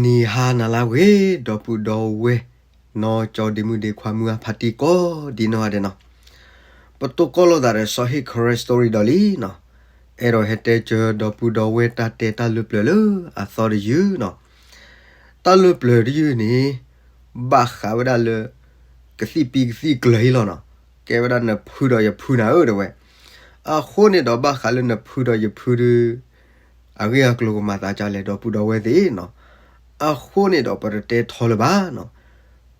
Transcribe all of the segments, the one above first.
ဒီးနံၤဟါနၤလၢအဂ့ၤ ဒီပုၢ်ဒီဝဲၢ် နီၢ်ကၠီဒ့မုၣ်ဒ့ခွါမုၢ်အဖါတံၢ်ကိးဒံနီၢ်ဂၤဒဲးနီၤ, ပတိၢ်ကီၢ်လိာ်သးဒီးစီၤဟ့ၣ် Karen Story ဒီးလံနီၤ, အဲၣ်ဒိးဟဲတဲစၢၤဒီပုၢ်ဒီဝဲၢ်တၢ်တဲတၢ်လၢပျၢၤလၢအသီတယုၢ်နီၤ, တၢ်လၢပျၢၤတယုၢ်န့ၣ် ဘၣ်ဃးဝဲဒၣ်လၢ ကသံၣ်ပံကသံၣ်ကျၢၤအံၤလီၤနီၤ, ကဲဝဲဒၣ်နဖုဒီးယဖုနၤဧၢ တဲဝဲ, အဃိန့ၣ်ဒီးဘၣ်ဃးလၢနဖုဒီးယဖုဒုး အဂ့ၢ်အကျိၤကမၤသးဒ်လဲၣ် ဒီပုၢ်ဒီဝဲၢ်သ့ၣ်နီၤ, အဃိန့ၣ်ဒီးပတတဲထီလၢၤဘၣ်နီၤ,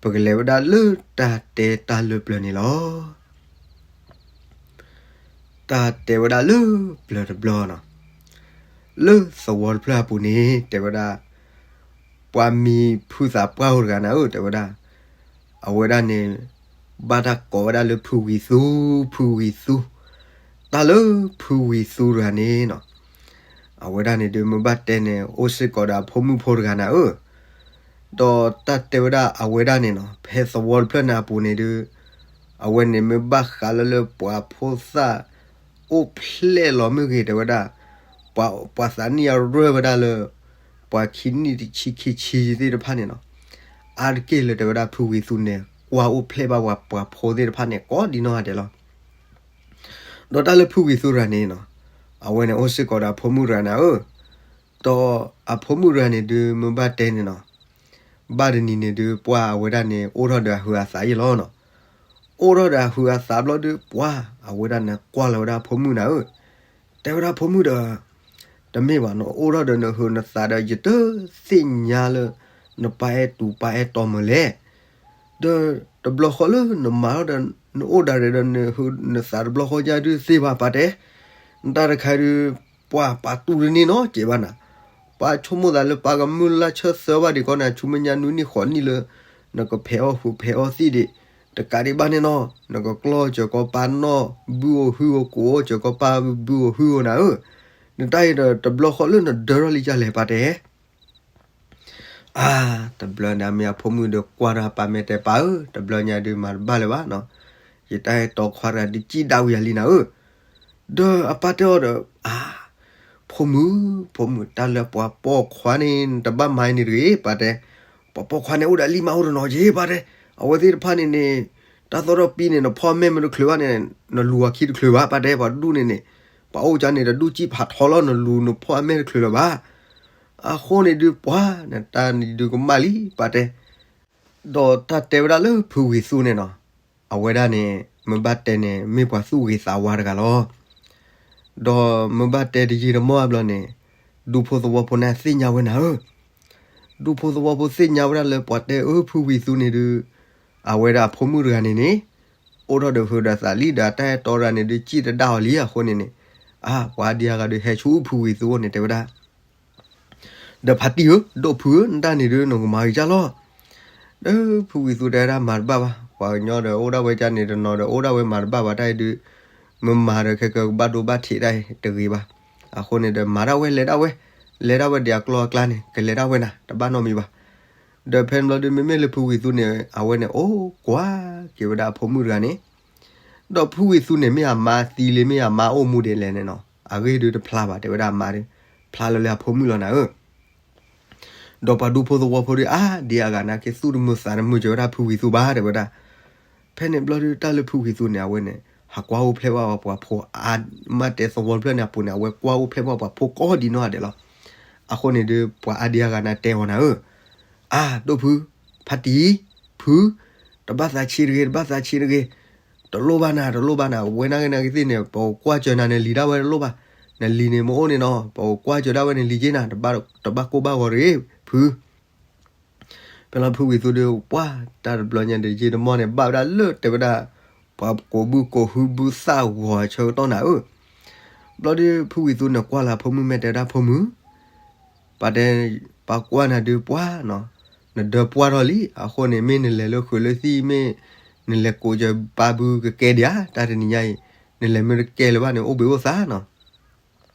ပကလဲၤဝဲဒၣ်လၢတၢ်တဲတၢ်လၢပျၢၤန့ၣ်လီၤ. တၢ်တဲဝဲဒၣ်လၢပျၢၤတဘျီနီၤ, လၢသဝီတဖျၢၣ်အပူၤန့ၣ် တဲဝဲဒၣ် ပှၤမံၤဖုသးပှၢ်ဧိၤတဂၤနၤဧၢ တဲဝဲဒၣ်, အဝဲဒၣ်န့ၣ် ဘၣ်တၢ်ကိးဝဲဒၣ်လၢဖုဝံၤသူ, ဖုဝံၤသူ, တၢ်လၢဖုဝံၤသူတဂၤန့ၣ်နီၤ, အဝဲဒၣ်န့ၣ်ဒုးမ့ၢ်ဘၣ်တဲန့ၣ် အိၣ်စ့ၢ်ကီးဒီးအဖိမုၣ်ဖိတဂၤနၤဧၢ, ဒီးတၢ်တဲဝဲဒၣ်အဝဲဒၣ်န့ၣ်နီၤ ဖဲသဝီတဖျၢၣ်န့ၣ်အပူၤန့ၣ်ဒုး အဝဲန့ၣ်မ့ၢ်ဘၣ်ဃးလၢလၢပှၤဖိသၣ် အိၣ်ဖျဲၣ်လီၤမ့ၢ်ဂ့ၤ တဲဝဲဒၣ်, ပှၤသးနံၣ်အရၢၢ်ဝဲဒၣ်လၢ ပှၤခံနံၣ်တဆံခံဆံသ့ၣ်တဖၣ်န့ၣ်နီၤ, အါတက့ၢ်လၢတဲဝဲဒၣ်ဖုဝံၤသူန့ၣ် ကွၢ်အိၣ်ဖျဲၣ်ဘၣ်ပှၤပှၤဖိသ့ၣ်တဖၣ်န့ၣ် ကိးဒံနီၢ်ဂၤဒဲးလီၤ. ဒီးတၢ်လၢဖုဝံၤသူတဂၤန့ၣ်နီၤ, အဝဲန့ၣ်အိၣ်စ့ၢ်ကီးဒီးအဖိမုၣ်တဂၤနၤဧၢ, ဒီးအဖိမုၣ်တဂၤန့ၣ်ဒုးမ့ၢ်ဘၣ်တဲန့ၣ်နီၤ, ဘၣ်တနံၤန့ၣ်ဒုး ပှၢ်အဝဲဒၣ်န့ၣ် အိၣ်ထီၣ်ဒီးအဟုးအသးယဲလီၤနီၤ, အိၣ်ထီၣ်ဒီးအဟုးအသးဘျီဒုး ပှၢ်အဝဲဒၣ်န့ၣ် ကွၢ်လီၤဝဲဒၣ်အဖိမုၣ်နၤဧၢ, တဲဝဲဒၣ်ဖိမုၣ်ဒီး တမ့ၢ်ဘၣ် နအိၣ်ထီၣ်ဒီးနဟုးနသးဒီး ယတသ့ၣ်ညါလၢ နပၢ်အဲၣ်တူပၢ်အဲၣ်တီမုာ်လဲၣ်, ဒီးတဘျီဃီလၢနမၤထီၣ်ဒီး နအိၣ်ဒၣ်ရဲၣ်ဒီးနဟုးနသးတဘျီဃီယါဒုးသ့ဘၣ်ပာ်တဲ, နတၢ်တခါဒုး ပှၢ်ပာ်တူၢ်တန့ၢ်နီတစဲးဘၣ်နၤ, ပှၤဆိကမိၣ်သးလၢပၢ်ကမုၢ်လၢ်ဆၢသၢဘၣ်ဒံးကီးန့ၣ် ဆူမဲာ်ညါနွံနံၣ်ဃိးနံၣ်လၢ နကဖဲးအီၣ်ဟုးဖဲးအီၣ်သံၣ်ဒံး, တကးဒံးဘၣ်န့ၣ်နီၤ, နကကျီၢ်စၢၤကီးပၢ်နီၢ်ဘုဧိၤဟုဧိၤ ကိးအီၣ်စၢၤကီးပၢ်ဘုဧိၤဟုဧိၤနၤဧၢ, နတၢ်အံၤဒီးတဘျီဃီလၢနဒၢထီၣ်လံယါလဲၣ်ပာ်တဲ အါ, တဘျီန့ၣ်အမ့ၢ်အဖိမုၣ်ဒီးကွၢ်ဒီးအပၢ်မဲာ်တဲပၢ်ဧၢ, တဘျီညါဒုးမၤတဘၣ်လၢၤဘၣ်နီၤ, ယတၢ်အဲၣ်တီခွါတဂၤဒုးစံၣ်ဒၣ်ဝံၤယၤလံနၤဧၢ, ဒီးအပၢ်တဲအီၤဒီး အါ, ဖိမုၣ်, ဖိမုၣ် တၢ်လၢပှၤပိာ်ခွါန့ၣ် နတဘၣ်မၤန့ၣ်တဂ့ၤ ပာ်တဲ, ပှၤပိာ်ခွါန့ၣ်အိၣ်ဒီးလံမးအိၣ်တနီၤက့ၤ ပာ်တဲ, အဝဲသ့ၣ်တဖၣ်န့ၣ်န့ၣ် တၢ်သီၣ်ထီၣ်ပံန့ၣ် နဖီၣ်မဲာ်မ့ၢ်တချုးဘၣ်န့ၣ် နလူၤအခံတချုးဘၣ် ပာ်တဲ, ပှၤဒူၣ်န့ၣ်န့ၣ် ပှၤအိၣ်ကါန့ၣ် တဒူၣ်စံၣ်ဖးထီလီၤ နလူၤနဖီၣ်အမဲာ်တချုးလၢၤဘၣ်, အဃိန့ၣ်ဒုးပှၢ် နတၢ်န့ၣ်ဒုးကမၣ်လံ ပာ်တဲ, ဒီးတၢ်တဲဝဲဒၣ်လၢဖုဝံၤသူန့ၣ်နီၤ, အဝဲဒၣ်န့ၣ် မ့ၢ်ဘၣ်တဲန့ၣ် မ့ၢ်ပှၤသူၣ်ဂ့ၤသးဝါတဂၤလီၤ. ဒီးမ့ၢ်ဘၣ်တဲတယံာ်တမီၢ်ဘျီန့ၣ် ဒူဖိသဝီဖိန့ၣ်သ့ၣ်ညါဝဲနၤဧၢ, ဒူဖိသဝီဖိသ့ၣ်ညါဝဲဒၣ်လၢပှၤတဲအၢဖုဝံၤသူန့ၣ်ဒုး အဝဲဒၣ်အဖိမုၣ်တဂၤန့ၣ်န့ၣ် အိၣ်ထီၣ်ဒီးဟုးဒီးသးလံ ဒီးအတၢ်အဲၣ်တီတဂၤန့ၣ်ဒုး စံၣ်တဒၣ်အီၤလံ အဃိန့ၣ်န့ၣ် အါ ပှၤအါဒံအါဂၤဒုးဟဲဆူဖုဝံၤသူအအိၣ်န့ၣ် တဲဝဲဒၣ် ဒီးဖါတံၢ်ဧၢ, ဒိၣ်ဖုဧၢ, နတၢ်န့ၣ်ဒုး နကမၤဂ့ၤကၢ်လီၤ. ဒီးဖုဝံၤသူတဲဝဲဒၣ်မၤတဘၣ်ဘၣ်, ပှၤကညီဒီးအိၣ်ဒၣ်ဝဲကၢ်န့ၣ်တနီၤဒီးအိၣ်ဒၣ်ဝဲမၤတဘၣ်ဘၣ် တၢ်အံၤဒုး မ့ၢ်မၤဒီးခဲကဘၣ်ဒိဘၣ်ထံးတၢ်အံၤတဂ့ၤဘၣ်. အဃိန့ၣ်ဒီးမၤဒၣ်ဝဲလဲၤဒၣ်ဝဲ, လဲၤဒၣ်ဝဲဒံးအကျိၤအကျါန့ၣ် ကလဲၤဒၣ်ဝဲနၤ တဘၣ်နီတမံၤဘၣ်. ဒီးဖဲန့ၣ်ဘျီဒုး မ့မ့ၢ်လၢဖုဝံၤသူန့ၣ် အဝဲန့ၣ်အိၣ်ကွၢ်က့ၤဝဲဒၣ်အဖိမုၣ်တဂၤန့ၣ် ဒီးဖုဝံၤသူန့ၣ် မ့ၢ်အမါသံလံ မ့ၢ်အမါအိၣ်မူဒ်လဲၣ်န့ၣ်နီၤ အဂ့ၢ်ဒုးတဖျါဘၣ် တဲဝဲဒၣ်အမါဒုး ဖျါလၢလၢအဖိမုၣ်လီၤနၤဧၢ. ဒီးပှၤဒူဖိသဝီဖိဒုး အါဒံအါဂၤနာ်က့ သူၣ်တမုာ်သးတမုာ်စၢၤဝဲဒၣ်ဖုဝံၤသူဘၣ် တဲဝဲဒၣ်. ဖဲန့ၣ်ဘျီဒုး တၢ်လၢဖုဝံၤသူန့ၣ် အဝဲန့ၣ် ဟးကွၢ်အိၣ်ဖျဲၣ်ဘၣ်ပှၤဖိ အါမးတဲသဝီတဖျၢၣ်န့ၣ်အပူၤန့ၣ် အဝဲကွၢ်အိၣ်ဖျဲၣ်ဘၣ်ပှၤဖိကိးဒံနီၢ်ဂၤဒဲးလီၤ. အဃိန့ၣ်ဒုး ပှၤအါဒံအါဂၤနာ်က့တဲအီၤနၤဧၢ အါ ဒိၣ်ဖု, ဖါတံၢ်, ဖု, တဘၣ်သးဆံးတဂ့ၤ, တဘၣ်သးဆံးတဂ့ၤ, တလိၣ်ဘၣ်နၤ, တလိၣ်ဘၣ်နၤ, ဝဲနာ်က့နာ်က့သ့ၣ်န့ၣ် ပကကွၢ်စၢၤနၤန့ၣ်လံဒၣ်ဝဲတလိၣ်ဘၣ်, နလံၤန့ၣ်မ့ၢ်အိၣ်န့ၣ်နီၤ ပကကွၢ်စၢၤဒၣ်ဝဲန့ၣ်လံက့နၤ, တဘၣ်ကိၢ်ဘၣ်ဂီၤတဂ့ၤ, ဖု. ဖဲလီၤဖုဝံၤသူဒီး ပှၢ်တၢ်တဘျီညါဒီး ယံာ်တမီၢ်န့ၣ် ဘၣ်ဝဲဒၣ်လၢတဲဝဲဒၣ် ပှၤကိးဘုကိးဟုဘုသၣ်ဂီၤဆၢကတီၢ်နၤဧၢ. ဘျီဒုး ဖုဝံၤသူန့ၣ်ကွၢ်လၢအဖိမုၣ်မဲာ်တဲဒၣ်ဖိမုၣ် ပာ်တဲ ပှၤကွၢ်နၤဒုးပှၢ်နီၤ, နဒၢပှၢ်ထီၣ်လံ, အဃိန့ၣ် မ့ၢ်နလဲၤလၢဃုာ်လၢသံၣ် မ့ၢ်နလဲၤကိးစၢၤပၢ်ဘုကကဲဒံးဧါ, တၢ်တနံၤညါအံၤ နလဲၤမ့ၢ်တကဲလၢၤဘၣ်န့ၣ် အိၣ်ဘှံးအိၣ်သါနီၤ.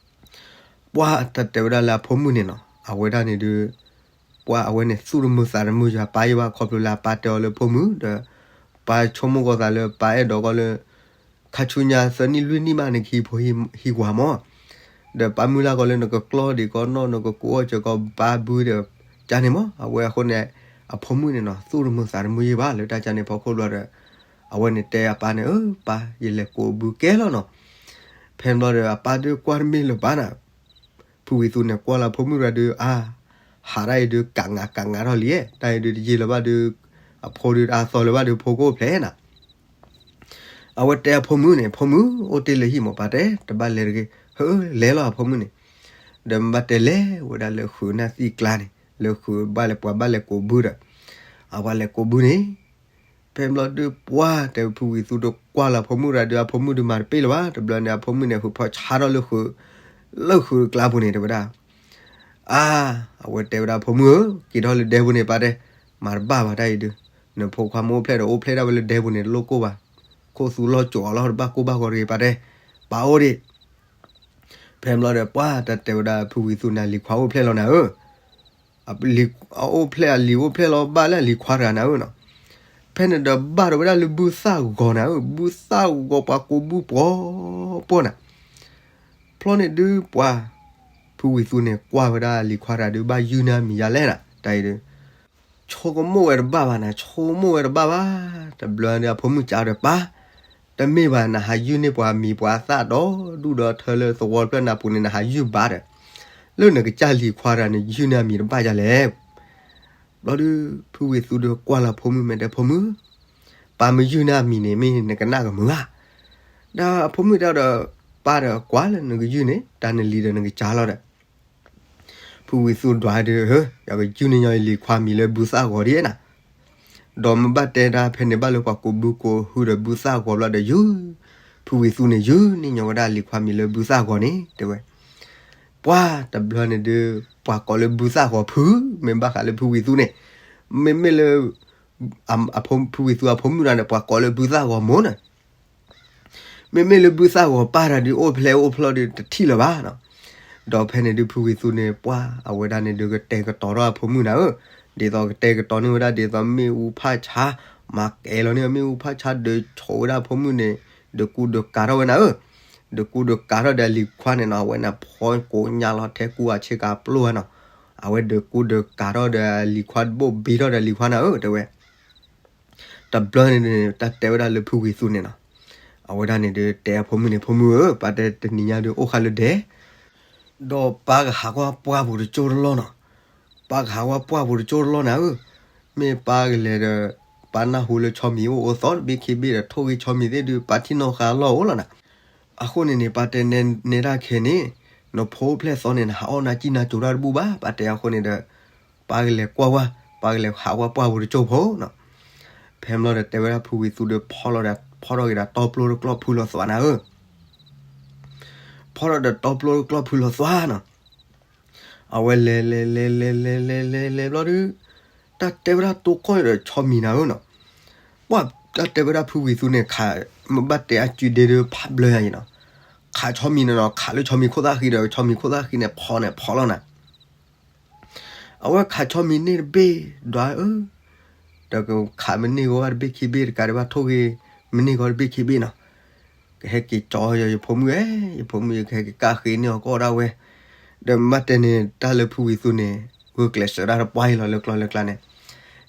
ပှၢ်တၢ်တဲဝဲဒၣ်လၢအဖိမုၣ်န့ၣ်နီၤ, အဝဲဒၣ်န့ၣ်ဒုး ပှၢ်အဝဲန့ၣ်သူၣ်တမုာ်သးတမုာ်ယွၤပၢ်ယဲဘၣ် ခီဖျိလၢအပၢ်တဲအီၤလၢဖိမုၣ်ဒီး ပၢ်ဆိကမိၣ်ကီးသးလၢပၢ်အဲၣ်ဒိးကီးလၢ ခါဆူညါသၢနံၣ်လွံၢ်နံၣ်မး နကဟံးဖိဟံးဝၤမး, ဒီးပၢ်မုၢ်လၢ်ကီးလၢနကကျီၢ်ဒံးကီးနီၢ် နကကိးအီၣ်စၢၤကီးပၢ်ဘုဒီး ကန့ၣ်မး အဝဲအဃိန့ၣ် အဖိမုၣ်န့ၣ်နီၤ သူၣ်တမုာ်သးတမုာ်ယဲၢ်ဘၣ် လၢတၢ်ကန့ၣ်ဖီခိၣ်ဘျီဒီး အဝဲန့ၣ်တဲအပၢ်န့ၣ် အၢ ပၢ် ယလဲၤကိးဘုကဲလီၤနီၤ. ဖဲဘျီဒီး အပၢ်ဒုးကွၢ်တမ့ၢ်လၢၤဘၣ်နၤ, ဖုဝံၤသူန့ၣ် ကွၢ်လၢအဖိမုၣ်ရၤဒုး အါ ဟးတၢ်အံၤဒုး ကးငါကးငါထီၣ်လံ, တၢ်အံၤဒုးတယံာ်လၢၤဘၣ်ဒုး အဖိဒုးတအါသီလၢၤဘၣ်ဒုး ဖိကအိၣ်ဖျဲၣ်နၤ. အဝဲတဲအဖိမုၣ်န့ၣ် ဖိမုၣ် အိၣ်တ့ၢ်လၢဟံၣ်မး ပၢ်တဲ တဘၣ်လဲၤတဂ့ၤ, ဟၢ လဲၤလီၤအဖိမုၣ်န့ၣ်. ဒီးမ့ၢ်ဘၣ်တဲလဲၤဝဲဒၣ်လၢဃုာ်နၢ်သံၣ်ကျါန့ၣ် လၢဃုာ်ဘၣ်လဲၤပှၤဘၣ်လဲၤကိးဘုဒီး အဝဲလဲၤကိးဘုန့ၣ် ဖဲဘျီဒုးပှၢ်တဲဖုဝံၤသူဒီးကွၢ်လၢအဖိမုၣ်ရၤဒုး အဖိမုၣ်ဒုးမၤတပ့ၢ်လၢၤဘၣ်, တဘျီန့ၣ် အဖိမုၣ်န့ၣ် ဟူးဖီဆါထီၣ်လၢဃုာ် လၢဃုာ်ကျါပူၤန့ၣ် တဲဝဲဒၣ် အါ အဝဲတဲဝဲဒၣ် ဖိမုၣ်ဧၢ, က့ၤထီၣ်လၢဒဲပူၤန့ၣ် ပၢ်တဲ မၤတဘၣ်ဘၣ်တၢ်အံၤဒုး, နဖိခွါမ့ၢ်အိၣ်ဖျဲၣ်ဒီး အိၣ်ဖျဲၣ်ဒၣ်ဝဲလၢဒဲပူၤန့ၣ် တလိၣ်ကိၢ်ဘၣ်, ခိၣ်သူလီၤစိာ်အီၤလီၤ တဘၣ်ကိၢ်ဘၣ်ဂီၤတဂ့ၤ ပၢ်တဲ, ပၢ်အိၣ်ဒံး. ဖဲဘျီဒီးပှၢ်တၢ်တဲဝဲဒၣ် ဖုဝံၤသူန့ၣ် လံၤခွါအိၣ်ဖျဲၣ်လီၤနၤဧၢ, အအိၣ်ဖျဲၣ်အလံၤအိၣ်ဖျဲၣ်လီၤဘၣ်လၢအလံၤခွါတဂၤနၤဧၢနီၤ. ဖဲန့ၣ်ဒီးဘၣ်ဒီးဝဲဒၣ်လၢဘုသၣ်ဂီၤနၤဧၢ, ဘုသၣ်ဂီၤပှၤကိးဘုပှီၤပှီၤနၤ. ဖျီန့ၣ်ဒုးပှၢ် ဖုဝံၤသူန့ၣ် ကွၢ်ဝဲဒၣ်လံၤခွါတဂၤဒုး ဘၣ်ယုၢ်န့ၢ်အမံၤယါလဲၣ်နၤ တၢ်အံၤဒုး ဆိကမိၣ်ဝဲတဘၣ်ဘၣ်နၤ, ဆိကမိၣ်ဝဲတဘၣ်ဘၣ်. တဘျီန့ၣ် အဖိမုၣ်ကးဒီးပၢ်, တမ့ၢ်ဘၣ် နဟးယုၢ်န့ၢ်ပှၤမံၤပှၤသၣ်ဒီဒူၣ်ဒီထၢလၢသဝီတဖျၢၣ်နၤပူၤန့ၣ် နဟးယုၢ်ဘၣ်ဒီး လၢနကစၢ်လံၤခွါတဂၤန့ၣ် ယုၢ်န့ၢ်အမံၤတဘၣ်ယါလဲၣ်. ဘျီဒုး ဖုဝံၤသူဒီးကွၢ်လၢအဖိမုၣ် မ့ၢ်တဲ ဖိမုၣ်, ပၢ်မ့ၢ်ယုၢ်န့ၢ်အမံၤန့ၣ် မ့ၢ်နကနၣ်ကမုာ်ဧါ. ဒီးအဖိမုၣ်တဲဒီး ပၢ်ဒီးကွၢ်လၢနကယုၢ်န့ၣ် တၢ်နလံၤဒီးနကစၢ်လီၤဒီး ဖုဝံၤသူဒွးဒုး ယကယုၢ်န့ၢ်ညီယလံၤခွါမံၤလၢဘုသၣ်ဂီၤဒ်နၤ. ဒီးမ့ၢ်ဘၣ်တဲဒၣ်ဖဲန့ၣ်ဘၣ်လၢပှၤကိးဘုကိးဟုဒီးဘုသၣ်ဂီၤဘျီဒီးယုၢ်, ဖုဝံၤသူန့ၣ် ယုၢ်န့ၢ်ညီဝဲဒၣ်လံၤခွါမံၤလၢဘုသၣ်ဂီၤန့ၣ် တဲဝဲ. ပှၢ်တဘျီန့ၣ်ဒုး ပှၤကိးလၢဘုသၣ်ဂီၤဖု, မ့ၢ်ဘၣ်ဃးလၢဖုဝံၤသူန့ၣ်, မ့မ့ၢ်လၢ ဖုဝံၤသူအဖိမုၣ်တဂၤန့ၣ် ပှၤကိးလၢဘုသၣ်ဂီၤမိၢ်န့ၣ် မ့မ့ၢ်လၢဘုသၣ်ဂီၤပၢ်တဂၤဒုးအိၣ်ဖျဲၣ်အိၣ်ဖျီၣ်ဒုးတထံၣ်လၢၤဘၣ်နီၤ. ဒီးဖဲန့ၣ်ဒုးဖုဝံၤသူန့ၣ် ပှၢ်အဝဲဒၣ်န့ၣ်ဒုးကတဲာ်ကတီၤထီၣ်အဖိမုၣ်နၤဧၢ, ဒ်သိးကတဲာ်ကတီၤန့ၢ်ဝဲဒၣ်ဒ်သိးမ့ၣ်အူဖးဆါ, မၤကဲလီၤန့ၢ်မ့ၣ်အူဖးဆါ ဒုးဆိးဝဲဒၣ်အဖိမုၣ်န့ၣ်, ဒုးကူဒုးကၤထီၣ်ဝဲနၤဧၢ, ဒုးကူဒုးကၤထီၣ်ဒီးလံၤခွါန့ၣ်နီၤ အဝဲန့ၣ်ဖီကိးညါလီၤထဲကူအဆ့ကၤပျိၢ်ဝဲနီၤ, အဝဲဒုးကူဒုးကၤထီၣ်ဒီးလံၤခွါ ဘိၣ်ဘံထီၣ်ဒီးလံၤခွါနၤဧၢ တဲဝဲ. တဘျီန့ၣ်န့ၣ် တၢ်တဲဝဲဒၣ်လၢဖုဝံၤသူန့ၣ်နီၤ, အဝဲဒၣ်န့ၣ်ဒုးတဲအဖိမုၣ်န့ၣ် ဖိမုၣ်ဧၢ, ပၢ်တဲတနံၤညါဒုးအိၣ်ဃာ်လၢဒဲး, ဒီးပၢ်ကဟးကွၢ်ပှၢ်ပူၤတကၠိတလီၢ်နီၤ, ပၢ်ကဟးကွၢ်ပှၢ်ပူၤတကၠိတလီၢ်နၤဧၢ, မ့ၢ်ပၢ်ကလဲၤဒီး ပၢ်နၢ်ဟူလၢဆီမံၤအိၣ်အိၣ်သီတဘ့ၣ်ခံဘ့ၣ်ဒီး ထိၣ်ဂ့ၤဆီမံၤသ့ၣ်ဒုး ပၢ်ထံၣ်နီၣ်ဃာ်လီၢ်အိၣ်လီၤနၤ. အဃိန့ၣ်န့ၣ် ပၢ်တဲနဲဒၣ်ခဲန့ၣ်, နဖိအိၣ်ဖျဲၣ်သီန့ၣ် နဟးအီၣ်နၢ်ကံၢ်နၢ်ကၠိတၢ်တဘူၣ်ဘၣ်, ပၢ်တဲအဃိန့ၣ်ဒီး ပၢ်ကလဲၤကွၢ်ဝဲ, ပၢ်ကလဲၤဟးဝဲပှၢ်ပူၤတကၠိဖိနီၤ. ဖဲဘျီဒီးတဲဝဲဒၣ်ဖုဝံၤသူဒီးဖီလီၤဒီး ဖီထီၣ်က့ၤဒီးတီပျိတကျီၢ်ဖုလီၤသွးနၤဧၢ, ဖီထီၣ်ဒီးတီပျိတကျီၢ်ဖုလီၤသွးနီၤ. အဝဲလဲၤလဲၤလဲၤလဲၤလဲၤလဲၤလဲၤလဲၤဘျီဒုး, တၢ်တဲဝဲဒၣ်တိခီၣ်ဒီးဆီမံၤနၤဧၢနီၤ, ပှၢ်တၢ်တဲဝဲဒၣ်ဖုဝံၤသူန့ၣ် ခး မ့ၢ်ဘၣ်တဲအစုဒ့ဒုးဖးဘျၢယၤအံၤနီၤ, ခးဆီမံၤန့ၣ်နီၤ ခးလၢဆီမံၤခိၣ်သၣ်ဃံဒီး ဆီမံၤခိၣ်သၣ်ဃံန့ၣ်ဖီန့ၣ်ဖီလီၤနၤ. အဝဲခးဆီမံၤန့ၢ်တဘ့ၣ်, ဒွးဧၢ, ဒီးကခးမ့ၢ်န့ၢ်ဂီၤဘၣ်တဘ့ၣ်ခံဘ့ၣ်တကးဒံးဘၣ်ထိၣ်ဂ့ၤ, မ့ၢ်န့ၢ်ဂီၤတဘ့ၣ်ခံဘ့ၣ်နီၤ. ကဟဲက့ၤကၠီယဖိမုၣ်ဧၢ, ယဖိမုၣ်ယကဟဲက့ၤကးဃ့န့ၢ်အီၤကီၢ်ဒၣ်ဝဲ. ဒီးမ့ၢ်ဘၣ်တဲန့ၣ် တၢ်လၢဖုဝံၤသူန့ၣ် ဂုာ်ကျဲးစၢးဒၣ်တပှၢ်အံၤလီၤလၢကျီလၢကျါန့ၣ်,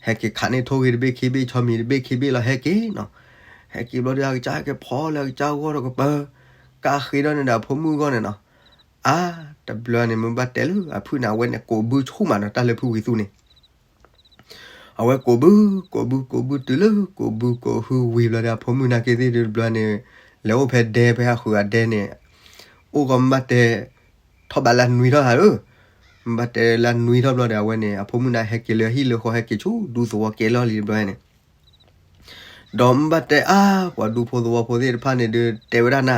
ဟဲက့ၤခးန့ၢ်ထိၣ်ဂ့ၤတဘ့ၣ်ခံဘ့ၣ် ဆီမံၤတဘ့ၣ်ခံဘ့ၣ်လီၤဟဲက့ၤနီၤ. ဟဲက့ၤဘျီဒီးအကစၢ်ဟဲက့ၤဖီလၢအကစၢ်ဂီၢ်ဒီးကပၢၤ, ကးဃ့ဒီးန့ၣ်ဒီးအဖိမုၣ်အဂီၢ်န့ၣ်နီၤ. အါ, တဘျီန့ၣ် မ့ၢ်ဘၣ်တဲလၢအဖုၣ်န့ၣ် အဝဲန့ၣ်ကိးဘုဆူၣ်မးနီၤ တၢ်လၢဖုဝံၤသူန့ၣ်. အဝဲကိးဘု, ကိးဘု ကိးဘုတုၤလၢကိးဘုကိးဟုဝံၤဘျီဒီး အဖိမုၣ်နာ်က့သ့ၣ်ဒုးတဘျီန့ၣ်, လဲၤအိၣ်ဖဲဒဲဖဲဟးဃုာ်အဒဲန့ၣ်, အိၣ်ဂီၤမ့ၢ်ဘၣ်တဲ, ထီၣ်ဘးလၢနွံထီၣ်ဟးဧၢ, မ့ၢ်ဘၣ်တဲလၢနွံထီၣ်ဘျီဒီး အဝဲန့ၣ် အဖိမုၣ်န့ၣ်ဟဲက့ၤလၢဟံၣ်လၢဃီ ဟဲက့ၤဆူဒူသဝီကဲလီၤလံတဘျီန့ၣ် ဒီးမ့ၢ်ဘၣ်တဲအါ, ပှၤဒူဖိသဝီဖိသ့ၣ်တဖၣ်န့ၣ်ဒုးတဲဝဲဒၣ်နၤ,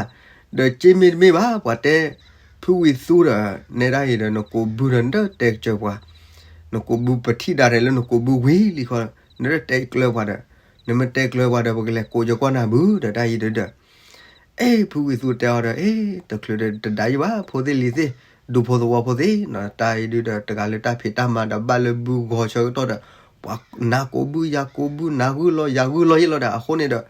ဒီးက့မ့ၢ်တမ့ၢ်ဘၣ် ပှၤတဲ, ဖုဝံၤသူဒီး နဲဒၣ်အံၤဒီးနကိးဘုဒီး နတတဲကစၢၤပှၤ, နကိးဘုပထံၣ်ဒၣ်ရဲၣ်လၢနကိးဘုဝံၤလံဃီ, နတတဲကျၢၤပှၤဒီး, နမ့ၢ်တဲကျၢၤပှၤဒီး ပကလဲၤကိးကၢၤကွၢ်နၤဘုဒီး တၢ်အံၤဒုးဒီး အ့ ဖုဝံၤသူတဲအီၤဒီး အ့ တချုးဒီးတဒါယံၤဘၣ် ဖိသ့ၣ်လံၤသ့ၣ်, ဒူဖိသဝီဖိသ့ၣ်နီၤ, တၢ်အံၤဒုးဒီး တဂၤလၢတၢ်ဖံးတၢ်မၤဒီး ဘၣ်လၢဘုဂီၤဆၢကတီၢ်ဒီး ပှၤနၤကိးဘုယၤကိးဘု နၤဂုၢ်လီၤယၤဂုၢ်လီၤယ့ၢ်လီၤဒီး အဃိန့ၣ်ဒီး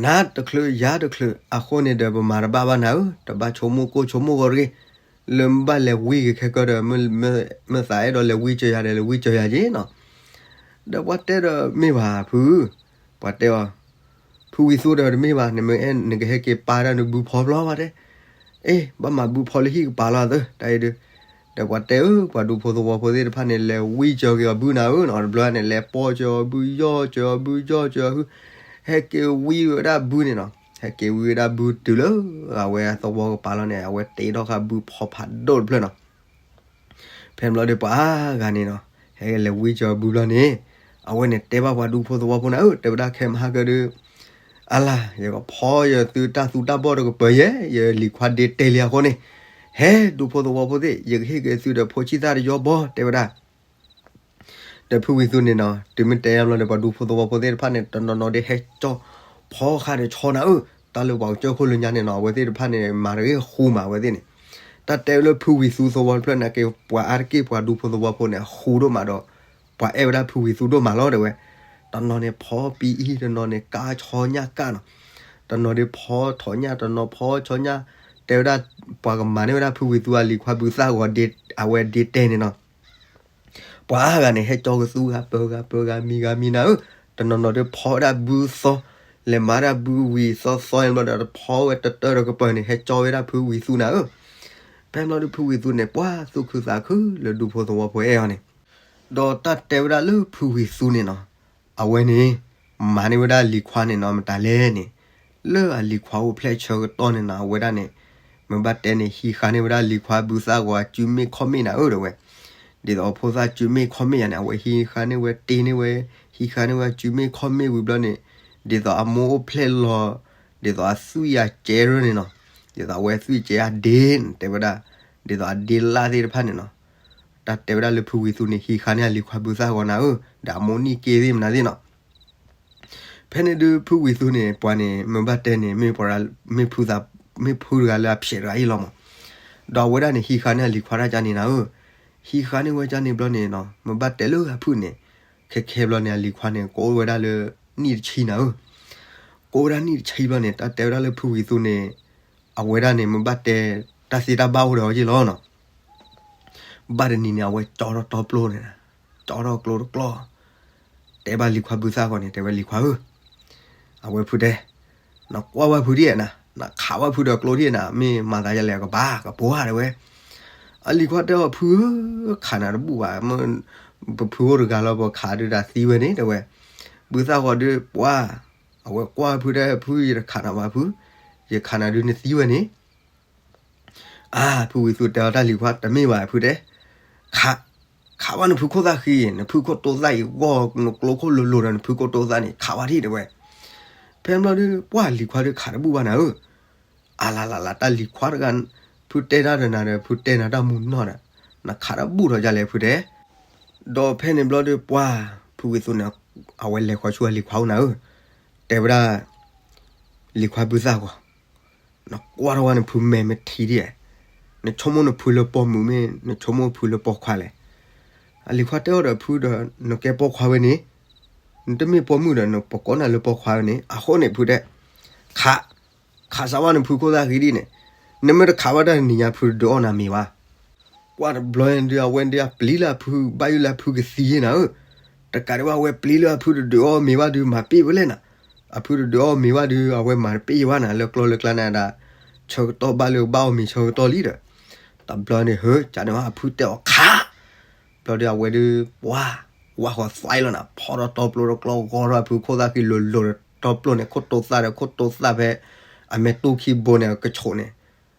နၤတချုးယၤတချုး အဃိန့ၣ်ဒီး ပမၤတဘၣ်ဘၣ်နၤဧၢ, တဘၣ်ဆိကမိၣ်ကိၢ်ဆိကမိၣ်ဂီၤတဂ့ၤ, လၢမ့ၢ်ဘၣ်လဲၤဝံက့ၤခဲကၢဒီး မ့ၢ်သးအဲၣ်ဒိးလဲၤဝံစၢၤယၤဒီး လဲၤဝံစၢၤယၤက့ၤနီၤ. ဒီးပှၤတဲဒီး မ့ၢ်ဘၣ်ဖု, ပှၤတဲအီၤ, ဖုဝံသူဒီးတမ့ၢ်ဘၣ်, နမ့ၢ်အဲၣ်နကဟဲက့ၤပာ်ဒၣ်နဘုဖီဖျီဘၣ်တဲ, အ့ ဘၣ်မၤဘုဖီလၢဟံၣ်ကပၤလီၤသၢ တၢ်အံၤဒုး. ဒီးပှၤတဲအၢ ပှၤဒူဖိသဝီဖိသ့ၣ်တဖၣ်န့ၣ် လဲၤဝံစၢၤက့ၤအီၤဘုနၤဧၢနီၤ, တဘျီန့ၣ် လဲၤပိာ်စၢၤအီၤဘု ယီၢ်စၢၤအီၤဘု ယီၢ်စၢၤအီၤဘု, ဟဲက့ၤဝံဝဲဒၣ်ဘုန့ၣ်နီၤ, ဟဲက့ၤဝံဝဲဒၣ်ဘုတုၤလၢ အဝဲသဝီကပၤလီၤန့ၣ် အဝဲတ့ထီၣ်ဃာ်ဘုဖီဖးဒိၣ်တဖျၢၣ်နီၤ. ဖဲဘျီဒီးပှၤအါဂၤန့ၣ်နီၤ, ဟဲလဲၤဝံစၢၤအီၤဘုဘျီန့ၣ်, အဝဲန့ၣ်တဲဘၣ်ပှၤဒူဖိသဝီဖိန့ၣ်ဧၢ, တဲဝဲဒၣ်ခဲမဟါကၢဒီး အလၤ ယကဖီယသုတၢ်သူတၢ်ဘီၣ်တကပၤယဲ, ယလံၤခွါဒ့တဲလံအဃိန့ၣ်, ဟဲဒူဖိသဝီဖိသ့ၣ် ယကဟ့ၣ်က့ၤသုဒီးဖိဆံးသၣ်တယီဘီ တဲဝဲဒၣ်. ဒီးဖုဝံၤသူန့ၣ်နီၤ, တုၤမ့ၢ်တဲယါဘျီဒီး ပှၤဒူဖိသဝီဖိသ့ၣ်တဖၣ်န့ၣ် တနီၤနီၤဒ်ဟဲကၠီဖီဃာ်ဒီးဆီနၤဧၢ, တၢ်လၢပှၤကစၢၢ်ခိၣ်လၢညါန့ၣ်နီၤ, အဝဲသ့ၣ်တဖၣ်န့ၣ် မၤတဂ့ၤဃူမးအဝဲသ့ၣ်န့ၣ်, တၢ်တဲဝဲလၢဖုဝံၤသူသဝီတဖျၢၣ်န့ၣ်က့ၤ ပှၤအါတက့ၢ်ပှၤဒူဖိသဝီဖိန့ၣ် ဃူဒိၣ်မးဒီး ပှၤအဲၣ်ဝဲဒၣ်ဖုဝံၤသူဒိၣ်မးလီၤတဲဝဲ, တနီၤန့ၣ်ဖီပံအံၤ တနီၤန့ၣ်ကါဆီညၣ်ကၣ်နီၤ, တနီၤဒ်ဖီထီၣ်ညၣ် တနီၤဖီဆီညၣ်, တဲဝဲဒၣ် ပှၤကမၤန့ၢ်ဝဲဒၣ်ဖုဝံၤသူအလံၤခွါဘုသၣ်ဂီၤ အဝဲဒ့တဲန့ၣ်နီၤ. ပှၤအါဂၤန့ၣ် ဟဲကၠီကသူဂၤပၢဂၤပၢဂၤမံၤဂၤမံၤနၤဧၢ, တနီၤနီၤဒ်ဖီဝဲဒၣ်ဘုသီ, လဲၤမၤဒၣ်ဘုဝံၤသီသီန့ၣ်ဘျီဒီး တဖီဝဲတတၢၢ်တကပၤန့ၣ် ဟဲကၠီဝဲဒၣ်ဖုဝံၤသူနၤဧၢ. ဖဲဘျီဒ်ဖုဝံၤသူန့ၣ် ပှၤသူၣ်ခုသးခုလၢဒူဖိသဝီဖိအဲၣ်အီၤန့ၣ်, ဒီးတၢ်တဲဝဲဒၣ်လၢဖုဝံၤသူန့ၣ်နီၤ, အဝဲန့ၣ် မၤန့ၢ်ဝဲဒၣ်လံၤခွါန့ၣ်နီၤ မတၤလဲၣ်န့ၣ်, လၢအလံၤခွါအိၣ်ဖျဲၣ်ဆၢကတီၢ်န့ၣ်နီၤ အဝဲဒၣ်န့ၣ် မ့ၢ်ဘၣ်တဲန့ၣ် ဟံးဃာ်န့ၢ်ဝဲဒၣ်လံၤခွါဘုသၣ်ဂီၤအစုမ့ၢ်ခီၣ်မ့ၣ်နၤဧၢတဲဝဲ, ဒ်သိးအဖိသၣ်စုမ့ၢ်ခီၣ်မ့ၣ်ယၤန့ၣ် အဝဲဟံးဃာ်န့ၢ်ဝဲတ့န့ၢ်ဝဲ, ဟံးဃာ်န့ၢ်ဝဲစုမ့ၢ်ခီၣ်မ့ၣ်ဝံၤဘျီန့ၣ်, ဒ်သိးအမိၢ်အိၣ်ဖျဲၣ်လီၤ, ဒ်သိးအသွံၣ်အကဲရၢန့ၣ်နီၤ, ဒ်သိးအဝဲသွံၣ်ကဲအဒ့တဲဝဲဒၣ်, ဒ်သိးအဒ့လၣ်သ့ၣ်တဖၣ်န့ၣ်နီၤ, တၢ်တဲဝဲဒၣ်လၢဖုဝံၤသူန့ၣ် ဟံးဃာ်န့ၢ်အလံၤခွါဘုသၣ်ဂီၤနၤဧၢ, ဒီးအမိၢ်နံၣ်က့သ့ၣ်မနုၤသ့ၣ်နီၤ. ဖဲန့ၣ်ဒုးဖုဝံၤသူန့ၣ် ပှၤန့ၣ် မ့ၢ်ဘၣ်တဲန့ၣ် မ့ၢ်ဖုသး, မ့ၢ်ဖုတဂၤလၢအဖျဲးတဂၤအံၤလီၤမး, ဒီးအဝဲဒၣ်န့ၣ် ဟံးဃာ်န့ၢ်အလံၤခွါတၢ်ကန့ၣ်နၤဧၢ, ဟံးဃာ်န့ၢ်ဝဲကန့ၣ်ဘျီန့ၣ်နီၤ မ့ၢ်ဘၣ်တဲလၢအဖုၣ်န့ၣ်, ခဲခဲဘျီန့ၣ် အလံၤခွါန့ၣ် ကအိၣ်ဝဲဒၣ်လၢ နံၣ်တဆံနၤဧၢ, ကအိၣ်ဝဲဒၣ်နံၣ်တဆံဘျီန့ၣ် တၢ်တဲဝဲဒၣ်လၢဖုဝံၤသူန့ၣ်, အဝဲဒၣ်န့ၣ် မ့ၢ်ဘၣ်တဲ တၢ်သ့တၢ်ဘၣ်အိၣ်ဒီးအီၤက့လီၤနီၤ. ဘၣ်တနံၤန့ၣ် အဝဲကၠီထီၣ်တီပျိန့ၣ်, ကၠီထီၣ်ကျိတကျီၢ်, တဲဘၣ်လံၤခွါဘုသၣ်ဂီၤန့ၣ် တဲဝဲလံၤခွါဧၢ, အဝဲဖုတဲ, နကွၢ်ဝဲဖုဒ်နၤ, နခးဝဲဖုဒီးကျိဒ်နၤ, မ့ၢ်မၤသးယလဲၣ်ကဘၣ်ကပှၤတဲဝဲ. အလံၤခွါတဲအီၤ ဖုဧၢ, ခးနၤတဘူၣ်ဘၣ်, ပဖုအိၣ်တဂၤလီၤ ပခးဒုးဒီးသံဝဲန့ၣ်တဲဝဲ. ဘုသၣ်ဂီၤဒုးပှၤ, အဝဲကွၢ်ဖုတဲ ဖုယတခးနၤဘၣ်ဖု, ယခးနၤဒုးနသံဝဲန့ၣ် အါ ဖုဝံၤသူတဲအီၤတၢ်လံၤခွါ တမ့ၢ်ဘၣ်ဖုတဲ, ခး, ခးဘၣ်နဖုခိၣ်သၣ်ဃံ, နဖုခိၣ်တိသၣ်အံၤ ဂီၢ်နကျိခိၣ်လိၤလိၤဒီး နဖုခိၣ်တိသၣ်န့ၣ် ခးဘၣ်ထံၣ်တဲဝဲ. ဖဲဘျီဒုး ပှၤလံၤခွါဒုးခးတဘူၣ်ဘၣ်နၤဧၢ, အလၤလၤလၤ တၢ်လံၤခွါတဂၤ, ဖုတဲတၢ်ဒီးနၤဒီး ဖုတဲနၤတၢ်မူနီၢ်ဒီး, နခးတဘူၣ်ထီၣ်ဒ်လဲၣ်ဖုတဲ. ဒီးဖဲန့ၣ်ဘျီဒုးပှၤ, ဖုဝံၤသူန့ၣ်, အဝဲလဲၤဃီၤဆူအလံၤခွါအိၣ်နၤဧၢ, တဲဝဲဒၣ် လံၤခွါဘုသၣ်ဂီၤ, နကွၢ်ထီၣ်ဝဲနဖုမဲာ်မ့ၢ်ထံဒ်, နဆိကမိၣ်နဖုလၢပိာ်မုၣ်မ့ၢ် နဆိကမိၣ်ဖုလၢပိာ်ခွါလဲၣ်. အလံၤခွါတဲအီၤဒီးဖုဒီး နကဲပိာ်ခွါဝဲန့ၣ်, နတမ့ၢ်ပိာ်မုၣ်ဒီး နပကိးနၤလၢပိာ်ခွါဝဲန့ၣ် အဃိန့ၣ်ဖုတဲ, ခး, ခးစးဝဲနဖုခိၣ်သၣ်ဃံဒ်န့ၣ်, နမ့ၢ်တခးဘၣ်တၢ်တနံၤညါဖုတဒုးအီၣ်နၤမ့ၤဘၣ်. ကွၢ်တဘျီဒုး အဝဲဒုးအပျံၤလၢအဖု ဘၣ်ယိၣ်လၢအဖုကသံနၤဧၢ, တကးဒံးဘၣ် အဝဲပျံၤလၢအဖုတဒုးအီၣ်မ့ၤဘၣ်ဒုး မၤပ့ၢ်ဝဲလဲၣ်နၤ, အဖုတဒုးအီၣ်မ့ၤဘၣ်ဒုး အဝဲမၤတပ့ၢ်ယံၤဘၣ်နၤ လၢကျိလၢကျါန့ၣ်ဒၣ်, ဆၢကတီၢ်ဘၣ်လၢကဘၣ်အီၣ်မ့ၤဆၢကတီၢ်လံဒီး, တဘျီန့ၣ် ဟၢ ကန့ၣ်ဘၣ် အဖုတဲအီၤခး, ဘျီဒုးအဝဲဒုး ပှၤ, ဝါဃီၤသွဲလီၤနၤ ဖီထီၣ်တီပျိတကျီၢ် ဂီၤထီၣ်အဖုခိၣ်သၣ်ဃံလိၤလိၤဒီး တီပျိန့ၣ် ခိၣ်တိသၣ်ဒီးခိၣ်တိသၣ်ဖဲ အမဲာ်တူၢ်ခံဘိန့ၣ် အကဆိးန့ၣ်,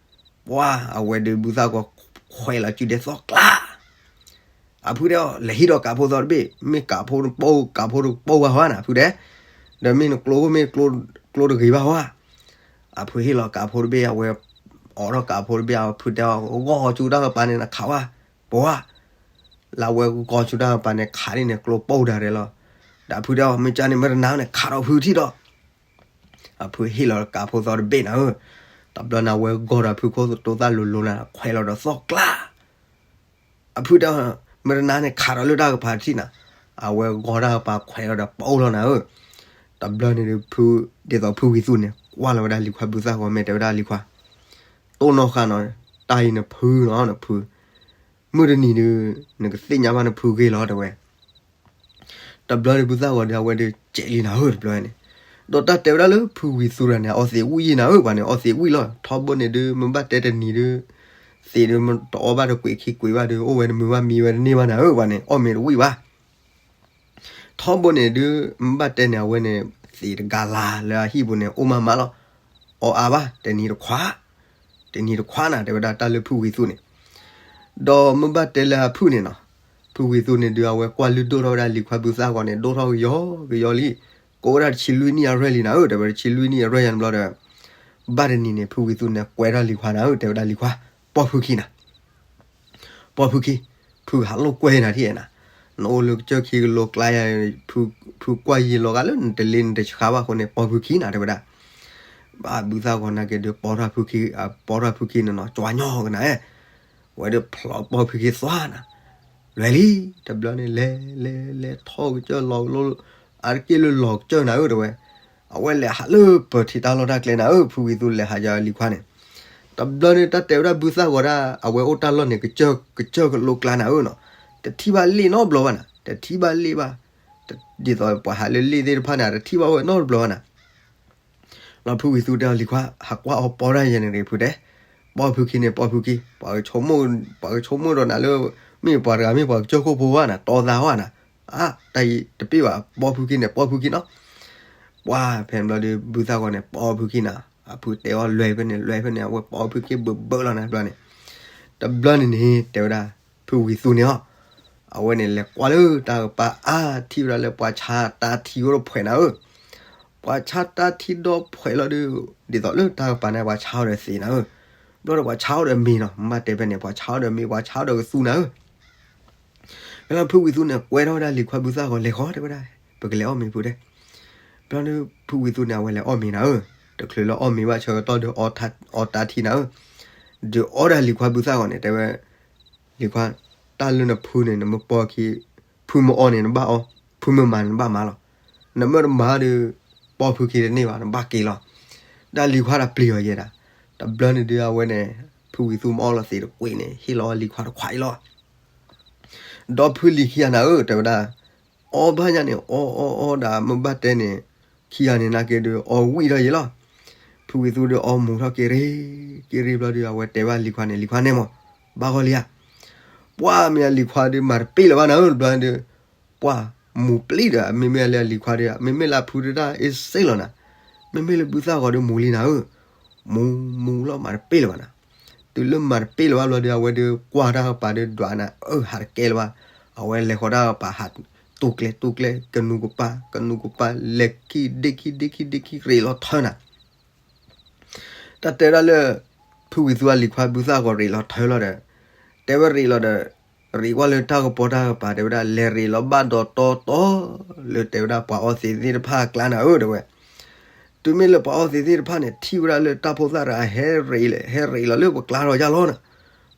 ပှၤ, အဝဲဒုးဘုသၣ်ဂီၤ ခွဲးလီၤစုဒဲးသီၣ်ကျါ အဖုတဲအီၤ လဲၤဟံးဒီးကးဖိသီတဘ့ၣ်, မ့ၢ်ကးဖိတပိၢ် ကးဖိတပိၢ်ဘၣ်ဟီနၤ အဖုတဲ, ဒီးမ့ၢ်နကျိမ့ၢ်ကျိတဂ့ၤဘၣ်ဟီဧါ. အဖုဟ့ၣ်လီၤကးဖိတဘ့ၣ် အဝဲအိးထီၣ်ကးဖိတဘ့ၣ် အဖုတဲအီၤ ဂီၤဆူတၢ်ကပၤန့ၣ် နခးဝဲ, ပှၤ, လၢအဝဲဂီၤဆူတၢ်ကပၤန့ၣ် ခးဒ်န့ၣ် ကျိပိၢ်ဒၣ်ရဲလီၤ. ဒီးအဖုတဲအီၤ မ့ၢ်ကန့ၣ် မ့ၢ်တနာ်န့ၣ် ခးဒီးဖုထံၣ်ဒီး အဖုဟ့ၣ်လီၤကးဖိသီတဘ့ၣ်နၤဧၢ, တဘျီန့ၣ် အဝဲဂီၤဒီးဖုခိၣ်တိသၣ်လိၤလိၤနၤ ခွဲးလီၤဒီးသီၣ်ကျါ အဖုတဲအီၤ မ့ၢ်တနာ်န့ၣ် ခးဒီးလၢတၢ်ကပၤတထံၣ်နၤ, အဝဲဂီၤတၢ်ကပၤခွဲးလီၤဒီးပိၢ်လီၤနၤဧၢ. တဘျီန့ၣ်ဒုး ဒ်သိးဖုဝံၤသူန့ၣ် ကွၢ်လီၤဝဲဒၣ်လံၤခွါဘုသၣ်ဂီၤ မ့ၢ်တဲဝဲဒၣ်လံၤခွါ, တိၢ်နီၣ်ဃာ်နီၤ, တၢ်အံၤနဖုလီၤ နဖု, မုၢ်တနံၤဒုး နကသ့ၣ်ညါဘၣ်နဖုဂ့ၢ်လီၤ တဲဝဲ. တဘျီန့ၣ် ဘုသၣ်ဂီၤဒီး အဝဲဒုးစဲးလံနၤဧၢ တဘျီန့ၣ်, ဒီးတၢ်တဲဝဲဒၣ်လၢဖုဝံၤသူတဂၤန့ၣ် အီသံးဝံၣ်ယံၤနၤဧၢ ပှၤန့ၣ် အီသံးဝံၣ်လီၤ. ထီဘိန့ၣ်ဒုး မ့ၢ်ဘၣ်တဲတနံၤဒုး သံးဒုးတအီဘၣ်တကွံာ်ခံကွံာ်ဘၣ်ဒီး အိၣ်ဝဲတမုာ်ဘၣ်မံဝဲတန့ၢ်ဘၣ်နၤဧၢ ပှၤန့ၣ် အီၣ်မ့ၤတဝံၣ်ဘၣ်. ထီဘိန့ၣ်ဒုး မ့ၢ်ဘၣ်တဲန့ၣ် အဝဲန့ၣ် သံးတဂၤလၢ်လၢအဟံၣ်ပူၤန့ၣ် အိၣ်မးမးလီၤ. အီအါဘၣ် တနံၤတခွး, တနံၤတခွးနၤ တဲဝဲဒၣ်တၢ်လၢဖုဝံၤသူန့ၣ်. ဒီးမ့ၢ်ဘၣ်တဲလၢအဖုၣ်န့ၣ်နီၤ, ဖုဝံၤသူန့ၣ်ဒုး အဝဲကွၢ်လုၢ်ဒိၣ်ထီၣ်ဝဲဒၣ်လံၤခွါဘုသၣ်ဂီၤန့ၣ် ဒိၣ်ထီၣ်ကယီကယီလံ. ကိးဝဲဒၣ်တဆံလွံၢ်နံၣ်အရွဲၣ်လံနၤဧၢ တဲဝဲ တဆံလွံၢ်နံၣ်အရွဲၣ်ယၤန့ၣ်ဘျီဒီး ဘၣ်တနံၤန့ၣ် ဖုဝံၤသူန့ၣ် ကွဲးထီၣ်လံၤခွါနၤဧၢ တဲဝဲဒၣ်လံၤခွါ, ပိာ်ဖုခံနၤ ပိာ်ဖုခံ, ဖုဟးလိာ်ကွဲနၤထံၣ်နၤ, နအိၣ်လၢကစၢၢ်ခံကလိကျါယၤ, ဖုကွၢ်ယံၤလီၤဂာ်လၢနတလ့နတဆှါဘၣ်အဃိန့ၣ် ပိာ်ဖုခံနၤ တဲဝဲဒၣ်. ဘၣ်ဘုသၣ်ဂီၤနာ်က့ဒုး ပိာ်ထီၣ်ဖုခံ, ပိာ်ထီၣ်ဖုခံန့ၣ်နီၤ ကၠွၤညီကနၤ, ဝဲဒုးဖျိပိာ်ဖုခံသွါနၤ, လွဲၤလံ, တဘျီန့ၣ် လဲၤလဲၤလဲၤထီၣ်ကစၢၢ်လီၤ, အါတက့ၢ်လၢလီၤကစၢၢ်နၤဧၢ တဲဝဲ အဝဲလဲၤဟးလၢပၢၤထံးတၢ်လီၢ်တၢ်ကျဲနၤဧၢ ဖုဝံၤသူလဲၤဟးယၤလံၤခွါန့ၣ်. တဘျီန့ၣ် တၢ်တဲဝဲဒၣ်ဘုသၣ်ဂီၤဒၣ် အဝဲအိၣ်တၢ်လီၢ်န့ၣ် ကစၢၢ်ကလိကျါနၤဧၢနီၤ, တထံၣ်ဘၣ်လ့ၣ်နီတဘျီဘၣ်နၤ, တထံၣ်ဘၣ်လ့ၣ်ဘၣ်, ဒ်သိးပှၤဟးလၢလ့ၣ်သ့ၣ်တဖၣ်န့ၣ် တထံၣ်ဘၣ်ဝဲနီတဘျီဘၣ်နၤ. လီၤဖုဝံၤသူတဲအီၤလံၤခွါ ဟးကွၢ်အီၤပိာ်တၢ်ယဲန့ၣ်ရ့ဖုတဲ, ပိာ်ဖုခံန့ၣ် ပိာ်ဖုခံ, ပှၤကဆိကမိၣ်ဒီးနၤလၢ မ့ၢ်ပှၤတဂၤမ့ၢ်ပှၤကစၢၢ်ခိၣ်ဖိဘၣ်နၤ တီသးဝဲနၤ, အါ တၢ်အံၤတပ့ၢ်ဘၣ် ပိာ်ဖုခံန့ၣ် ပိာ်ဖုခံနီၤ. ပှၤဖဲန့ၣ်ဘျီဒီး ဘုသၣ်ဂီၤန့ၣ် ပိာ်ဖုခံနၤ, အဖုတဲအီၤလွဲၤဖဲန့ၣ် လွဲၤဖဲန့ၣ် အဝဲပိာ်ဖုခံဘၣ်ဘၣ်လီၤနၤဘျီန့ၣ်. တဘျီန့ၣ်န့ၣ် တဲဝဲဒၣ် ဖုဝံၤသူန့ၣ်လီၤ အဝဲန့ၣ်လဲၤကွၢ်လၢတၢ်ကပၤအါ ထံၣ်ဝဲဒၣ်လၢပှၤဆါတၢ်ထံအိၣ်ဒီးဖှဲးနၤဧၢ, ပှၤဆါတၢ်ထံဒီးဖှဲးလီၤဒီး ဒ်သိးလၢတၢ်ကပၤန့ၣ် ပှၤဆါအီၤဒီးသံးနၤဧၢ, ဘျီဒီးပှၤဆါအီၤဒီးမ့ၤနီၤ မ့ၢ်ဘၣ်တဲဖဲန့ၣ် ပှၤဆါအီၤဒီးမ့ၤ ပှၤဆါအီၤဒီးကသူနၤဧၢ. ဖဲလီၤဖုဝံၤသူန့ၣ် ကွဲထီၣ်ဝဲဒၣ်လံၤခွါဘုသၣ်ဂီၤ လဲၤဃီတဲဝဲဒၣ် ပကလဲၤအီၣ်မ့ၤဖုတဲ. ဘျီဒီး ဖုဝံၤသူန့ၣ် အဝဲလဲၤအီၣ်မ့ၤနၤဧၢ, တချုးလၢအီၣ်မ့ၤဘၣ်ဆၢကတီၢ်ဒီး အီတၢ်ထံနၤဧၢ, ဒုးအီဒၣ်လံၤခွါဘုသၣ်ဂီၤန့ၣ် တဲဝဲ လံၤခွါ, တၢ်လၢနဖုန့ၣ် နမ့ၢ်ပိာ်ခံ, ဖုမ့ၢ်အီန့ၣ် နဘၣ်အီ, ဖုမ့ၢ်မၤန့ၣ် နဘၣ်မၤလီၤ. နမ့ၢ်တမၤဒီး ပိာ်ဖုခံတန့ၢ်ဘၣ် နဘၣ်က့ၤလီၤ. တၢ်လံၤခွါတပျံၤအီၤယဲဒၣ်. တဘျီန့ၣ်ဒုးအဝဲန့ၣ် ဖုဝံၤသူမ့ၢ်အီလီၤသံးတကွံာ်န့ၣ် ဟ့ၣ်လီၤအီလံၤခွါတခွးအံၤလီၤ. ဒီဖုလံၤခံဂၤနၤဧၢ တဲဝဲဒၣ်, အီဘၣ်ညါန့ၣ် အီအီအီဒၣ်မ့ၢ်ဘၣ်တဲန့ၣ်, ခံဂၤန့ၣ် နာ်က့ဒုး အီဝံၣ်ထီၣ်ယဲလီၤ. ဖုဝံၤသူဒီးအီမူၤထီၣ်က့ၤရ့, က့ၤရ့ဘျီဒီး အဝဲတဲဘၣ်လံၤခွါန့ၣ် လံၤခွါန့ၣ်မး, ဘၣ်ဂီၢ်လံဧါ. ပှၢ်မ့ၢ်အလံၤခွါဒုး မၤတပ့ၢ်လၢၤဘၣ်နၤဧၢ တဘျီန့ၣ်ဒုး, ပှၢ်မူၤပျံၤဒီး မ့မ့ၢ်လၢအလံၤခွါဒီး မ့မ့ၢ်လၢအဖုတဒၣ်အ့စ့လီၤနၤ, မ့မ့ၢ်လၢဘုသၣ်ဂီၤဒီးမူၤလံနၤဧၢ, မူၤမူၤလီၤမၤတပ့ၢ်လၢၤဘၣ်နၤ. တုၤလၢမၤတပ့ၢ်လၢၤဘၣ်ဘျီဒီး အဝဲဒုးကွၢ်တၢ်ကပၤဒီးဒွးနၤ အၢ ဟးတကဲလၢၤဘၣ်, အဝဲလဲၤဃီၤတၢ်ကပၤဟး တူၢ်ကျဲတူၢ်ကျဲ ကနူၤကပၤ ကနူၤကပၤ လဲၤခံဒ့ခံဒ့ခံဒ့ခံရ့းလီၤထၢနၤ တၢ်တဲဒၣ်လၢ ဖုဝံၤသူအလံၤခွါဘုသၣ်ဂီၤရ့းလီၤထၢလီၤဒီး, တဲဝဲရ့းလီၤဒီး, ရ့းကွၢ်လၢတၢ်ကပီၤတၢ်ကပၤ တဲဝဲဒၣ် လဲၤရ့းလီၤဘၣ်ဒီးတီတီ လၢတဲဝဲဒၣ်ပှၤအီသံးသ့ၣ်တဖၣ်အကျါနၤဧၢ တဲဝဲ. တုၤမ့ၢ်လၢပှၤအီသံးသ့ၣ်တဖၣ်န့ၣ် ထံၣ်ဝဲဒၣ်လၢတၢ်ဖိသၣ်တဂၤဟဲရ့းလၢ ဟဲရ့းလီၤလၢပကျါထီၣ်ယါလီၤနၤ,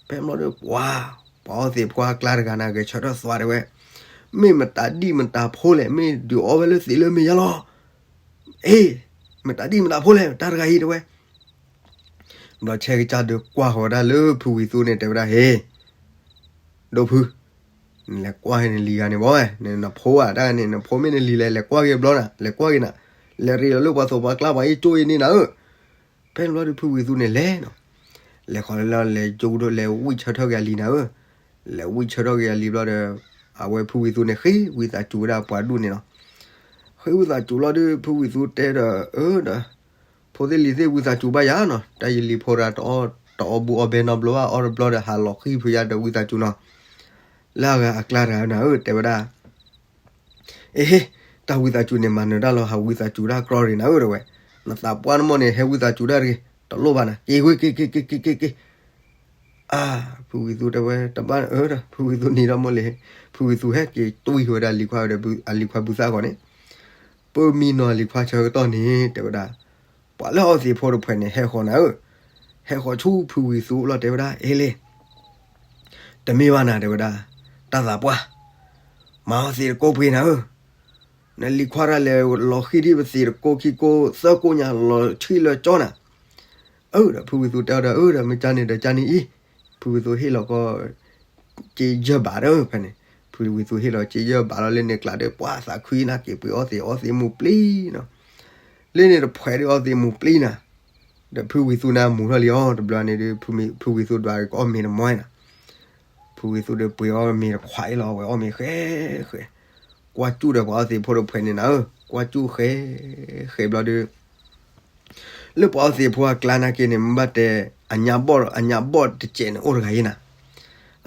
ဖဲဘျီဒီး ပှၤ, ပှၤအီသံးဖိအကျါတဂၤန့ၣ် ဂဲၤဆၢထၢၣ်သွါတဲဝဲ, မ့ၢ်မတၤဒ်မတၤဖိလဲၣ် မ့ၢ်ဒုးအီဝဲလၢသံးလၢမ့ၢ်ယါလီၤ အ့, မတၤဒ်မတၤဖိလဲၣ် တၢ်တဂၤအံၤတဲဝဲ. ဘျီဆဲကစၢ်ဒုးကွၢ်ဃီၤဝဲဒၣ်လၢဖုဝံၤသူန့ၣ် တဲဝဲဒၣ် ဟ့ၣ်, ဒိၣ်ဖု, နလဲၤကွၢ်ဟဲနလံၤဂၤန့ၣ်ဘၣ်ဝဲ, နဖိဧါ တၢ်န့ၣ် နဖိမ့ၢ်နလံၤလဲၣ် လဲၤကွၢ်က့ၤဘျီနၤ လဲၤကွၢ်က့ၤနၤ, လဲၤရ့းလီၤလၢပှၤသိးပှၤကျါပှၤအ့ၣ်ကၠိအံၤန့ၣ်နၤဧၢ. ဖဲန့ၣ်ဘျီဒီးဖုဝံၤသူန့ၣ်လဲၤနီၤ, လဲၤဃီၤလၢလီၤ လဲၤကၠိဒီးလဲၤဝံၣ်ဆၢထၢၣ်က့ၤအလံၤနၤဧၢ. လဲၤဝံၣ်ဆၢထၢၣ်က့ၤအလံၤဘျီဒီး အဝဲဖုဝံၤသူန့ၣ် ဃ့ဝံသးစူၤဝဲဒၣ်ပှၤဒူၣ်န့ၣ်လီၤ. ဃ့ဝံသးစူၤလီၤဒီး ဖုဝံၤသူတဲဒီး အၢ ဒီး ဖိသ့ၣ်လံၤသ့ၣ်ဝံသးစူၤဘၣ်ယၤနီၤ, တၢ်ယလံၤဖိတဂၤ တအီဘူးအီဘဲနီတဘျီဘၣ် အီတဘျီဒီးဟးလီၤဃံၢ်ဖုးယါဒီးဝံသးစူၤနီၤ. လၢအဂၤအကျါတဂၤနၤဧၢ တဲဝဲဒၣ် အ့ဟ့, တၢ်ဝံသးစူၤန့ၣ် မၤနၢၤတၢ်လီၤ ဟးဝံသးစူၤတၢ်ကြီရ့းနၤဧၢ တဲဝဲ. နသးပှၢ်နမိၢ်န့ၣ် ဟဲဝံသးစူၤတၢ်တဂ့ၤ, တလိၣ်ဘၣ်နၤ, က့ၤဝဲက့ၤက့ၤက့ၤက့ၤက့ၤက့ၤ. အါ, ဖုဝံၤသူတဲဝဲ တဘၣ်အၢဒီး ဖုဝံၤသူနံၤထီၣ်မိၢ်လံၤ, ဖုဝံၤသူဟဲက့ၤတွံၢ်ဝဲဒၣ်လံၤခွါဒီး အလံၤခွါဘုသၣ်ဂီၤန့ၣ်, ပမံနီၤလံၤခွါဆၢကတီၢ်န့ၣ် တဲဝဲဒၣ်, ပှၤလၢအီသံးဖိတဖှဲးန့ၣ် ဟဲဃီၤနၤဧၢ, ဟဲဃီၤဆူဖုဝံၤသူအအိၣ်လီၤ တဲဝဲဒၣ် အ့လ့ တမ့ၢ်ဘၣ်နၤ တဲဝဲဒၣ်, တၢ်သးပှၢ်, မၤအီသံးတကိးပှ့ၤနၤဧၢ, နလံၤခွါတၢ်လဲၤလီၤဃံၢ်ဒံးပသံးတကိးခံကိးသၢကိးညါလီၤဆံၣ်လၢကၠီနၤ. အၢ ဒီးဖုဝံၤသူတဲအီၤဒီး အၢ ဒီးမ့ၢ်ကၢန့ၣ်ဒီးကၢန့ၣ်အံၤ, ဖုဝံၤသူဟ့ၣ်လီၤကီၢ် က့ယဲၢ်ဘးဒီးဖဲန့ၣ်, ဖုဝံၤသူဟ့ၣ်လီၤက့ယဲၢ်ဘးလီၤ လၢန့ၣ်ကျါဒီး ပှၤသးခုနာ်က့ၤပှ့ၤအီၣ်သ့ၣ်အီသ့ၣ်မူပျံၤနီၤ, လၢန့ၣ်တဖှဲးဒီးအီသ့ၣ်မူပျံၤနၤ, ဒီးဖုဝံၤသူန့ၣ်မူထီၣ်လံအီၤ တဘျီန့ၣ်ဒီး ဖုဝံၤသူဒွးက့ၤအီၣ်မ့ၤတမီၢ်နီၤ, ဖုဝံၤသူဒီးပှ့ၤအီၣ်မ့ၤတခွးအံၤလီၤ အဝဲအီၣ်မ့ၤဃဲဃဲ, ကွၢ်ကၠူၣ်ဒီးပှၤအီသ့ၣ်ဖိတဖှဲးန့ၣ်နၤဧၢ, ကွၢ်ကၠူၣ်ဃဲဃဲဘျီဒီး လၢပှၤအီသ့ၣ်ဖိအကျါနာ်က့န့ၣ် မ့ၢ်ဘၣ်တဲ အညါဘီၣ် အညါဘီၣ်တစဲးန့ၣ်အိၣ်တဂၤအံၤနၤ,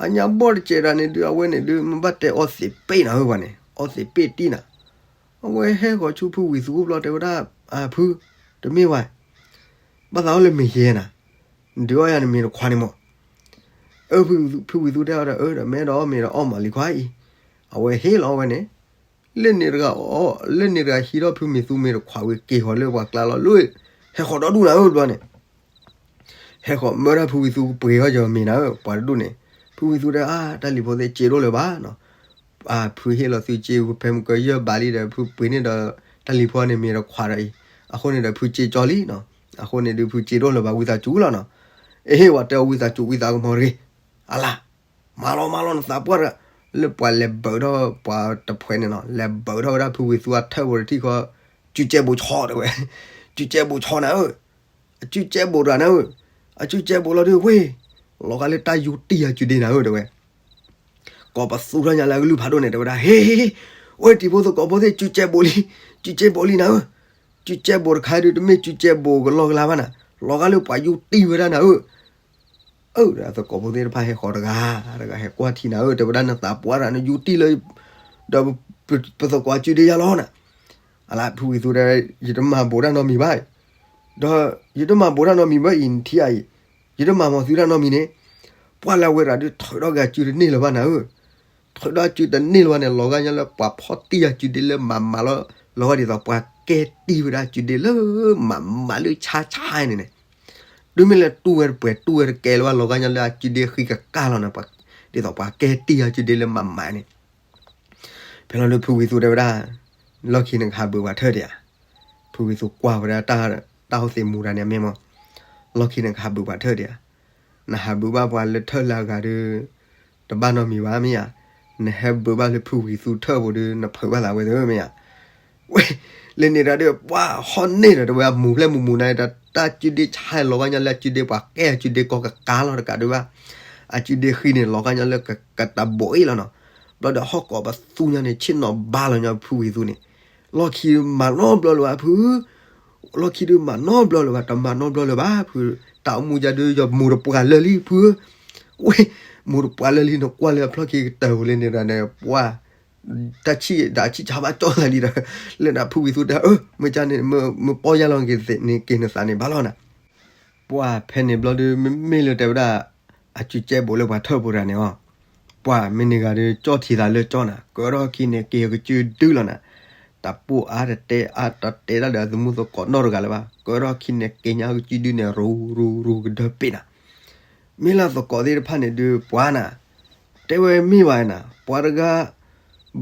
အညါဘီၣ်တစဲးဒၣ်န့ၣ်ဒုး အဝဲန့ၣ်ဒုး မ့ၢ်ဘၣ်တဲအီသ့ၣ်ပ့ၣ်နၤဧၢပှၤန့ၣ် အီသ့ၣ်ပ့ၣ်တံၢ်နၤ, အဝဲဟဲဃီၤဆူဖုဝံၤသူဘျီတဲဝဲဒၣ် အဖု တမ့ၢ်ဝဲ ဘၣ်သးအီၣ်လၢမ့ၤယဲနၤ, နဒုးအီၣ်ယၤနမ့ၤတခွးန့ၣ်မး, အၢ ဖုဝံၤသူတဲအီၤဒီး အၢ ဒီးမ့ၢ်ဒီးအီၣ်မ့ၤဒီးအီၣ်မးလံခွါအံၤ, အဝဲဟ့ၣ်လီၤဝဲန့ၣ် လၢန့ၣ်တဂၤအီၣ် လၢန့ၣ်တဂၤဟံးထီၣ်ဖုမံၤသူမ့ၤတခွးဝံၤက့ၤဃီၤလၢပှၤကျါလီၤလၢ ဟဲဃီၤဒီဒူၣ်နၤဧၢဘျီန့ၣ်, ဟဲဃီၤမၢဒၣ်ဖုဝံၤသူပှ့ၤဃီၤယမ့ၤနၤဧၢ ပှၤတဒူၣ်န့ၣ်, ဖုဝံၤသူတဲ အါ တၢ်လံၤဖိသ့ၣ်စ့ဒိၣ်လၢၤဘၣ်နီၤ, ဖုဟ့ၣ်လီၤသုစ့ဖဲမုၢ်ကယၢၢ်ဘးလံဒီး ဖုပှ့ၤန့ၢ်ဒီး တၢ်လံၤဖိန့ၣ်မ့ၤတခွးဒီးအံၤ, အဃိန့ၣ်ဒီးဖုစ့ကၠီလံနီၤ, အဃိန့ၣ်ဒုးဖုစ့ဒိၣ်လၢၤဘၣ်ဝံသးစူၤလီၤနီၤ, အဟ့ၣ်ဝဲတဲအီၤဝံသးစူၤဝံသးကမီၤတဂ့ၤ, အလါ မၤလီၤမၤလီၤနသးပှၢ်တဂၤ, လၢပှၤလဲၤဘုးထီၣ်ပှၤတဖှဲးန့ၣ်နီၤ လဲၤဘုးထီၣ်ဝဲဒၣ်ဖုဝံၤသူအထၢၣ်ဖိတထံၣ်ဃီ, စုကဲဘိးဆီတဲဝဲ, စုကဲဘိးဆီနၤဧၢ, အစုကဲဘိးတဂၤနၤဧၢ, အစုကဲဘိးလီၤဒုးဝ့ၢ်, လီၤဂာ်လၢတၢ်ယူတံၢ်အစုဒ့နၤဧၢတဲဝဲ, ကိးပသူထီၣ်ညါလၢအကလုၢ်ဖးဒိၣ်န့ၣ်တဲဝဲဒၣ် ဟ့ ဝ့ၢ်တံၤဖိသကိးဖိသ့ၣ် စုကဲဘိးလံ, စုကဲဘိးလံနၤဧၢ, စုကဲဘိးတခါဒုးတမ့ၢ်စုကဲဘိးကလီကလါဘၣ်နၤ, လီၤဂာ်လၢပှၤယူတံၢ်ဝဲဒၣ်နၤဧၢ အၢ ဒီးသကိးဖိသ့ၣ်တဖၣ်ဟဲဃီၤတဂၤ, တဂၤဟဲကွၢ်ထံနၤဧၢ, တဲဝဲဒၣ်နသးပှၢ်တဂၤနယူတံၢ်လၢ, ဒီးပသကိးစုဒ့ယါလီၤနၤ, အလါဖုဝံၤသူတဲ ယတမၤဘိးတၢ်နီတမံၤဘၣ်, ဒီးယတမၤဘိးတၢ်နီတမံၤဘၣ်အံၤနထံၣ်အံၤ, ယတမၤမၤသုတၢ်နီတမံၤန့ၣ်, ပှၢ်လၢဝဲဒၣ်ဒုးထုးထီၣ်က့ၤအစုတန့ၢ်လၢၤဘၣ်နၤဧၢ ထုးထီၣ်အစုတန့ၢ်လၢၤဘၣ်န့ၣ် လီၤဂာ်ညါလၢပှၤဖီၣ်တံၢ်အစုဒ့လၢမၤမၤလီၤ, လီၤဂာ်ဒ်သိးပှၤကဲတံၢ်ဝဲဒၣ်အစုဒ့လၢမၤမၤလၢဆါဆါန့ၣ်န့ၣ်, တုၤမ့ၢ်လၢတူၢ်ဝဲတပှဲၤတူၢ်ဝဲတကဲလၢၤဘၣ် လီၤဂာ်ညါလၢအစုဒ့ဃံကကၢ်လီၤန့ၣ်, ဒ်သိးပှၤကဲတံၢ်အစုဒ့လၢမၤမၤန့ၣ် ဖဲလီၤဒုးဖုဝံၤသူတဲဝဲဒၣ်, လီၢ်ခံနကဟးဘုးပှၤထၢၣ်ဒံးဧါ, ဖုဝံၤသူကွၢ်ဝဲဒၣ်တၢ်ဟီၣ်သ့ၣ်မူဒါန့ၣ်မ့ၢ်မး, လီၢ်ခံနကဟးဘုးပှၤထၢၣ်ဒံးဧါ, နဟးဘုးဘၣ်ပှၤလၢထၢၣ်လၢအဂၤဒီး, တဘၣ်နီတမံၤဘၣ်မ့ၢ်ဧါ, နဟဲဘုးဘၣ်လၢဖုဝံၤသူထၢၣ်ပူၤဒီး နဖုးဘၣ်သးဝဲသ့မ့ၢ်ဧါ ဝဲ, လၢန့ၣ်တၢ်ဒီး ပှၤဟီၣ်န့ၢ်ဒီးတဝဲအမူၤဖျဲၣ်မူၤမူၤန့ၣ်ဒီး တၢ်စုဒ့ဆါလီၤဂာ်ညါလၢအစုဒ့ပှၤကဲအစုဒ့ကီကကါလီၤတကးဒုးဘၣ်, အစုဒ့ဃံန့ၣ် လီၤဂာ်ညါလၢကတဘိးအံၤလီၤနီၤ, ဘျီဒီးဟီၣ်ကိးပသူညါန့ၣ် ဆ့ၣ်နီၤဘါလီၤညါဖုဝံၤသူန့ၣ်, လီၢ်ခံမၤနီတဘျီလၢၤဘၣ်ဖု လီၢ်ခံဒုးမၤနီတဘျီလၢၤဘၣ် တမၤနီတဘျီလၢၤဘၣ်ဖု, တၢ်အိၣ်မူယါဒုးယမူၤတပှၢ်လၢာ်လံဖုဧၢ, ဝဲ, မူၤတပှၢ်လၢာ်လံ နကွၢ်လၢအဖျီၣ်ခံကတၢၢ်ဧိၤလၢန့ၣ်ဒီးန့ၣ် ပှၢ်, တၢ်ဆံၣ်ဒီးအဆံၣ်ဆါဘၣ်ကၠီၣ်သးလံဒီး, လၢန့ၣ်ဖုဝံၤသူတဲ အၢ မ့ၢ်ကန့ၣ် မ့ၢ်ပီၢ်ယၢ်လီၤက့ၤနက့ၤနသးန့ၣ်ဘၣ်လီၤနၤ, ပှၢ်ဖဲန့ၣ်ဘျီဒုး မ့မ့ၢ်လၢတဲဝဲဒၣ်, အစုကဲဘိးလၢပှၤထၢၣ်ပူၤတဂၤန့ၣ်အီၤ, ပှၢ်မ့ၢ်န့ၢ်ဂၤဒီးကၠီၣ်ထံသးလၢကၠီၣ်နၤ ကၢထီၣ်ခံန့ၣ်က့ၤကစုဒုလီၤနၤ, တၢ်ပိၢ်အါတတဲအါတတဲတၢ်ဒီးအသမူသကိးနီတဂၤလၢၤဘၣ် ကၢထီၣ်ခံန့ၣ်က့ၤညါကစုဒုန့ၣ် ရူၤရူၤရူၤကဒၢပ့ၣ်နၤ မ့ၢ်လၢသကိးသ့ၣ်တဖၣ်န့ၣ်ဒုးပှၤနၤ, တဲဝဲမ့ၢ်ဘၣ်နၤ ပှၤတဂၤ,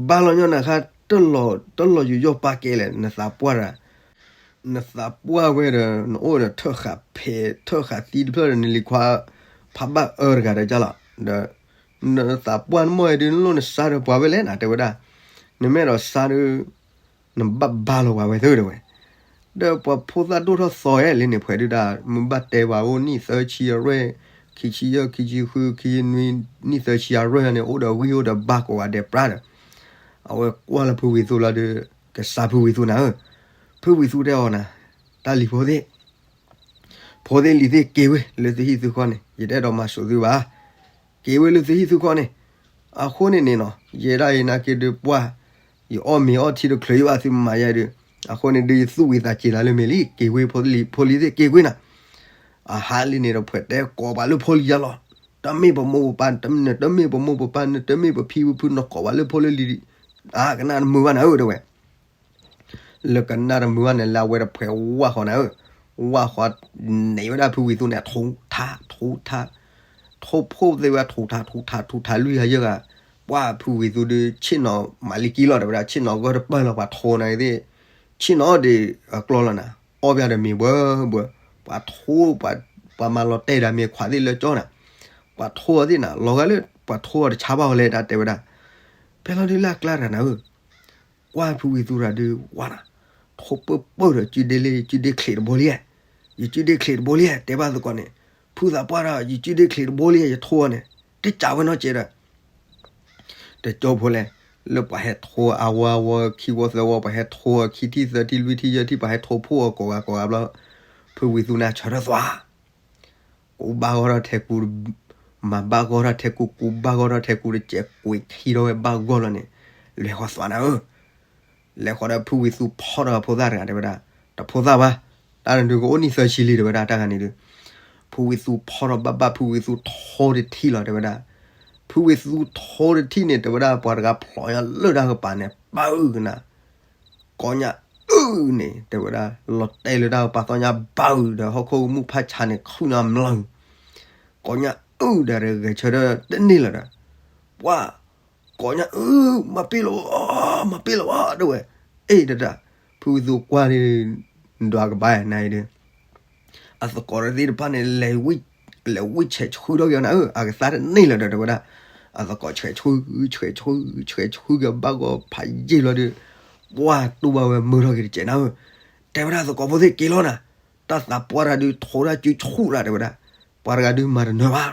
ဘါလီၤညီနၤခါ, တလီၤယူးယီၣ်ပာ်ကဲလဲၣ် နသးပှၢ်တဂၤ, နသးပှၢ်ဝဲဒီး နအိၣ်ဒီးထၢၣ်ဃာ်ဖဲးထၢၣ်ဃာ်သံတဖျၢၣ်ဒီးနလံၤခွါ, ဖးဘၣ်အၢတဂၤဒီးကၢ်လီၤ, ဒီး, နသးပှၢ်နမီၢ်အံၤဒုးနလိၣ်နစါဒီးပှၤဝဲလဲၣ်နၤတဲဝဲဒၣ်, နမ့ၢ်အဲၣ်ဒိးစါဒုး နဘၣ်ဘါလီၤပှၤဝဲသ့တဲဝဲ, ဒီးပှၤဖိသၣ်ဒိၣ်ထီၣ်သီဧါလၢန့ၣ်ဖှဲးဒုးဒၣ် မ့ၢ်ဘၣ်တဲပှၤအိၣ်နံၣ်သၢဆံအရွဲၣ်, ခံဆံယဲၢ် ခံဆံဃု ခံဆံနွံ, နံၣ်သၢဆံအရွဲၣ်န့ၣ် အိၣ်ဒီးဝံၣ်အိၣ်ဒီးဘါကိးဂၤဒဲးပြါဒီး, အဝဲကွၢ်လၢဖုဝံၤသူလီၤဒီး, ကစၢ်ဖုဝံၤသူနၤဧၢ, ဖုဝံၤသူတဲအီၤနၤ, တၢ်လံၤဖိသ့ၣ် ဖိသ့ၣ်လံၤသ့ၣ်က့ၤဝဲလၢသုဟံၣ်သုဃီန့ၣ် ယတအဲၣ်ဒိးမၤစိာ်သုဘၣ်, က့ၤဝဲလၢသုဟံၣ်သုဃီန့ၣ်, အဃိန့ၣ်န့ၣ်နီၤ ယဲဒၣ်အံၤနာ်က့ဒုးပှၢ်, ယအီၣ်မ့ၤအီထံတချုးယဘၣ်သုမၤယဲဒုး, အဃိန့ၣ်ဒုးယသူၣ်ဝံၤသးစဲၤလၢမ့ၢ်လံ က့ၤဝဲဖိလံၤသ့ၣ်က့ၤကွ့ၢ်နၤ, အဟးလံန့ၣ်ဒီးဖှဲးတဲကိးပှၤလၢဖိလံၤယါလီၤ, တမ့ၢ်ပမိၢ်ပပၢ်, နတမ့ၢ်ပမိၢ်ပပၢ် နတမ့ၢ်ပဖံပဖု နကိးပှၤလၢဖိလၢလံၤ, အကနၣ်တမုာ်ဘၣ်နၤဧၢတဲဝဲ လၢကနၣ်တမုာ်ဘၣ်န့ၣ် လၢအဝဲတဖှဲးဝၢ်ဃီနၤဧၢ, ဝၢ်ဃီန့ၣ်ဝဲဒၣ်ဖုဝံၤသူန့ၣ် ထူးထး ထူးထး, ထူးဖိသ့ၣ်ဝဲထူးထး ထူးထး ထူးထးလွံၢ်ဂၤယဲၢ်ဂၤ, ပှၢ်ဖုဝံၤသူဒုးဆ့ၣ်နီၤမၤလံကံလီၤတဲဝဲဒၣ် ဆ့ၣ်နီၤဂၢၢ်တပၢၢ်လီၤ ပှၤထူးနၤသ့ၣ်, ဆ့ၣ်နီၤဒံးအကျီလီၤနၤ, အီၣ်ဘၣ်ဒီးမ့ၤဘှၢဘှၢ, ပှၤထူး, ပှၤမၤလီၤတဲာ်ဒီးမ့ၤခွးသ့ၣ်လၢကၠီနၤ, ပှၢ် ပှၤထိအီၤသ့ၣ်နၤ လီၤဂာ်လၢပှၤထိအီၤတဆါဘၣ်ဝဲလဲၣ် တၢ်တဲဝဲဒၣ်. ဖဲလီၤဒုးလၢအကျါတဂၤနၤဧၢ, ကွၢ်ဖုဝံၤသူတဂၤဒုး ဝါနၤ, ထိပၢၢ်ပၢၢ်ဒီး ကုဒ့လ့ ကုဒ့ချံးတဘိလံ, ယကုဒ့ချံးတဘိလံ တဲဘၣ်သကိးန့ၣ်, ဖုသးပှၢ်ဒီး ယကုဒ့ချံးတဘိလံ ယထိအီၤန့ၣ် တကးဝဲနီတစဲးဒီး တကၠိဖိလဲၣ်, လၢပှၤဟဲထိအဝီအဝီ ခံဝီသၢဝီ ပှၤဟဲထိအီၤခံထံၣ်သၢထံၣ်လွံၢ်ထံၣ်ယဲၢ်ထံၣ် ပှၤဟဲထိဖှိၣ်အီၤကိးဂၤကိးဂၤဘျီ, ဖုဝံၤသူန့ၣ်ဆၢထၢၣ်သွါ ကူဘၣ်ဂီၢ်ထီၣ်ထဲကူ, မၤဘၣ်ဂီၢ်ထီၣ်ထဲကူ ကူဘၣ်ဂီၢ်ထီၣ်ထဲကူတစဲး ကွံာ်ထံထီၣ်ဝဲဘၣ်ဂီၢ်လီၤန့ၣ်, လဲၤဃီသွါနၤဧၢ, လဲၤဃီဒီးဖုဝံၤသူဖီၣ်ဒီးဖိသၣ်တဂၤတဲဝဲဒၣ်, တဖိသၣ်ဘၣ်, တၢ်နဒုးကအိၣ်နံၣ်သၢဆံလံ တဲဝဲဒၣ် တၢ်ဂၤန့ၣ်ဒုး, ဖုဝံၤသူဖီၣ်ဒီးဘၣ်ဘၣ် ဖုဝံၤသူထိတထံၣ်လီၤ တဲဝဲဒၣ်, ဖုဝံၤသူထိတထံၣ်န့ၣ် တဲဝဲဒၣ် ပှၤတဂၤဖျိးညါလၢတၢ်ကပၤန့ၣ် ပၢ်အုၣ်ကနၤ ကိးညါအုၣ်န့ၣ် တဲဝဲဒၣ် လီၤတဲာ်လၢတၢ်ကပၤသီညါဘၣ်အုၣ်ဒီး ဟီၣ်ခိၣ်ကမူၣ်ဖးဆါန့ၣ် ခုၣ်ညါမျၢၢ်, ကိးညါအုၣ်ဒီး ဂဲၤဆၢထၢၣ်တန့ၢ်လၢၤဒီး, ပှၤ, ကိးညါအုၣ် မၤပ့ၢ်လီၤဘၣ်, မၤပ့ၢ်လီၤဘၣ် တဲဝဲ, အဲၣ်ဒဒၣ်, ဖုဝံၤသူကွၢ်န့ၣ်, ဒွးကဘၣ်နၤအံၤဒီး အသကိးသ့ၣ်တဖၣ်န့ၣ် လဲၤဝံၣ်ဆဲးဆှုထီၣ်က့ၤအီၤနၤဧၢ, အကသါတန့ၢ်လၢၤဒီး တဲဝဲဒၣ်, အသကိးဆဲးဆှု, ဆဲးဆှု, ဆဲးဆှုက့ၤဘၣ်ဂီၢ်ဖးယံာ်လီၤဒီး, ပှၤတူၢ်ဘၣ်ဝဲမုာ်ထီၣ်က့ၤတစဲးနၤဧၢ, တဲဝဲဒၣ်သကိးဖိသ့ၣ်က့ၤလီၤနၤ, တၢ်သးပှၢ်တၢ်ဒုးထိးတၢ်စုဆူၣ်လၢ တဲဝဲဒၣ်, ပှၤတဂၤဒုးမၤတနၢၤဘၣ်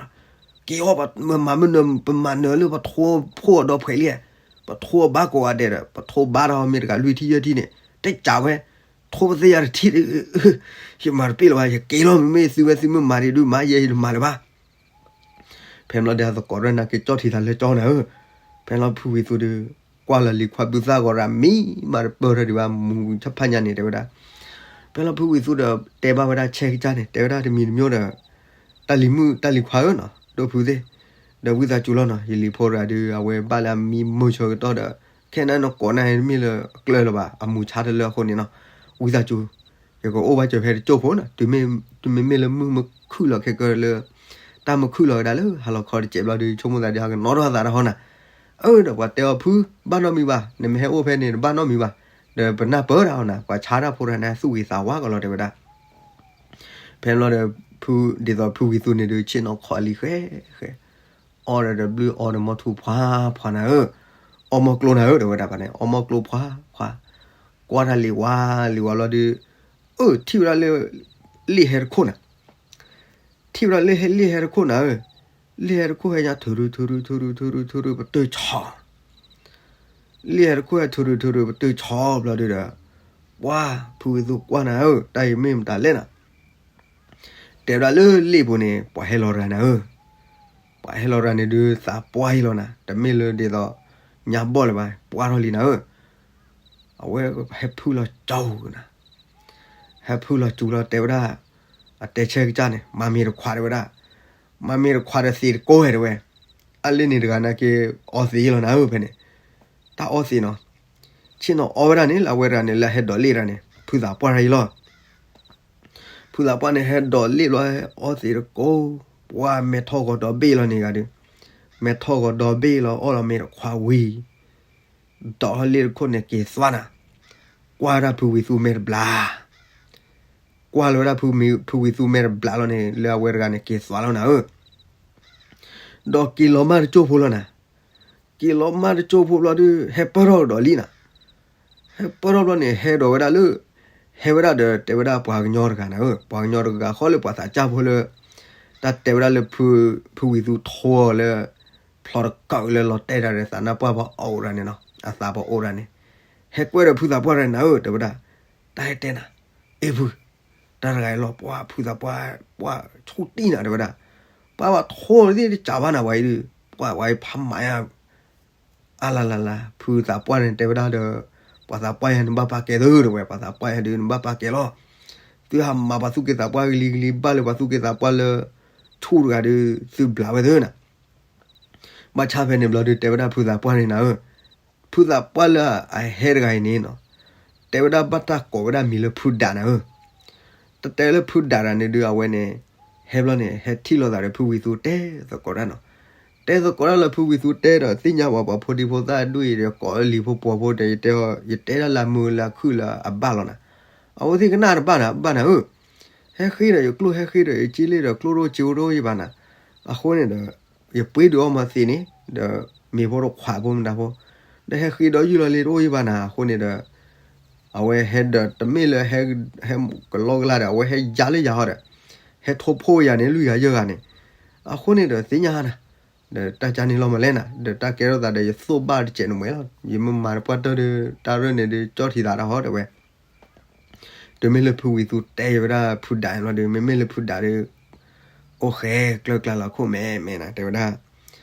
က့ၤအီၤ ပမၤမနုၤ ပမၤနၢၤလၢပထိဖှိၣ်အီၤဒီဖှဲးလံ, ပထိအီၤဘၣ်ကိးဂၤဒဲးဒီး ပထိဘၣ်ဒီးမ့ၢ်တဂၤလွံၢ်ထံၣ်ယဲၢ်ထံၣ်န့ၣ် တကးဝဲ, ထိပသ့ၣ်ညါတထံၣ်, ယမၤတပ့ၢ်လၢၤဘၣ် ယက့ၤလီၤ မ့မ့ၢ်သုဝဲသုမ့ၢ်မၤဒံးဒုးမၤယဲယတမၤလၢၤဘၣ် ဖဲလီၤဒီးအသကိးရဲၣ်နၤက့ၤကၠီၣ်ထံသးလၢကၠီနၤဧၢ, ဖဲလီၤဖုဝံၤသူဒီး, ကွၢ်လီၤလံၤခွါဘုသၣ်ဂီၤရၤမံမၤတပၢၢ်ထီၣ်ဒံးဘၣ်မူဆၣ်ဖးညါန့ၣ် တဲဝဲဒၣ်, ဖဲလီၤဖုဝံၤသူဒီးတဲဘၣ်ဝဲဒၣ်ဆဲးကစၢ်န့ၣ် တဲဝဲဒၣ်တမံၤတမံၤဒီး, တၢ်လံၤမုၣ်တၢ်လံၤခွါဧၢနီၤ ဒိၣ်ဖုသ့ၣ်, ဒီးဝံသးစူၤလီၤနီၤ ယလံၤဖိတဂၤဒီး အဝဲဘၣ်လၢအမံမုာ်ဆိကတီၢ်ဒီး, ခဲနၤနကိးနၤတမ့ၢ်လၢအကျၢၤလၢၤဘၣ် အမူဆါတလၢအဃိန့ၣ်နီၤ, ဝံသးစူၤ ယကအိၣ်ဘၣ်စၢၤဖဲတကၠိၢ်ဖိနီၤ, တုၤမ့မ့ၢ်လၢမုၢ်မခုၣ်လီၤခဲကၢလၢ, တၢ်မုၢ်ခုၣ်လီၤကဒါလၢ ဟါလီၤခီတစဲးဘျီဒီး ဆိကမိၣ်သးဒီးဟးကနီၣ်ထီၣ်သးတဟီနၤ, အၢဒီးပှၤတဲအီၤဖု, ဘၣ်နီတမံၤဘၣ်, နမ့ၢ်ဟဲအိၣ်ဖဲန့ၣ် တဘၣ်နီတမံၤဘၣ်, ဒီးပနၢ်ပၢၢ်တၢ်အီၤနၤ ပှၤဆါတၢ်ဖိတဂၤန့ၣ် သူၣ်ဂ့ၤသးဝါကီးလီၤ တဲဝဲဒၣ် ဖဲလီၤဒီး, ဒ်သိးဖုဝံၤသူန့ၣ်ဒုး ဆ့ၣ်နီၤခီၣ်လံဃဲဃဲ, အီဒီးတဘျုးအီဒီးမီၢ်ထူဖှါဖှါနၤဧၢ, အီမီၢ်ကျိနၤဧၢ တဲဝဲဒၣ်ပှၤန့ၣ် အီမီၢ်ကျိဖှါဖှါ, ကွၢ်တၢ်လံၤဝါလံၤဝါလီၤဒီး, အၢ ထံၣ်ဝဲဒၣ်လၢ, လ့ၣ်ဟဲတခိၣ်နၤ ထံၣ်ဝဲဒၣ်လၢလ့ၣ်ဟဲတခိၣ်နၤဧၢ, လ့ၣ်ဟဲတခိၣ်ဟဲညါ ထုးထုးထုးထုးထုးထုးထုးထုး ပတုာ်ဆီ လ့ၣ်ဟဲတခိၣ်ဟဲထုးထုးထုးထုး ပတုာ်ဆီဘျီဒုဒီး, ပှၤဖုဝံၤသူကွၢ်နၤဧၢ တၢ်အံၤမ့ၢ်မတၤလဲၣ်နၤ, တဲဝဲဒၣ်လၢလ့ၣ်ပူၤန့ၣ် ပှၤဟဲလီၤရၤနၤဧၢ, ပှၤဟဲလီၤရၤန့ၣ်ဒုးသးပှၢ်အံၤလီၤနၤ တမ့ၢ်လၢဒ်သိး, ညါဘီၣ်လၢၤဘၣ် ပှၢ်ထီၣ်လံနၤဧၢ အဝဲဟဲဖုလီၤကၠီနၤ, ဟဲဖုလီၤစူၤလီၤတဲဝဲဒၣ်, အတဲဆၢကစၢ်န့ၣ် မၤမ့ၤတခွးတဲဝဲဒၣ်, မၤမ့ၤတခွးဒီးသံးတကိးဝဲတဲဝဲ, အလ့ၣ်န့ၣ်တဂၤနာ်က့ၤ, အီသံးလီၤနၤဧၢဖဲန့ၣ်, တၢ်အီသံးနီၤ, ဆ့ၣ်နီၤအီဝဲဒၣ်န့ၣ် လၢအဝဲတဂၤန့ၣ် လၢဟဲဒိးလ့ၣ်တဂၤန့ၣ် ဖုသးပှၢ်တဂၤအံၤလီၤ ဖုသးပှၢ်န့ၣ် ဟဲဒိးလ့ၣ်ဘျီ အီသံးတကိး, ပှၤမဲထီၣ်ဂီၤဒီဘ့ၣ်လီၤန့ၣ်ဂၤဒုး, မဲထီၣ်ဂီၤဒီဘ့ၣ်လီၤ အီၣ်လီၤမ့ၤတခွးဝံၤ, ဒိးထီၣ်လ့ၣ်တခိၣ်န့ၣ်က့ၤသွါနၤ, ကွၢ်ဝဲဒၣ်ဖုဝံၤသူမဲာ်တဘျါ, ကွၢ်လီၤဝဲဒၣ်ဖုဝံၤသူမဲာ်တဘျါလီၤန့ၣ် လၢအဝဲတဂၤန့ၣ်က့ၤသွါလီၤနၤဧၢ ဒီးက့ၤလီၤမၢ်တကၠိၢ်ဖိလီၤနၤ, က့ၤလီၤမၢ်တကၠိၢ်ဖိဘျီဒုး ဟဲပၢၢ်ထီၣ်ကဒီးလံနၤ, ဟဲပၢၢ်ထီၣ်ဘျီန့ၣ် ဟဲဒိးဝဲဒၣ်လၢ, ဟဲဝဲဒၣ်ဒီးတဲဝဲဒၣ်ပှၤကညီတဂၤနၤဧၢ ပှၤကညီတဂၤဃီလၢပှၤသးစၢ်ဖိလၢ, တၢ်တဲဝဲဒၣ်လၢ, ဖုဝံၤသူထိအီၤလၢ, ဖျီတကးလၢလီၤတဲာ်တၢ်ဒီးသးနါပှၢ်ပှၤအိၣ်ဒၣ်န့ၣ်နီၤ အသးပှၤအိၣ်ဒၣ်န့ၣ်, ဟဲကွဲဒီးဖုသးပှၢ်တဂၤနၤဧၢ တဲဝဲဒၣ်, တၢ်ဟဲတဲနၤ, အ့ၣ်ဖု, တၢ်တဂၤအံၤလီၤ ပှၤဖုသးပှၢ်, ပှၤဆူၣ်တံၢ်နၤတဲဝဲဒၣ်, ပှၤဘၣ်ထိသ့ၣ်တကးဘၣ်နၤဝဲအံၤဒုး, ပှၤဝဲအံၤဖးမၤယါ အါလါလါလါ ဖုသးပှၢ်န့ၣ်တဲဝဲဒၣ်ဒီး, ပှၤသးပှၢ်ယါန့ၣ်ဘၣ်ပာ်ကဲသုတဲဝဲ ပှၤသးပှၢ်ယါဒုးန့ၣ်ဘၣ်ပာ်ကဲလီၤ, သုဟးမၤပှၤသူၣ်က့သးပှၢ်ကလံၤကလံၤ ဘၣ်လၢပှၤသူၣ်က့သးပှၢ်လၢ, ဆူၣ်တဂၤဒုး, သုဘျးဝဲသုနၤ ဘၣ်ဆၣ်ဖဲန့ၣ်ဘျီဒုးတဲဝဲဒၣ်ဖုသးပှၢ်န့ၣ်နၤဧၢ, ဖုသးပှၢ်လၢအဟဲတဂၤအံၤန့ၣ်နီၤ, တဲဝဲဒၣ်ဘၣ်တၢ်ကိးဝဲဒၣ်မံၤလၢဖုဒးနၤဧၢ, တတဲလၢဖုဒးတဂၤန့ၣ်ဒုးအဝဲန့ၣ်, ဟဲဘျီန့ၣ် ဟဲထံၣ်လိာ်သးဒီးဖုဝံၤသူတဲသကိးတၢ်နီၤ, တဲသကိးတၢ်လၢဖုဝံၤသူတဲဒီးသ့ၣ်ညါပှၤပှၤဖိဒံဖိသၣ်ဒူၣ်အံၤဒီး ကိးလၢလံၤဖိပှီၤဖိဒီး ယတဲဒၣ်လၢမုာ်လၢခုၣ်လၢအဘၣ်လီၤနၤ, အဝဲသ့ၣ်ကနၣ်တဘၣ်နၤ ဘၣ်နၤဧၢ ဟဲဃ့ဒီးယကျိၣ်ဟဲဃ့ဒီးယက့လ့ၣ်ဒီးကျိၣ်ရိစ့ရိယဘၣ်နၤ, အဃိန့ၣ်ဒီး ယပှ့ၤဒုးအီၣ်မၤသ့န့ၣ် ဒီးမ့ၤဖိတခွးဖိမတၤဖိ ဒီးဟဲဃ့ဒီးယုၢ်လီၤလံတအိၣ်ယံဘၣ်နၤ အဃိန့ၣ်ဒီး အဝဲဟဲဒီးတမ့ၢ်လၢ ဟဲကလီကလါဒီး အဝဲဟဲယါလၢယၤဟီဒီး ဟဲထိၣ်ဖိယၤန့ၣ် လွံၢ်ဂၤယဲၢ်ဂၤန့ၣ် အဃိန့ၣ်ဒီးသ့ၣ်ညါနၤ ဒီးတၢ်ကန့ၣ်လီၤမးလဲၣ်နၤ ဒီးတၢ်ကဲထီၣ်သးဒီးယသိၣ်ဘၣ်တစဲးနမဲာ်လီၤ ယမ့ၢ်မၤတပှၢ်တၢၢ်ဒီး တၢ်ရၢၢ်န့ၣ်ဒီးကၠီၣ်ထံသးတၢ်ဟီတဲဝဲ တုၤမ့ၢ်လၢဖုဝံၤသူတဲယဝဲဒၣ်ဖုဒးန့ၣ်လီၤဒီး မ့မ့ၢ်လၢဖုဒးဒီး အိၣ်ဃဲကျၢၢ်ကျါလီၤခိၣ်မဲမဲနၤ တဲဝဲဒၣ်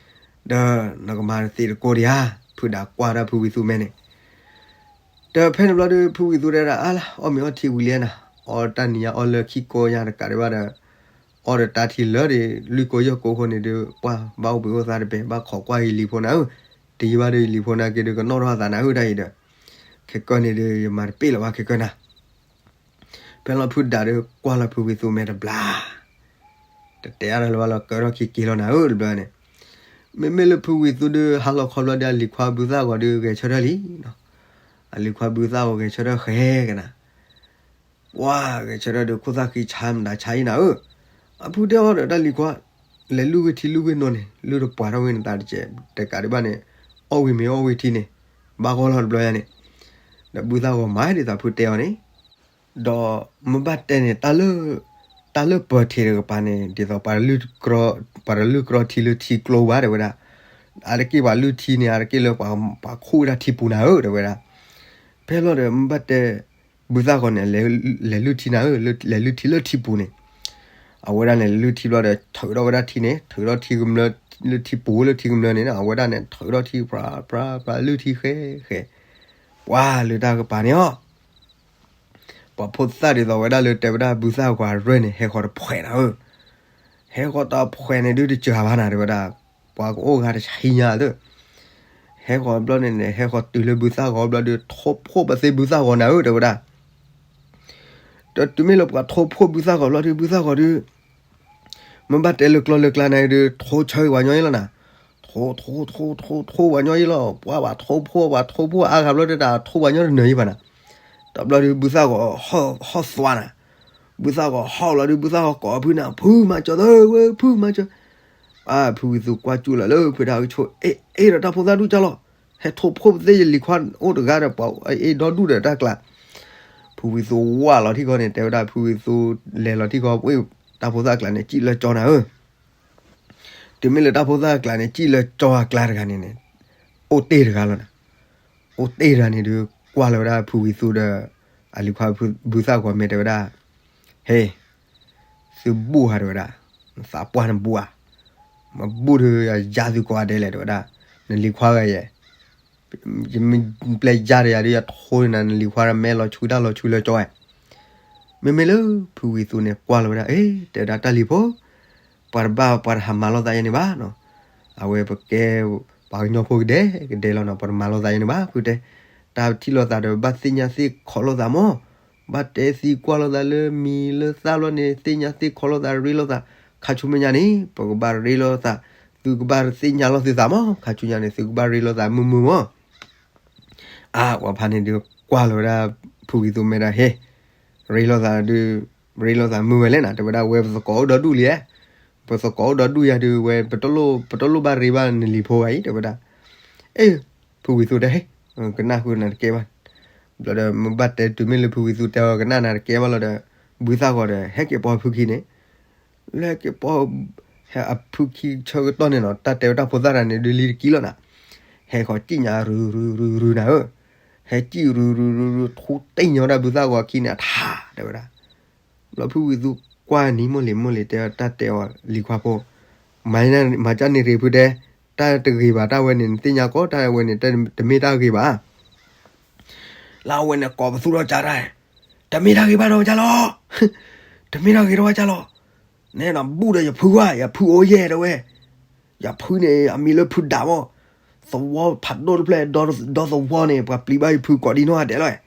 ဒီးနကမၤသ့တကိးဒံးဧါ ဖုဒးကွၢ်ဒၣ်ဖုဝံၤသူမဲန့ၣ် ဒီးဖဲန့ၣ်ဘျီဒီး ဖုဝံၤသူတဲဒၣ် အါလါ အီၣ်မ့ၤအီထံဝံၤလံနၤ အီတၢ်နံၤညါအီလၢခံကိးညါတကးဒံးဘၣ်ဒီး အီဒီးတၢ်ထံလၢာ်ဒီး လွံၢ်ကိးယဲၢ်ကိးအဃိန့ၣ်ဒီး ပှၢ်ဘၣ်အိၣ်ဘှံးအိၣ်သါတဘဲ ဘၣ်ခိးကွၢ်ယလံၤဖိနၤဧၢ, တယံာ်ဘၣ်ဒီးယလံၤဖိနၤက့ၤဒီးကနီၣ်ထီၣ်အသးနၤဧၢ တၢ်အံၤဒီး ခဲကၢန့ၣ်ဒီး ယမၤတပ့ၢ်လၢၤဘၣ်ခဲကၢနၤ ဖဲလီၤဖုဒးဒီးကွၢ်လီၤဖုဝံၤသူမဲတဘျီ တတဲအါလၢၤဘၣ်လီၤ ကၢထီၣ်ခံက့ၤလီၤနၤဧၢ တဘျီန့ၣ်, မ့မ့ၢ်လၢဖုဝံၤသူဒီး ဟါလီၤခီဘျီဒီး အလံၤခွါဘုသၣ်ဂီၤဒီး ဂဲၤဆၢထၢၣ်လံ, အလံၤခွါဘုသၣ်ဂီၤဂဲၤဆၢထၢၣ်ဃဲကနၤ, ပှၤဂဲၤဆၢထၢၣ်ဒီး ခိၣ်သၣ်ဃံဆါမတၤဆါအံၤနၤဧၢ, အဖုတဲအီၤဒီးတၢ်လံၤခွါ, လဲၤလုၢ်ဂ့ၤထံလုၢ်ဂ့ၤနိန့ၣ် လုၢ်တပှၤထီၣ်ဝဲနသးတကဲး တကးဒံးဘၣ်န့ၣ်, အီၣ်ဝံၤမ့ၤအီၣ်ဝံၤထံန့ၣ်, ဘၣ်ဂီၢ်လီၤတဘျီယါန့ၣ်, ဒီးဘုသၣ်ဂီၤမၤဒ်သိးဖုတဲအီၤန့ၣ် ဒီးမ့ၢ်ဘၣ်တဲန့ၣ် တၢ်လၢပၢၤထံးတကပၤန့ၣ် ဒ်သိး ပှၤတလုၢ်ကြီထံလၢထံကျိဘၣ် တဲဝဲဒၣ်, အါတက့ၢ်ပှၤလုၢ်ထံန့ၣ် အါတက့ၢ်လၢပှၤခူၣ်ဝဲဒၣ်ထံပူၤနၤဧၢ တဲဝဲဒၣ်, ဖဲလီၤဒီးမ့ၢ်ဘၣ်တဲ ဘုသၣ်ဂီၤန့ၣ် လဲၤလုၢ်ထံနၤဧၢ, လဲၤလုၢ်ထံလၢထံပူၤန့ၣ်, အဝဲဒၣ်န့ၣ် လုၢ်ထံဘျီဒီး ထုးထီၣ်ဝဲဒၣ်ထံန့ၣ် ထုးထီၣ်ထံကမျၢ လၢထံပူၤလၢထံကမျၢန့ၣ် အဝဲဒၣ်န့ၣ် ထုးထီၣ်ထံ ပြၤပြၤပြၤလုၢ်ထံဃဲဃဲ, ပှၤလၢတၢ်ကပၤန့ၣ်အီၤ ပှၤဖိသၣ်ဒ်သိးဝဲဒၣ်လၢတဲဝဲဒၣ်ဘုသၣ်ဂီၤအရၢၢ်န့ၣ် ဟဲဃီၤတဖှဲးနၤဧၢ, ဟဲဃီၤတဖှဲးန့ၣ်ဒုးတစှၤဘၣ်နၤ တဲဝဲဒၣ်, ပှၤကအိၣ်ဂၤတဆံညါသၢ, ဟဲဃီၤဘျီန့ၣ်န့ၣ် ဟဲဃီၤတုၤလၢဘုသၣ်ဂီၤဘျီဒီး ထိၣ်ဖှိၣ်ပသ့ဘုသၣ်ဂီၤနၤဧၢ တဲဝဲဒၣ်, ဒီးတုၤမ့ၢ်လၢပှၤထိၣ်ဖှိၣ်ဘုသၣ်ဂီၤဘျီဒီး ဘုသၣ်ဂီၤဒီး မ့ၢ်ဘၣ်တဲလၢကျီလၢကျါန့ၣ်ဒီး ထိၣ်ဆၢဝဲညီယဲလီၤနၤ, ထိၣ်ထိၣ်ထိၣ်ထိၣ်ထိၣ်ဝဲညီယဲလီၤ, ပှၤဘၣ်ထိၣ်ဖှိၣ် ပှၤထိၣ်ဖှိၣ်အါဂၤဘျီဒီး ထိၣ်ဝဲညီတနၢၤယဲဘၣ်နၤ, ဒီးဘျီဒီးဘုသၣ်ဂီၤဟီၣ်သွါနၤ, ဘုသၣ်ဂီၤဟီၣ်လီၤဒီး ဘုသၣ်ဂီၤကိးဖုနၤ ဖုမၤစၢၤသၢဝဲ ဖုမၤစၢၤ, ဖုဝံၤသူကွၢ်ကၠူၣ်လီၤလၢဖုဒၣ်ကဆိၣ် အ့ၣ်ဒီးတၢ်ဖိသၣ်ဒူၣ်ကၢ်လီၤ, ဟဲထိၣ်ဖှိၣ်ပသ့ယလံၤခွါအိၣ်တဂၤဒီး ပှၤအ့ၣ်ဒီဒူၣ်ဒီးတၢ်ကျါ ဖုဝံၤသူဝၢ်လီၤထံၣ်ဃီန့ၣ် တဲဝဲဒၣ်ဖုဝံၤသူလဲၤလီၤထံၣ်ဃီ တၢ်ဖိသၣ်အကျါန့ၣ် စံၣ်လၢကၠီနၤဧၢ, တုၤမ့ၢ်လၢတၢ်ဖိသၣ်အကျါန့ၣ် စံၣ်လၢကၠီအကျါတဂၤန့ၣ်န့ၣ်, အိၣ်တ့ၢ်တဂၤလီၤနၤ, အိၣ်တ့ၢ်တဂၤန့ၣ်ဒီး ကွၢ်လီၤဝဲဒၣ်ဖုဝံၤသူဒီး အလံၤခွါဘုသၣ်ဂီၤမဲာ်တဲဝဲဒၣ်, ဟ့ၣ် သုဘူၣ်ဧါ တဲဝဲဒၣ်, နသးပှၢ်နဘူၣ်ဧါ, မဘူၣ်ဒီးယၤယါသုကိးဂၤဒဲးလဲၣ် တဲဝဲဒၣ်, နလံၤခွါဂၤယဲၢ်, ယမ့ၢ်ပျဲယါဒီးယၤဒီး ယထိၣ်နၤ နလံၤခွါမဲလီၤဆူတၢ်လီၤဆူလၢကၠီဝဲ, မ့မ့ၢ်လၢဖုဝံၤသူန့ၣ် ကွၢ်လီၤဝဲဒၣ် အ့ တဲဝဲဒၣ်တၢ်လံၤဖိ ပှၤတဘၣ်ပှၤတဟးမၤလိာ်သးယဲန့ၣ်ဘၣ်နီၤ, အဝဲပကဲပှၤကညီဖိကဒဲကဒဲလီၤနီၤ, ပှၤတမၤလိာ်သးယဲန့ၣ်ဘၣ် ဖုတဲ, တၢ်ထံၣ်လိာ်သးဒီး ဘၣ်သ့ၣ်ညါသ့ၣ်ခီလိာ်သးမး, ဘၣ်တဲသံကွၢ်လိာ်သးလၢမံၤလၢသၣ်ဘျီန့ၣ် သ့ၣ်ညါသ့ၣ်ခီလိာ်သးရ့လိာ်သး, ခါဆူမဲာ်ညါန့ၣ် ပကဘၣ်ရ့လိာ်သး, သုကဘၣ်သ့ၣ်ညါလိာ်သုသးမး, ခါဆူညါန့ၣ် သုကဘၣ်ရ့လိာ်သးမုာ်မုာ်မး အါ ပှၤဖးန့ၣ်ဒီးကွၢ်လီၤဝဲဒၣ် ဖုဝံၤသူမဲာ်ဒီး ဟ့ၣ် ရ့လိာ်သးဒီး ရ့လိာ်သးမုာ်ဝဲလဲၣ်နၤ တဲဝဲဒၣ် ဝဲပသကိးအိၣ်ဒီဒူၣ်လံဧါ, ပသကိးအိၣ်ဒီဒူၣ်ယၤဒီး ဝဲ ပတလိၣ်ဘၣ်ရ့ဘၣ်နလံၤဖိဂၤအံၤ တဲဝဲဒၣ်, အ့ ဖုဝံၤသူတဲ ဟ့ၣ် ကနၣ်ဃုနၤတကဲဘၣ်, ဘျီဒီးမ့ၢ်ဘၣ်တဲတုၤမ့ၢ်လၢဖုဝံၤသူတဲအီၤကနၣ်နၤတကဲဘၣ်လီၤဒီး ဘုသၣ်ဂီၤဒီး ဟဲက့ၤပိာ်ဖုခံန့ၣ် လၢက့ၤပိာ် ဟဲအဖုခံဆၢကတီၢ်န့ၣ်နီၤ တၢ်တဲဝဲတၢ်ဖိသၣ်တဂၤန့ၣ် ဒုးလံတကံလီၤနၤ, ဟဲဃီၤစံၣ်ညါရုရုရုရုနၤဧၢ, ဟဲစံၣ်ရုရုရုရု ထူတ့ၢ်ညီဝဲဒၣ်ဘုသၣ်ဂီၤအခံန့ၣ် အထါ တဲဝဲဒၣ်, ဘျီဖုဝံၤသူကွၢ်နံၤမိၢ်လံၤမိၢ်လံၤ တဲတၢ်တဲအီၤလံၤခွါဖိ, မၤ မၤကၢ်န့ၣ်ရ့ဖုတဲ, တၢ်တဂ့ၤဘၣ် တၢ်ဝဲန့ၣ် နသ့ၣ်ညါကီး တၢ်ဝဲန့ၣ် တမ့ၢ်တၢ်ဂ့ၤဘၣ် လၢအဝဲန့ၣ်ကိးပသူထီၣ်ကၢ်တၢ်, တမ့ၢ်တၢ်ဂ့ၤဘၣ်ဒီးကၢ်လီၤ, တမ့ၢ်တၢ်ဂ့ၤဒီးကၢ်လီၤ, နဲနဘူၣ်ဒီးယဖုကွၢ် ယဖုအိၣ်ယဲၢ်တဲဝဲ, ယဖုန့ၣ် အမံၤလၢဖုဒးမး, သဝီဖးဒိၣ်တဖျၢၣ် ဒီသဝီန့ၣ် ပှၤပျံၤဘၣ်ယဖုကိးဒံနီၢ်ဂၤဒဲးလီၤ,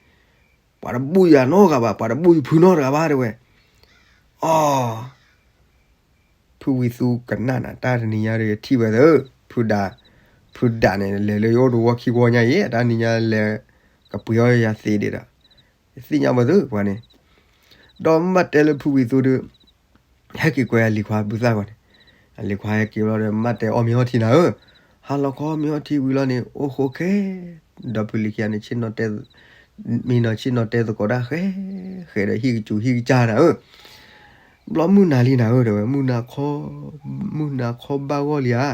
ပှၤတဘူၣ်ယၤနီတဂၤဘၣ် ပှၤတဘူၣ်ယဖုနီတဂၤဘၣ်တဲဝဲ, အီ ဖုဝံၤသူကနၣ်နၤ တၢ်တနံၤညါဒီးယထံၣ်ဝဲသၢ, ဖုဒး, ဖုဒးန့ၣ် လဲၤလၢယအိၣ်တဝီခံဝီညါအံၤ တၢ်နံၤညါလဲၤကပှ့ၤအီၣ်ယၤသ့ဒံးဒီး, ယသ့ၣ်ညါဝဲသၢပှၤန့ၣ်, ဒီးမ့ၢ်ဘၣ်တဲလၢဖုဝံၤသူဒီး, ဟဲက့ၤကွဲးအလံၤခွါဘုသၣ်ဂီၤန့ၣ်, အလံၤခွါဟဲက့ၤဘျီဒီး မ့ၢ်တဲအီၣ်မ့ၤအီထံနၤဧၢ, ဟါလီၤခီမ့ၤအီထံဝံၤလီၤန့ၣ် အိၣ်ဃိခဲ ဒီဖုလံၤခံဂၤန့ၣ် ဆ့ၣ်နီၤတဲ မံနီၤဆ့ၣ်နီၤတဲသကိးတၢ်ဃဲ ဃဲဒီးဟံၣ်ကစူၤဟံၣ်ကစၢ်နၤဧၢ, ဘျီမုၢ်နၤလံနၤဧၢ တဲဝဲ မုၢ်နၤခီ မုၢ်နၤခီဘၣ်ဂီၢ်လံဧါ,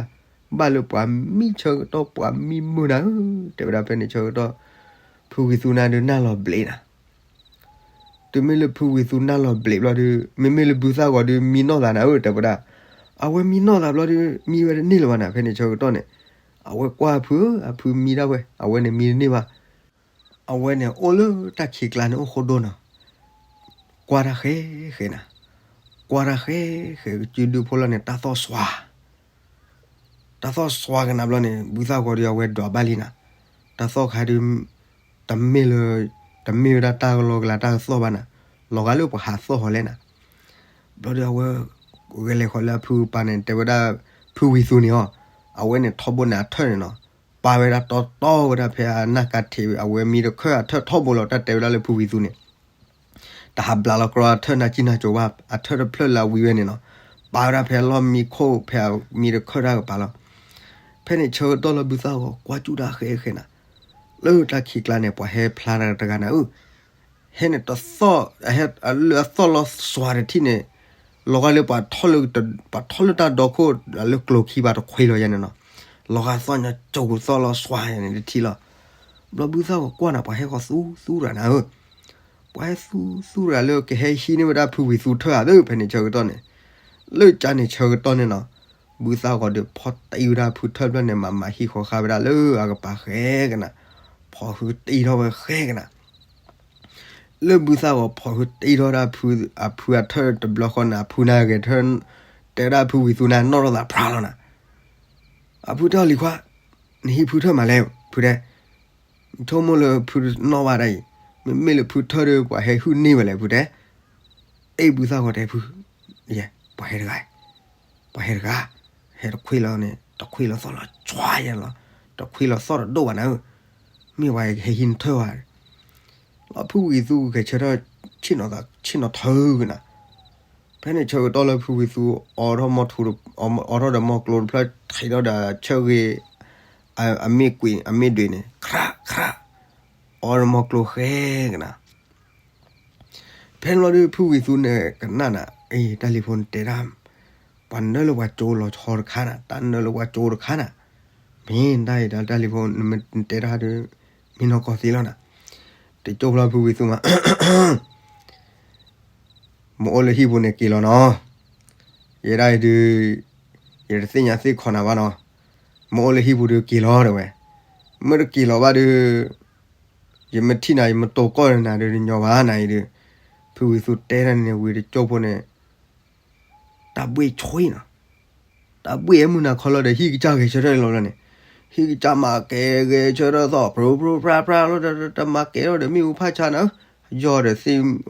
ဘၣ်လၢပှၤမံဆၢကတီၢ်ပှၤမံမုာ်နၤဧၢ, တဲဝဲဒၣ်ဖဲန့ၣ်ဆၢကတီၢ် ဖုဝံၤသူနၤဒုးနၢ်လီၤဘျ့းနၤ တုၤမ့ၢ်လၢဖုဝံၤသူနၢ်လီၤဘျ့းဘျီဒီး မ့မ့ၢ်လၢဘုသၣ်ဂီၤဒီးမံနီၢ်သးနၤဧၢ တဲဝဲဒၣ်, အဝဲမံနီၢ်သးဘျီဒီး မံဝဲတန့ၢ်လၢၤဘၣ်နၤ ဖဲန့ၣ်ဆၢကတီၢ်န့ၣ်, အဝဲကွၢ်ဖုဧၢ အဖုမံဒၣ်ဝဲ အဝဲန့ၣ်မံတန့ၢ်ဘၣ်, အဝဲန့ၣ်အိၣ်လၢတၢ်ခံးကျါန့ၣ်အိၣ်ဃိဒိၣ်နီၤ, ကွၢ်တၢ်ဃဲဃဲနၤ, ကွၢ်တၢ်ဃဲဃဲကစုဒုဖိလီၤန့ၣ် တၢ်သီၣ်စွါ တၢ်သီၣ်စွါကနၤဘျီန့ၣ် ဘုသၣ်ဂီၤဒီးအဝဲဒွးဘၣ်လံနၤ, တၢ်သီၣ်ခါဒီး တမ့ၢ်လၢ တမ့ၢ်ဝဲဒၣ်တၢ်ကလီကလၤတၢ်ကသီၣ်ဘၣ်နၤ, လီၤဂာ်လၢပှၤဟးသီၣ်ဟီလဲၣ်နၤ, ဘျီဒီးအဝဲ ဂဲၤလဲၤဃီၤလၢအဖုပာ်န့ၣ် တဲဝဲဒၣ် ဖုဝံၤသူန့ၣ်အီၤ, အဝဲန့ၣ်ထီဘိန့ၣ်အထၢၣ်န့ၣ်နီၤ, ပာ်ဝဲဒၣ်တီတီဝဲဒၣ်ဖဲအနၢ်ကးထံး အဝဲမံတခၢၣ်အထၢၣ်ထီဘိလီၤ တၢ်တဲဝဲဒၣ်လၢဖုဝံၤသူန့ၣ် တဟးဘျးလီၤကြီအထၢၣ်နၢ်ကံၢ်နၢ်ကၠိၤဘၣ် အထၢၣ်တဖျၢၣ်လၢအဝံၤဝဲန့ၣ်နီၤ, ပာ်ဝဲဒၣ်ဖဲအလီၢ်မံခိၣ်ဖဲအမံတခၢၣ်တၢ်ကပၤလီၤ, ဖဲန့ၣ်ဆၢကတီၢ်လၢဘုသၣ်ဂီၤကွၢ်ကၠူၣ်တၢ်ဃဲဃဲနၤ, လၢတၢ်ခံးကျါန့ၣ် ပှၤဟဲဖျါတဂၤနၤဧၢ ဟဲန့ၣ်တသီၣ် လၢအသီၣ်လီၤစွါတထံၣ်န့ၣ်, လီၤဂာ်လၢပှၤထီၣ်လၢ ပှၤထီၣ်လၢတၢ်ဒီခိၣ်လၢကျိၤခံဘၣ်တခွ့လီၤယဲန့ၣ်နီၤ, လီၤဂာ်သီၣ်ညီကၠိၤသီၣ်လီၤစွါယဲန့ၣ်တထံၣ်လီၤ, ဘျီဘုသၣ်ဂီၤကွၢ်နၤ ပှၤဟဲဃီၤသူသူတဂၤနၤဧၢ, ပှၤဟဲသူသူတဂၤလၢကဟဲဟံးန့ၢ်ဝဲဒၣ်ဖုဝံၤသူထၢၣ်ဧါသ့ၣ် ဖဲန့ၣ်ဆၢကတီၢ်န့ၣ်, လၢကၠါန့ၣ်ဆၢကတီၢ်န့ၣ်နီၤ, ဘုသၣ်ဂီၤဒီးဖီၣ်တံၢ်ဝဲဒၣ်ဖုထၢၣ်ဖျၢၣ်န့ၣ် မၤမၤဟံၣ်ဃီၤဃာ်ဝဲဒၣ်လၢအကပၤဃဲကနၤ, ဖီၣ်ဃုတံၢ်ထီၣ်ဝဲဃဲကနၤ လၢဘုသၣ်ဂီၤဖီၣ်ဃုတံၢ်ထီၣ်ဒၣ်အဖုအထၢၣ်တဘျီဃီန့ၣ် အဖုန့ၣ်ဂဲၤထၢၣ်, တဲဒၣ်ဖုဝံၤသူန့ၣ်နီၣ်ထီၣ်သးဖျါလီၤနၤ, အဖုတဲအီၤလံၤခွါ, နဟံးဖုထၢၣ်မးလဲၣ် ဖုတဲ, ဆိကမိၣ်လၢဖုနီၣ်ဘၣ်ဒၣ်အံၤ, မ့မ့ၢ်လၢဖုထၢၣ်ဒီးပှၤဟဲဟုၣ်န့ၢ်ဝဲလဲၣ် ဖုတဲ အ့ၣ် ဘုသၣ်ဂီၤတဲဖု, ပှၤဟဲတဂၤ, ပှၤဟဲတဂၤ, ဟဲတခွ့လီၤန့ၣ် တခွ့လီၤသီၣ်လီၤစွါယဲလီၤ, တခွ့လီၤသီၣ်တဒိၣ်ဘၣ်နၤဧၢ, မ့ၢ်ပှၤဟဲဟံးနထၢၣ်ဘၣ်, လီၤဖုဝံၤသူဂဲၤဆၢထၢၣ်, ဆ့ၣ်နီၤထၢၣ်ကနၤ, ဖဲန့ၣ်ဆၢကတီၢ်လၢဖုဝံၤသူ အီထီၣ်မီၢ်ထူ, အီထီၣ်ဒီးမီၢ်ကျိတဖျၢၣ် ထံးထီၣ်ဒီးဆၢဂ့ၤ, အမ့ၢ်ကွံာ် အမ့ၢ်ဒွံးန့ၣ် ခြးခြး, အီထီၣ်မီၢ်ကျိဃဲကနၤ ဖဲန့ၣ်ဘျီဒီး ဖုဝံၤသူန့ၣ်ကနၣ်နၤ, အ့ တၢ်လံၤဖိနတဲဒၣ်, ပှၤနၢလၢပှၤကၠိလီၤဆီတခါနၤ, တၢ်နၢလၢပှၤကၠိတခါနၤ, မ့ၢ်တၢ်အံၤ တၢ်လံၤဖိ နတဲတၢ်ဒီး မံနီၢ်ကီၢ်သ့လီၤနၤ, တကၠိဖျီဖုဝံၤသူမး မ့ၢ်အိၣ်လၢဟံၣ်ပူၤန့ၣ်က့ၤလီၤနီၤ, ယဲဒၣ်အံၤဒုး, ယတသ့ၣ်ညါသ့ၣ်ခီနၤဘၣ်နီၤ, မ့ၢ်အိၣ်လၢဟံၣ်ပူၤဒုးက့ၤလီၤတဲဝဲ, မ့ၢ်တက့ၤလီၤဘၣ်ဒုး, ယမ့ၢ်ထံၣ်နၤ ယမ့ၢ်တိၤကီၢ်နၤဒုး တညီဘၣ်နၤအံၤဒုး, ဖုဝံၤသူတဲတၢ်န့ၣ်ဝံၤတကၠိဖိန့ၣ် တၢ်ဘှ့ၣ်ဆွံနီၤ, တၢ်ဘှ့ၣ်မုၢ်နၤခီလီၤဒီး ဟံၣ်ကစၢ်ဂဲၤဆၢထၢၣ်လီၤဘျီန့ၣ်, ဟံၣ်ကစၢ်မၤကဲဂဲၤဆၢထၢၣ်သီၣ် ဖြူဖြူဖြါဖြါလီၤဒီး တမၤကဲထီၣ်ဒီး မ့ၣ်အူဖးဆါနၤ, ယီၢ်ဒီးသ့ၣ်,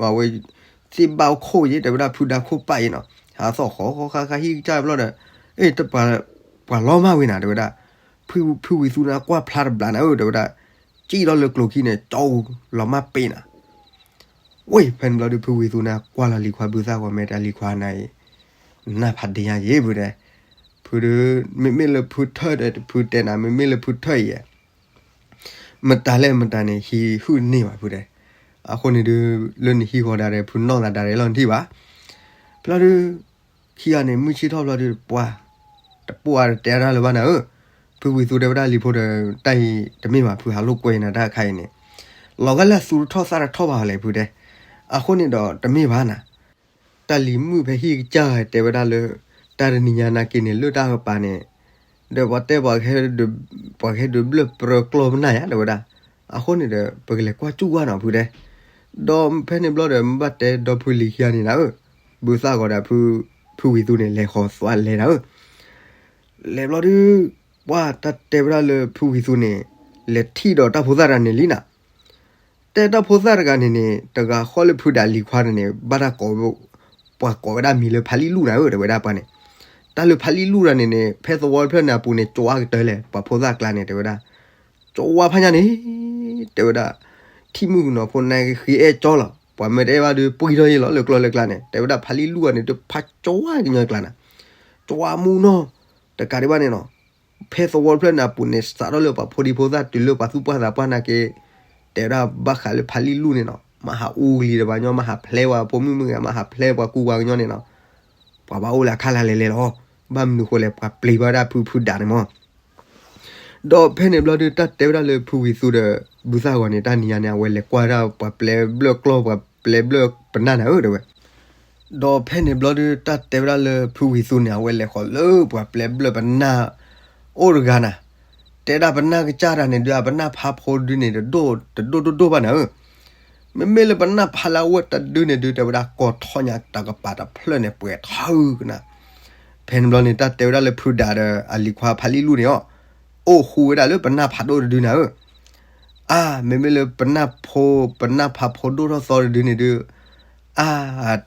အဝဲ, သ့ၣ်ဘၣ်ခိၣ်ယဲ တဲဝဲဒၣ်ဖုဒါခိၣ်ပာ်ယဲနီၤ, ဟးသီၣ်ဃီဃီဃါဃါဟံၣ်ကစၢ်ဘျီဒီး, အ့ တပှၤလီၤမၢ်ဝဲနၤ တဲဝဲဒၣ်, ဖုဝံၤသူန့ၣ်ကွၢ်ဖျါတဘျီနၤဧၢ တဲဝဲဒၣ်, စံၣ်ထီၣ်လၢကျိၤခံန့ၣ် ကၠီလီၤမၢ်ပ့ၤနၤ ဝ့ၢ် ဖဲန့ၣ်ဘျီဒီး ဖုဝံၤသူန့ၣ် ကွၢ်လီၤလံၤခွါဘုသၣ်ဂီၤ မ့ၢ်တဲလံၤခွါနၤအံၤ, နၢ်ဖးဒ့ညါယဲ ဖုတဲ, ဖုဒီး, မ့မ့ၢ်လၢဖုထၢၣ်ဒီး ဖုတဲနၤ မ့မ့ၢ်လၢဖုထၢၣ်အံၤ, မတၤလဲၣ်မတၤန့ၣ် ဟံးဟုၣ်န့ၢ်ဘၣ် ဖုတဲ, အဃိန့ၣ်ဒီး, လၢနဟံးဃီၤဒၣ်ဒီး ဖုနီၢ်သးဒၣ်ဒီးလီၤနထံၣ်ဘၣ်, ဖျီဒီး, ခံဂၤန့ၣ် မုၢ်ဆ့ၣ်ထီၣ်ဖျီဒီး ပှၤ တပိာ်အါတတဲအါတၢ်လၢၤဘၣ်နၤဧၢ, ဖုဝံၤသူတဲဝဲဒၣ်လံၤဖိဒီး တၢ်အံၤတမ့ၢ်ဘၣ် ဖုဟးလိာ်ကွဲနၤတၢ်ခါအံၤန့ၣ်, လီၤဂာ်လၢအသူတထီၣ်သၣ်တထီၣ်ဘၣ်လဲၣ် ဖုတဲ, အဃိန့ၣ်ဒီးတမ့ၢ်ဘၣ်နၤ, တၢ်လံၤမုၣ်ဖဲဟံၣ်ကစၢ်တဲဝဲဒၣ်လၢ, တၢ်တနံၤညါနာ်က့န့ၣ် လၢတၢ်ကပၤန့ၣ်, ဒီးပှၤတဲပှၤကဟဲ, ပှၤကဟဲဒုးဘျၢၣ်ပြၢကျီၢ်ပနၢ်ယါ တဲဝဲဒၣ်, အဃိန့ၣ်ဒီး ပကလဲၤကွၢ်စူၣ်ကွၢ်နီၤ ဖုတဲ, ဒီးဖဲန့ၣ်ဘျီဒီး မ့ၢ်ဘၣ်တဲဒီဖုလံၤခံဂၤန့ၣ်နၤဧၢ, ဘုသၣ်ဂီၤဒီး ဖုဝံၤသူန့ၣ် လဲၤဃီၤသွးလဲၤနၤဧၢ လဲၤဘျီဒုး, ပှၤတၢ်တဲဝဲဒၣ်လၢဖုဝံၤသူန့ၣ်, လဲၤထံၣ်ဒီးတၢ်ဖိသၣ်တဂၤန့ၣ်လံနၤ, တဲတၢ်ဖိသၣ်တဂၤန့ၣ်န့ၣ် တဂၤဃီလၢဖုဒၣ်လံၤခွါန့ၣ်န့ၣ် ဘၣ်တၢ်ကိး, ပှၤကိးဝဲဒၣ်မံၤလၢဖးလံၣ်လူၣ်နၤဧၢ တဲဝဲဒၣ်ပှၤန့ၣ်, တၢ်လၢဖးလံၣ်လူၣ်တဂၤန့ၣ်န့ၣ် ဖဲသဝီတဖျၢၣ်န့ၣ်အပူၤန့ၣ် ကၠိဝါကတၢၢ်လဲၣ် ပှၤဖိသၣ်ကျါန့ၣ် တဲဝဲဒၣ်, ကၠိဝါဖးညါန့ၣ်, တဲဝဲဒၣ်, ထံၣ်မုၣ်ကနီၤဖိန့ၣ်ဃ့အဲၣ်ကၠီလီၤ ပှၤမ့ၢ်တအဲၣ်ဘၣ်ဒီး ပှံၢ်ထီၣ်ယ့ၢ်လီၤလၢကျီၢ်လၢကျါန့ၣ် တဲဝဲဒၣ်ဖးလံၣ်လူၣ်အန့ၣ် တဖးကၠိဝါကညီကျါနၤ, တြီမူနီၢ် တကးဒံးဘၣ်န့ၣ်နီၤ, ဖဲသဝီတဖျၢၣ်န့ၣ်အပူၤန့ၣ် စးထီၣ်လၢပှၤဖိဒံဖိသၣ်တုၤလၢပှၤသူၣ်ပှၢ်သးပှၢ်နာ်က့ တဲဝဲဒၣ်ဘၣ်ဃးလၢဖးလံၣ်လူၢ်န့ၣ်နီၤ, မၤဟးအူကလံၤဒီးပှၤကညီ မၤဟးဖျဲပှၤဖိမုၣ်မုၣ်ဂၤ မၤဟးဖျဲပှၤကူပှၤကညီန့ၣ်နီၤ, ပှၤဘၣ်အိၣ်လၢအခါလၢလဲၤလဲၤလီၤ. ဘၣ်မနုၤဃိလဲၣ် ပှၤပျံၤဘၣ်ဒၣ်ဖုဖုဒးန့ၣ်မး ဒီးဖဲန့ၣ်ဘျီဒုး တၢ်တဲဝဲဒၣ်လၢဖုဝံၤသူဒီး ဘုသၣ်ဂီၤန့ၣ် တၢ်နံၤညါန့ၣ် အဝဲလဲၤကွၢ်ဒၣ်ပှၤပျဲဘျၢၣ်ကျီၢ် ပှၤပျဲဘျၢၣ်ပနၢ်နၤဧၢ တဲဝဲ. ဒီးဖဲန့ၣ်ဘျီဒုး တၢ်တဲဝဲဒၣ်လၢဖုဝံၤသူန့ၣ် အဝဲလဲၤဃီၤလၢပှၤပျဲဘျၢၣ်ပနၢ်အိၣ်တဂၤနၤ, တဲဒၣ်ပနၢ်ကစၢ်တၢ်န့ၣ်ဒုး အပနၢ်ဖးဖိဒုန့ၣ် တဒိၣ်တဒိၣ်ဒိၣ်ဒိၣ်ဘၣ်နၤဧၢ မ့မ့ၢ်လၢပနၢ်ဖးလၢအဝဲတဒုန့ၣ်ဒုး တဲဝဲဒၣ် ကီၤထီၣ်ညါတကပၤတဖျၢၣ်န့ၣ် ပှဲၤထီၣ်ကနၤ. ဖဲန့ၣ်ဘျီန့ၣ် တၢ်တဲဝဲဒၣ်လၢဖုဒးဒီးအလံၤခွါဖးလံၣ်လူၢ်န့ၣ်အီၤ အိၣ်ဃူဝဲဒၣ်လၢပနၢ်ဖးဒိၣ်တဒုနၤဧၢ, အါ မ့မ့ၢ်လၢပနၢ်ဖိ ပနၢ်ဖးဖိဒိၣ်ထီၣ်သီတဒုန့ၣ်ဒုး အါ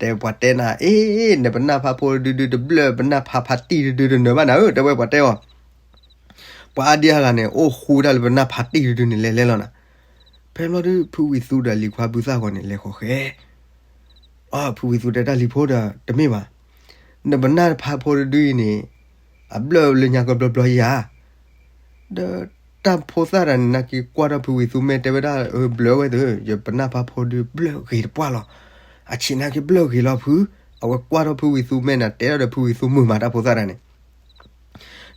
တဲပှၤတဲနၤ အ့ နပနၢ်ဖးဖိတဒုဒုး တဘျၢၣ်ပနၢ်ဖးဖးတံၢ်တဒုတနၢၤဘၣ်နၤဧၢ တဲဝဲပှၤတဲအီၤ ပှၤအါဒံအါဂၤန့ၣ် အိၣ်ဃူဝဲဒၣ်လၢပနၢ်ဖးတံၢ်တဒုန့ၣ် လဲၤလဲၤလီၤနၤ. ဖဲန့ၣ်ဘျီဒုး ဖုဝံၤသူဒီးလံၤခွါဘုသၣ်ဂီၤန့ၣ် လဲၤဃီၤဃဲ အ ဖုဝံၤသူတဲတၢ်လံၤဖိဒီး တမ့ၢ်ဘၣ်, နပနၢ်ဖးဖိတဒုအံၤန့ၣ် အဘျၢၣ်လၢညါကဘျီဘျီယၤ ဒီးတၢ်ဖိသၣ်တၢ်န့ၣ် နာ်က့ကွၢ်ထီၣ်ဖုဝံၤသူမဲာ် တဲဝဲဒၣ် အၢ ဘျၢဝဲသ့ၣ် ယပနၢ်ဖးဖိဒုးဘျၢၣ်ဂ့ၤတပှၢ်လီၤ. အဆံးနာ်က့ဘျၢၣ်ဂ့ၤလီၤဖု, အဝဲကွၢ်ထီၣ်ဖုဝံၤသူမဲာ်န့ၣ် တဲထီၣ်ဒီးဖုဝံၤသူမုာ်မးတၢ်ဖိသၣ်တၢ်န့ၣ်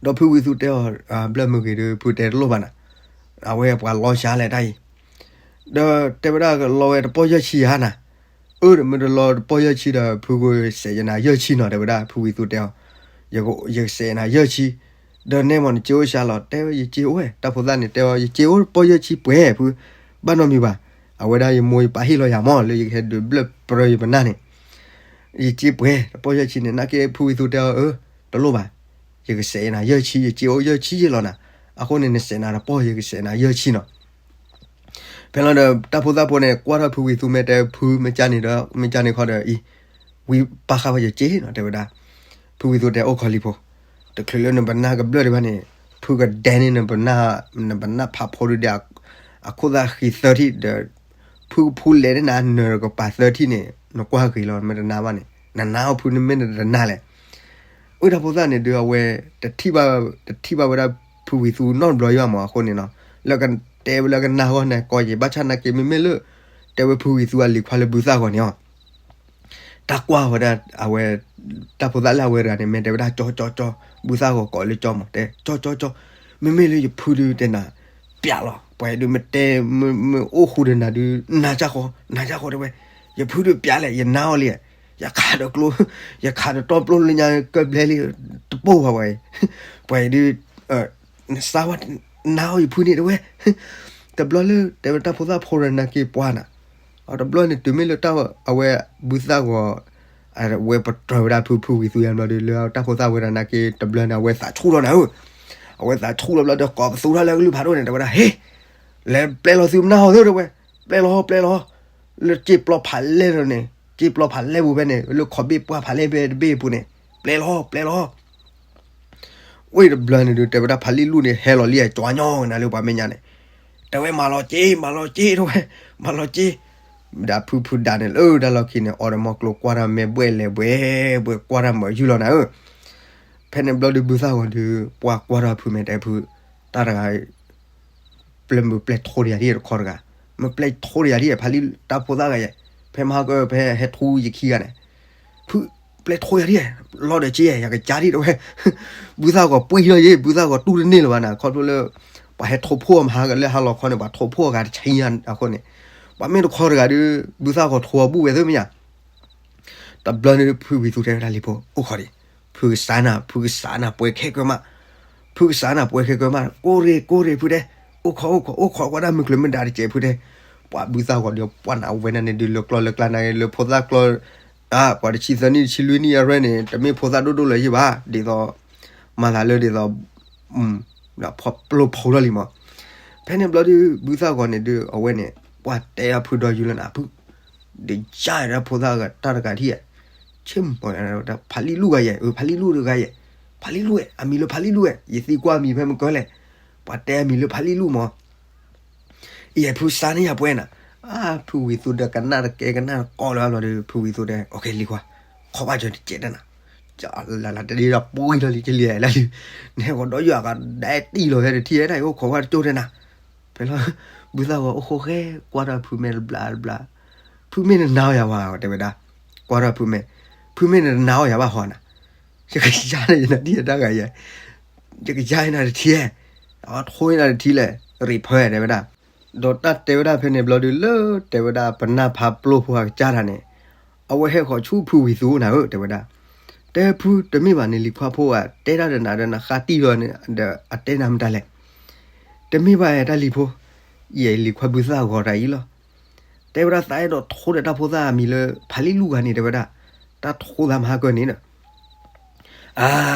ဒီးဖုဝံၤသူတဲအီၤ ဘျၢၣ်မုာ်ဂ့ၤဒီး ဖုတဲတလိၣ်ဘၣ်နၤ, အဝဲပှၤလီၤစှၤလဲၣ်တၢ်အံၤ ဒီးတဲဝဲဒၣ် လီၤဝဲတပီၢ်ယဲၢ်ဆံယၤနၤ, အၢ ဒီးမ့ၢ်တလီၤတပီၢ်ယဲၢ်ဆံဒီး ဖုကစဲးယနၤယဲၢ်ဆံနီၤ တဲဝဲဒၣ် ဖုဝံၤသူတဲအီၤ, ယကစဲးယနၤယဲၢ်ဆံ, ဒီးနဲမ့ၢ်နစ့အိၣ်စှၤလီၤ တဲဝဲ ယစ့အိၣ်ဝဲ တၢ်ဖိသၣ်န့ၣ်တဲအီၤ ယစ့အိၣ်တပီၢ်ယဲၢ်ဆံပှဲၤဖု, ဘၣ်နီတမံၤဘၣ်, အဝဲဒၣ်ယမိၢ်ယပၢ်ဟ့ၣ်လီၤယၤမး လၢယကဟဲဒုးဘျၢၣ်ပြၢယပနၢ်န့ၣ် ယစ့ပှဲၤတပီၢ်ယဲၢ်ဆံန့ၣ် နာ်က့ဖုဝံၤသူတဲအီၤ အၢ တလိၣ်ဘၣ်, ယကစဲးနၤယဲၢ်ဆံ ယစ့အိၣ်ယဲၢ်ဆံယ့ၢ်လီၤနၤ, အဃိန့ၣ် နစဲးနၤတပီၢ် ယကစဲးနၤယဲၢ်ဆံနီၤ. ဖဲလီၤဒီး တၢ်ဖိသၣ်ဖိန့ၣ် ကွၢ်ထီၣ်ဖုဝံၤသူမဲာ် တဲဖု မ့ၢ်ကၢ်န့ၣ်ဒီး မ့ၢ်ကၢ်န့ၣ်ခီဒီးအံၤ ဝံပာ်ဃာ်ဝဲယစ့နီၤ တဲဝဲဒၣ်, ဖုဝံၤသူတဲ အိၣ်ခိးလံၤဖိ, တချုးလၢနပနၢ်ကဘျၢၣ်ဒံးဘၣ်န့ၣ် ဖုကဒဲန့ၢ်နပနၢ်, နပနၢ်ဖးဖိဒုးဒီး အခိၣ်သၣ်ဃံသၢထံၣ်ဒီး ဖုကဖူလဲၤန့ၢ်နၤနၢၤကပၤသၢထံၣ်န့ၣ် နကွၢ်ဂ့ၤလီၤ မ့ၢ်တနာ်ဘၣ်န့ၣ် နနာ်အီၤဖု နမ့ၢ်နတနာ်လဲၣ်. အၢ တၢ်ဖိသၣ်န့ၣ်ဒုး အဝဲ တထံၣ်ဘၣ်, တထံၣ်ဘၣ်ဝဲဒၣ်ဖုဝံၤသူနီတဘျီယဘၣ်မး အဃိန့ၣ်နီၤ လၢကတဲဝဲလၢကနၢ်ဂီၢ်န့ၣ် ကီယံာ် ဘၣ်ဆၣ်နာ်က့ မ့မ့ၢ်လၢ တဲဝဲဖုဝံၤသူအလံၤခွါလၢဘုသၣ်ဂီၤန့ၣ်အီၤ တၢ်ကွၢ်ဝဲဒၣ် အဝဲ တၢ်ဖိသၣ်လၢအဝဲတဂၤန့ၣ် မ့ၢ်တဲဝဲဒၣ် ကၠီ ကၠီ ကၠီ, ဘုသၣ်ဂီၤကိးလၢကၠီမး တဲ ကၠီ ကၠီ ကၠီ, မ့မ့ၢ်လၢယဖုဒုးတဲနၤ ပျးလီၤ ပှၤဒုးမ့ၢ်တဲ မ့ၢ်အိၣ်ဃူဒီးနၤဒုး နၤကၢ်ဃီ နၤကၢ်ဃီတဲဝဲ, ယဖုဒုးပျးလဲၣ် ယနာ်အီၤလံ, ယခးဒီးကျိ ယခးဒီးတီပျိလၢညါကၢၢ်ဘျဲလံ တပိၢ်ဘၣ်ဝဲ, ပှၤဒုး နစါဝဲ နာ်အီၤယဖုန့ၣ်တဲဝဲ, တဘျီလၢ တဲဝဲတၢ်ဖိသၣ်ဖိဒီးနာ်က့ပှၤနၤ, တဘျီန့ၣ်တုၤမ့ၢ်လၢတၢ်အဝဲဘုသၣ်ဂီၤ အဝဲပတြၢၤဝဲဒၣ်ဖု ဖုဝံၤသူယါဘျီဒုး လၢတၢ်ဖိသၣ်ဝဲဒၣ်နာ်က့ တဘျီန့ၣ် အဝဲသးဆူၣ်လီၤနၤဧၢ, အဝဲသးဆူၣ်လီၤဘျီဒီး ကိးပသူထီၣ်လၢကလုၢ်ဖးဒိၣ်န့ၣ် တဲဝဲဒၣ် ဟ့ၣ် လဲၤပျဲလီၤသုမနၢ်ဟီၣ်သ့ၣ်တဲဝဲ, ပျဲလီၤ ပျဲလီၤ, လၢစ့ပျီဖးလဲၢ်န့ၣ် စ့ပျီဖးလဲၢ်ပူၤဖဲန့ၣ် လၢခီၣ်ဘ့ၣ်ပှၢ်ဖးလဲၢ်ဖဲတဘ့ၣ်အပူၤန့ၣ် ပျဲလီၤ ပျဲလီၤ ဝဲတဘျီန့ၣ်ဒုး တဲဝဲဒၣ်ဖးလံၣ်လူၢ်န့ၣ် ဟဲလီၤလံ အကၠီညီနၤလၢပှၤမဲာ်ညါန့ၣ်, တဲဝဲမၤလီၤစ့ မၤလီၤစ့တဲဝဲ, မၤလီၤစ့, ဒီးဖုဖုဒၣ်န့ၣ်လၢတၢ်လီၢ်ခံန့ၣ် အီဒီးမီကျိကွၢ်တၢ်မဲာ်ဘှဲၣ်လဲၤဘှဲၣ်ဘှဲၣ်ကွၢ်တၢ်မၤယုၢ်လီၤနၤဧၢ, ဖဲန့ၣ်ဘျီဒုးဘုသၣ်ဂီၤဒုး ပှၤကွၢ်ထီၣ်ဖုမဲာ်တဲဖု, တၢ်တဂၤ ပျဲမုၢ်ပျဲထိတယၤဒ်တခီတဂၤ, မ့ၢ်ပျဲထိတယၤဒ် ဖးလံၣ်တၢ်ဖိသၣ်ဂၤယဲ, ဖဲမဟါကဖဲဟဲထူယခံဂၤန့ၣ်, ဖု ပျဲထိယၤဒ်, လီၤဒီးက့ ယကစၢ်ဒ်တဲဝဲ, ဘုသၣ်ဂီၤပှံၢ်ထီၣ်ယဲ ဘုသၣ်ဂီၤတူၢ်တန့ၢ်လၢၤဘၣ်နၤ ခီဖျိလၢ ပှၤဟဲထိဖှိၣ်မဟါကလၢဟါလီၤခီန့ၣ် ပှၤထိဖှိၣ်အဂၤတဆံညါအဃိန့ၣ်, ပှၤမ့ၢ်တခီတဂၤဒုး ဘုသၣ်ဂီၤထိအဘူၣ်ဝဲသ့ၣ်မ့ၢ်ညါ တဘျီန့ၣ်ဖုဝံၤသူတဲဝဲဒၣ်လံၤဖိ အိၣ်ခိးဒံး, ဖုကစၢ်နၤ ဖုကစၢ်နၤပှဲၤခဲကၢမး, ဖုကစၢ်နၤပှဲၤခဲကၢမး ကိၢ်ရ့ၣ်ကိၢ်ရ့ၣ်ဖုတဲ, အိၣ်ခိးအိၣ်ခိးအိၣ်ခိးကွၢ်ဒၣ်မုၢ်ကျိၤမ့ၢ်ဒၣ်တစဲးဖုတဲ, ပှၤဘုသၣ်ဂီၤဒီးပှၤနၤဝဲဒၣ်န့ၣ်ဒုးလၢကျီၢ်လၢကျါနာ်က့လၢဖိသၣ်ကျီၢ်, ပှၤတဆံသၢနံၣ်တဆံလွံၢ်နံၣ်အရဲၣ်န့ၣ် တမ့ၢ်ဖိသၣ်ဒိၣ်ဒိၣ်လၢၤယံၤဘၣ် ဒ်သိး မၤသးလၢဒ်သိး ဖီပျိဖီထီၣ်လံမး, ဖဲန့ၣ်ဘျီဒုး ဘုသၣ်ဂီၤန့ၣ်ဒုး အဝဲန့ၣ် ပှၤတဲအဖုဒီးယူၤလၢနၤဖု ဒ်ယါဒၣ်ဖိသၣ်တၢ်တဂၤထံၣ်ဧါ, ဆ့ၣ်မီၤ ဖးလံၣ်လူၢ်ဂၤယဲ အဖးလံၣ်လူၢ်တဂၤယဲ, ဖးလံၣ်လူၢ်ဝဲ အမံၤလၢဖးလံၣ်လူၢ်ဝဲ ယသံကွၢ်အမံၤဖဲမကၢလဲၣ်, ပှၤတဲအမံၤလၢဖးလံၣ်လူၢ်မး, ယဲဖုစါန့ၢ်ယၤပှဲၤနၤ, အါ ဖုဝံၤသူဒီးကနၣ်တကဲကနၣ်တကီလၢအဘျီဒီး ဖုဝံၤသူဒီး လံၤခွါ ခီဘၣ်ကၠီတစဲးတနၤ, လၢလၢတဒ်ဒီးပှံၢ်လီၤလံ ကလံၤလၢလံ, နဟဲဂီၤဒီးယွၤကဒီးတံၢ်လီၤ ဟဲတထံၣ်ဟဲဒၣ် အိၣ်ခိးကွၢ်တကၠိၢ်ထဲနၤ. ဖဲလီၤ ဘုသၣ်ဂီၤအိၣ်ဃိဃဲ ကွၢ်ထီၣ်ဖုမဲာ်တဘျီတဘျီ, ဖုမဲာ်နနာ်အီၤယၤဝဲ တဲဝဲဒၣ်, ကွၢ်ထီၣ်ဖုမဲာ်, ဖုမဲာ်နနာ်အီၤယၤဘၣ်ဟီနၤ, ယကယါန့ၣ်နၤဒ်ယတၢ်ဂၤယဲ, ယကယါနၤတထံၣ်, အထိနၤတထံၣ်လဲၣ်, ရ့ဖၢတဲဝဲဒၣ်. ဒီးတၢ်တဲဝဲဒၣ်ဖဲန့ၣ်ဘျီဒုး လၢတဲဝဲဒၣ်ပနၢ်ဖးပျိၢ်ဖိအကစၢ်တၢ်န့ၣ်, အဝဲဟဲဃီၤဆူဖုဝံၤသူနၤဧၢ တဲဝဲဒၣ်, တဲဖုတမ့ၢ်ဘၣ်န့ၣ် လံၤခွါဖိဧၢ တဲတၢ်ဒီးနၤဒီးနဃါတံၢ်လီၤန့ၣ်ဒီးအတဲနၤမတၤလဲၣ်, တမ့ၢ်ဘၣ်အဲၣ်တၢ်လံၤဖိ, ယဲလံၤခွါဘုသၣ်ဂီၤတၢ်အံၤလီၤ. တဲဝဲဒၣ်သးအဲၣ်ဒိးထိဒီးတၢ်ဖိသၣ်အမံၤလၢဖးလံၣ်လူၢ်ဂၤန့ၣ် တဲဝဲဒၣ်, တၢ်ထိသးမဟါကၢန့ၣ်ဒီး အါ,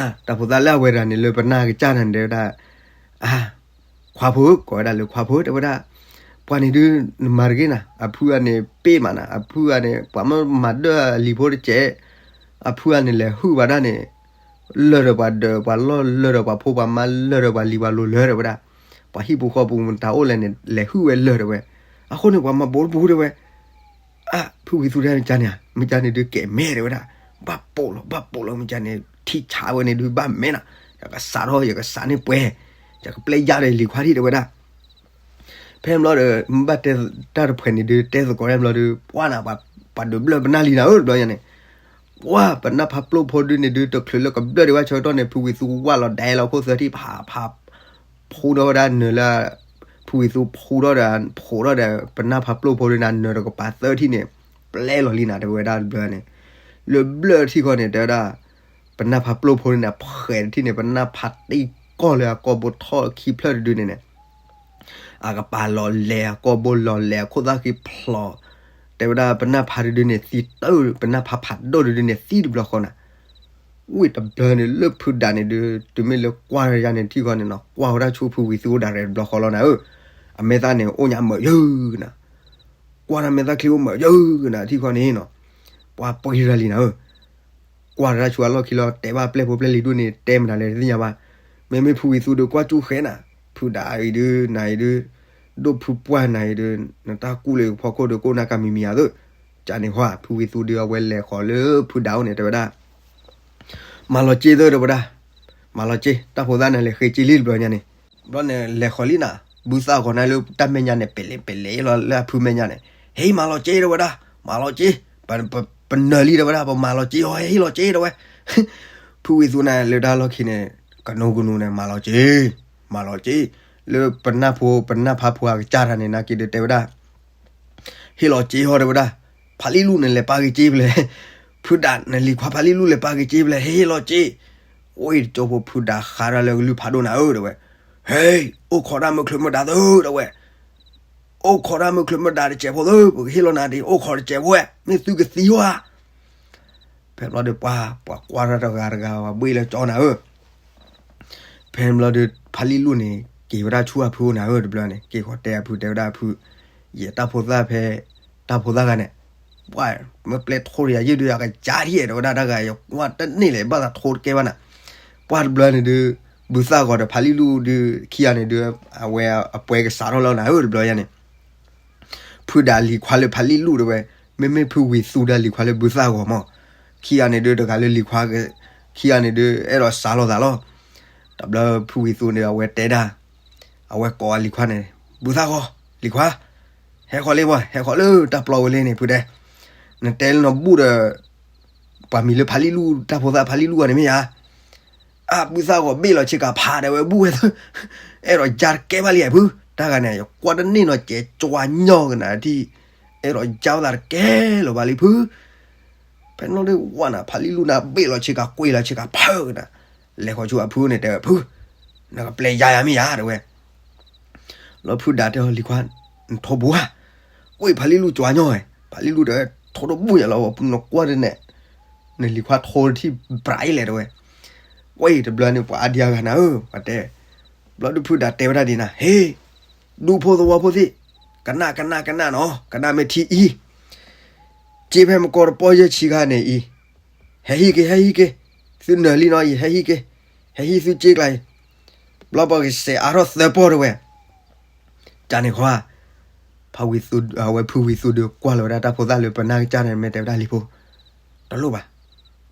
တၢ်ဖိသၣ်လၢအဝဲဒၣ်န့ၣ် လၢပနၢ်ကစၢ်တၢ်န့ၣ် တဲဝဲဒၣ်, အါ, ခွါဖိဧၢ ကိးဝဲဒၣ်လၢခွါဖိ တဲဝဲဒၣ်, ပှၤန့ၣ်ဒုး နမၤတဂ့ၤနၤ အဖုအန့ၣ်ပ့ၢ်မးနၤ အဖုအန့ၣ် ပှၤမ့ၢ်မၤဒၢၣ်အလံၤဖိတစဲး, အဖုအန့ၣ်လဲၤဟုၣ်ဘၣ်ဒၣ်န့ၣ် လၢာ်ဒီးပှၤဒၢးပှၤလီၢ် လၢာ်ဒီးပှၤဖိပှၤမါ လၢာ်ဒီးပှၤလံၤပှၤလိၤလၢာ် တဲဝဲဒၣ်, ပှၤဟံၣ်ပူၤဃီပူၤမတၤအိၣ်လဲၣ်န့ၣ် လဲၤဟုၣ်ဝဲလၢာ် တဲဝဲ, အဃိန့ၣ် ပှၤမၤဘိတပူၤ တဲဝဲ, အါ, ဖုဝံၤသူတဲမ့ၢ်ကန့ၣ်ဧါ မ့ၢ်ကန့ၣ်ဒုးကဲမဲ တဲဝဲဒၣ်, ဘၣ်ပိာ်လီၤ ဘၣ်ပိာ်လီၤ မ့ၢ်ကန့ၣ် ထံဆးဝဲန့ၣ်ဒုးဘၣ်မဲနၤ, ယကစးထီၣ် ယကစးန့ၢ်ပှဲၤ, ယကပျဲယါဒီးလံၤခွါထံၣ် တဲဝဲဒၣ်. ဖဲဘျီဒီး မ့ၢ်ဘၣ်တဲတၢ်တဖှဲးန့ၣ်ဒုး တဲသကိးတဘျီဒီး ပှၤနၤ ပှၤဒုးဘျၢပနၢ်လံနၤဧၢ တဘျီညါန့ၣ်, ပှၤပနၢ်ဖးပျိၢ်ဖိဒုန့ၣ်ဒုး တချုးလၢကဘျၢၣ်ဒံးဘၣ်ဆၢကတီၢ်န့ၣ် ဖုဝံၤသူဝၢ်လီၤဒဲးလီၤခိၣ်သၢထံၣ် ဖးဖး ဖူဒီးဝဲဒၣ်နၢၤလၢ ဖုဝံၤသူဖူထီၣ်ဒီး ဖူထီၣ်ဒီး ပနၢ်ဖးပျိၢ်ဖိဒုန့ၣ် နၢၤတကပၤသၢထံၣ်န့ၣ် ပျဲလီၤလံနၤ တဲဝဲဒၣ်တဘျီန့ၣ်, လၢဘျၢၣ်ထံၣ်ခီန့ၣ် တဲဝဲဒၣ် ပနၢ်ဖးပျိၢ်ဖိဒုန့ၣ် ဖှဲးတထံၣ်န့ၣ် ပနၢ်ဖးတံၢ်ကီၢ်လၢအကိာ်ဘိထီၣ်ခံဖျၢၣ်တဒုန့ၣ်န့ၣ် အကပၤလီၤလဲၤ အကိာ်ဘိလီၤလဲၤ အခိၣ်သၣ်ဃံဖျိး, တဲဝဲဒၣ်ပနၢ်ဖးတဒုန့ၣ် သံတၢ် ပနၢ်ဖးဖးဒိၣ်တဒုန့ၣ် သံတဘျီဃီနၤ, ဝံၤတဘျီန့ၣ် လၢဖုဒးန့ၣ်ဒုး တုၤမ့ၢ်လၢကွၢ်ယါန့ၣ်ထံၣ်ခီန့ၣ်နီၤ ကွၢ်ဝဲဒၣ်ဆူဖုဝံၤသူအိၣ်ဒၣ်ရဲၣ်တဘျီဃီလီၤနၤဧၢ, အမဲာ်သၣ်န့ၣ် အိၣ်ညါမၢာ်ယၢၢ်နၤ, ကွၢ်တၢ်မဲာ်သၣ်ချံအိၣ်မၢာ်ယၢၢ်နၤထံၣ်ခီန့ၣ်နီၤ, ပှၤပှ့ၤရၤလံနၤဧၢ ကွၢ်တၢ်ဆူအလီၢ်ခံလီၤ တဲဘၣ်ပျဲၢ်ဖိပျဲၢ်လံၤဒိၣ်န့ၣ် တဲမတၤလဲၣ်တသ့ၣ်ညါဘၣ်, မ့မ့ၢ်ဖုဝံၤသူဒီးကွၢ်ကၠူၣ်ဃဲနၤ, ဖုဒးအံၤဒုး နၤအံၤဒုး, ဒိၣ်ဖုပှၢ်နၤအံၤဒုး နတၢ်ကူၣ်လၢဖီခိၣ်ဒီး ကအိၣ်နၢ်ကမံၤမံၤဧါသၢ, ကန့ၣ်ဃီ ဖုဝံၤသူဒီးအဝဲလဲၤဃီၤလၢဖုဒးအိၣ်န့ၣ် တဲဝဲဒၣ် မၤလီၤက့သၢ တဲဝဲဒၣ်, မၤလီၤက့ တၢ်ဖိသၣ်န့ၣ် လဲၤဃ့က့လံတဘျီညါန့ၣ်, ဘျီန့ၣ် လဲၤဃီၤလံနၤ, ဘုသၣ်ဂီၤနၤလၢတၢ်မဲာ်ညါန့ၣ် ပဲာ်လဲၣ်ပဲာ်လဲၣ်လီၤလၢအဖုမဲာ်ညါန့ၣ်, ဟ့ၣ် မၤလီၤက့ တဲဝဲဒၣ်, မၤလီၤက့, ပနၢၤလံ တဲဝဲဒၣ်, ပမၤလီၤက့အီၤ ဟ့ၣ်လီၤက့ တဲဝဲ, ဖုဝံၤသူန့ၣ် လၢတၢ်လီၢ်ခံန့ၣ် ကနိကနူန့ၣ် မၤလီၤက့, မၤလီၤက့, လၢပနၢ်ဖိ ပနၢ်ဖးဖိအကစၢ်တၢ်န့ၣ် နာ်က့ဒုးတဲဝဲဒၣ် ဟ့ၣ်လီၤက့ဟီ တဲဝဲဒၣ်, ဖးလံၣ်လူၣ်န့ၣ် လဲၤပာ်က့ၤက့ဖဲလဲၣ်, ဖုဒးန့ၣ် လံၤခွါဖးလံၣ်လူၣ်လဲၤပာ်က့ၤက့ဖဲလဲၣ် ဟ့ၣ်လီၤက့, အိၣ်အံၤတကၠိဖိ ဖုဒးဃးတၢ်လၢကလုၢ်ဖးဒိၣ်နၤဧၢ တဲဝဲ, ဟ့ၣ် အိၣ်ခိးတၢ်မုၢ်ချၢမုၢ်ဒါသၢ တဲဝဲ, အိၣ်ခိးတၢ်မုၢ်ချၢမုၢ်ဒါတစဲးဖိသၢ ပကဟ့ၣ်လီၤနၤဒ် အိၣ်ခိးတစဲးဖိဝဲ မ့ၢ်သုကသံဟီဧါ ဖဲဘျီဒီးပှၤ ပှၤကွၢ်တၢ်တဂၤတဂၤ ပှၤဘှ့ၣ်လၢကၠီနၤဧၢ, ဖဲဘျီဒီး ဖးလံၣ်လူၣ်န့ၣ် က့ၤဝဲဒၣ်ဆူအဖုအိၣ်နၤဧၢ တဘျီန့ၣ် က့ၤဃီၤတဲအဖု တဲဝဲဒၣ်အဖု, ယတၢ်ဖိသၣ်ဖဲ တၢ်ဖိသၣ်ဂၤန့ၣ်, ပှၤ မ့ၢ်ပျဲထိတယၤယုၢ်ဒီး ယကစၢ်ထံၣ် တဲဝဲဒၣ်တၢ်ဂၤ ယကွၢ်တန့ၢ်လဲၣ် ဘၣ်သးထိတကဲဘၣ်နၤ, ပှၤတဘျီန့ၣ်ဒုး ဘုသၣ်ဂီၤဒီးဖးလံၣ်လူၣ်ဒုး ခံဂၤန့ၣ်ဒုး အဝဲအပှဲၤကစးထီၣ်လီၤနၤဧၢ တဘျီယါန့ၣ် ဖုဒးလံၤခွါလၢဖးလံၣ်လူၣ်တဲဝဲ, မ့မ့ၢ်ဖုဝံၤသူဒီးလံၤခွါလၢဘုသၣ်ဂီၤမး, ခံဂၤန့ၣ်ဒုးတဂၤလၢလံၤခွါ, ခံဂၤန့ၣ်ဒုး အဲၣ်ဒိးစးလိာ်သးလီၤ. တဘျီဖုဝံၤသူန့ၣ် အဝဲတဲဒၣ်, အဝဲကိးအလံၤခွါန့ၣ်, ဘုသၣ်ဂီၤ, လံၤခွါ, ဟဲဃီၤလံမး, ဟဲဃီၤလၢတၢ်ပျီဝဲလံန့ၣ် ဖုတဲ, နတဲလၢနဘူၣ်ဒီး ပှၤမံၤလၢဖးလံၣ်လူၣ် တၢ်ဖိသၣ်ဖးလံၣ်လူၣ်ဂီၤန့ၣ်မ့ၢ်ဧါ အါ ဘုသၣ်ဂီၤဘ့ၣ်လီၤဆ့ကၤဖးဒဲးဝဲဘူၣ်ဝဲသၢ, အဲၣ်ဒိးယါတကဲဘၣ်လံဧါဖု, တၢ်ဂၤန့ၣ် ယကွၢ်တန့ၢ်နီၤ ကဲကၠွါညီကနၤထံၣ်, အဲၣ်ဒိးယါဝဲသးတကဲလီၤဘၣ်လံဖု, ဖဲန့ၣ်လီၤဒုးဝဲနၤ ဖးလံၣ်လူၣ်နၤဘ့ၣ်လီၤဆ့ကၤကွံာ်လီၤဆ့ကၤဖၢကနၤ, လဲၤဃီၤဆူအဖုန့ၣ်တဲဝဲဖု, နကပျဲယါယၤမ့ၢ်ယၤတဲဝဲ လီၤဖုဒးတဲအီၤလံၤခွါ, နထိဘူးဧါ, ကွံာ်ဖးလံၣ်လူၣ်ကၠွါညီဧါ, ဖးလံၣ်လူၣ်တဲဝဲ ထိတဘူၣ်ယၤလီၤ နကွၢ်တန့ၣ်, နလံၤခွါထိတထံၣ်ပြးအံၤလဲၣ်တဲဝဲ, ကွၢ်အံၤတဘျီန့ၣ် ပှၤအါဒံအါဂၤနၤဧၢ, ပှၤတဲ, ဘျီဒုးဖုဒးတဲဝဲဒၣ်ဒ်နၤ, ဟ့ၣ်, ဒူဖိသဝီဖိသ့ၣ်, ကနၣ်ကနၣ်ကနၣ်နီၤ ကနၣ်မ့ၢ်ထံအံၤ စ့ဖဲမကီတပီၢ်ယဲၢ်ဆံခါန့ၣ်အံၤ, ဟဲဟံၣ်က့ၤ ဟဲဟံၣ်က့ၤ, သုနၢၤလံနီၤအံၤ ဟဲဟံၣ်က့ၤ, ဟဲဟံၣ်သုစ့ကျါအံၤ, ဘျီပကစဲးအါထီၣ်သၢပီၢ်တဲဝဲ, ကန့ၣ်ဃီဧါ, ဖးဝံၤသူ, အဝဲဖုဝံၤသူဒုးကွၢ်လီၤဝဲဒၣ်တၢ်ဖိသၣ်လၢပနၢ်ကစၢ်န့ၣ် မ့ၢ်တဲဝဲဒၣ်လံၤဖိ, တလိၣ်ဘၣ်,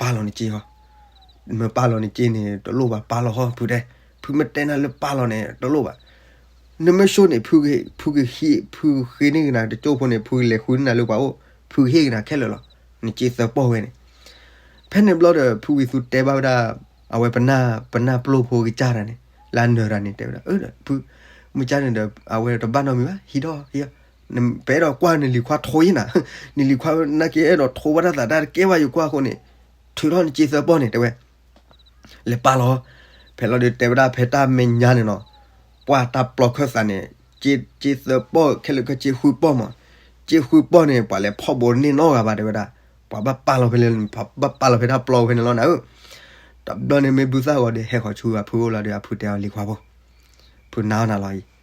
ပာ်လီၤနစ့ဟီ, မ့ၢ်ပာ်လီၤနက့န့ၣ် တလိၣ်ဘၣ် ပာ်လီၤဟီ ဖုတဲ. ဖုမ့ၢ်တဲနၤလၢပာ်လီၤန့ၣ် တလိၣ်ဘၣ်. နမ့ၢ်ဆိန့ၣ် ဖုကဟံး ဖုဃ့န့ၢ်က့ၤနၤတကၠိဖိန့ၣ် ဖုကလဲၤဃုန့ၢ်နၤလၢပှၤအိၣ်, ဖုကဟ့ၣ်က့ၤနၤခဲလၢာ်လီၤ. နက့သၢပီၢ်ဝဲန့ၣ်. ဖဲန့ၣ်ဘျီဒီး ဖုဝံၤသူတဲဘၣ်ဝဲဒၣ် အဝဲပနၢ်, ပနၢ်ပျိၢ်ဖိကစၢ်တၢ်န့ၣ်, လၢအနၢၤတၢ်န့ၣ် တဲဝဲဒၣ်, အၢ ဖု, မ့ၢ်ကန့ၣ်ဒီး အဝဲတဘၣ်နီတမံၤဘၣ်, ဟံးထီၣ်, ဟံးထီၣ်, ပအဲၣ်ဒိးကွၢ်နလံၤခွါထိအံၤနၤ, နလံၤခွါနာ်က့အဲၣ်ဒိးထိဝဲဒၣ်သးတၢ်တကဲဘၣ် ယကွၢ်အဃိန့ၣ်, ထုးထီၣ်နက့သၢပီၢ်န့ၣ် တဲဝဲ လဲၤပာ်လီၤ. ဖဲလီၤဒီးတဲဝဲဒၣ်ဖဲတၢ်မဲာ်ညါန့ၣ်နီၤ, ပှၢ်တၢ်ပျီခၢၣ်သးန့ၣ်, က့သၢပီၢ်ခဲလၢာ်ခဲဆ့ဃုပီၢ်မး, က့ဃုပီၢ်န့ၣ် ပှၤလဲၤဖီၣ်ဘိးန့ၢ်နီတဂၤဘၣ် တဲဝဲဒၣ်, ပှၤဘၣ်ပာ်လီၤဖဲလဲၣ်, ပှၤဘၣ်ပာ်လီၤဖဲတၢ်ပျီဖဲန့ၣ်လီၤနၤဧၢ. တဘျီန့ၣ်မ့ၢ်ဘုသၣ်ဂီၤဒီးဟဲဃီၤဆူအဖုအိၣ်လီၤဒီး အဖုတဲအီၤ လံၤခွါဖိ, ဖုနၤအီၣ်နၤလီၤအံၤ.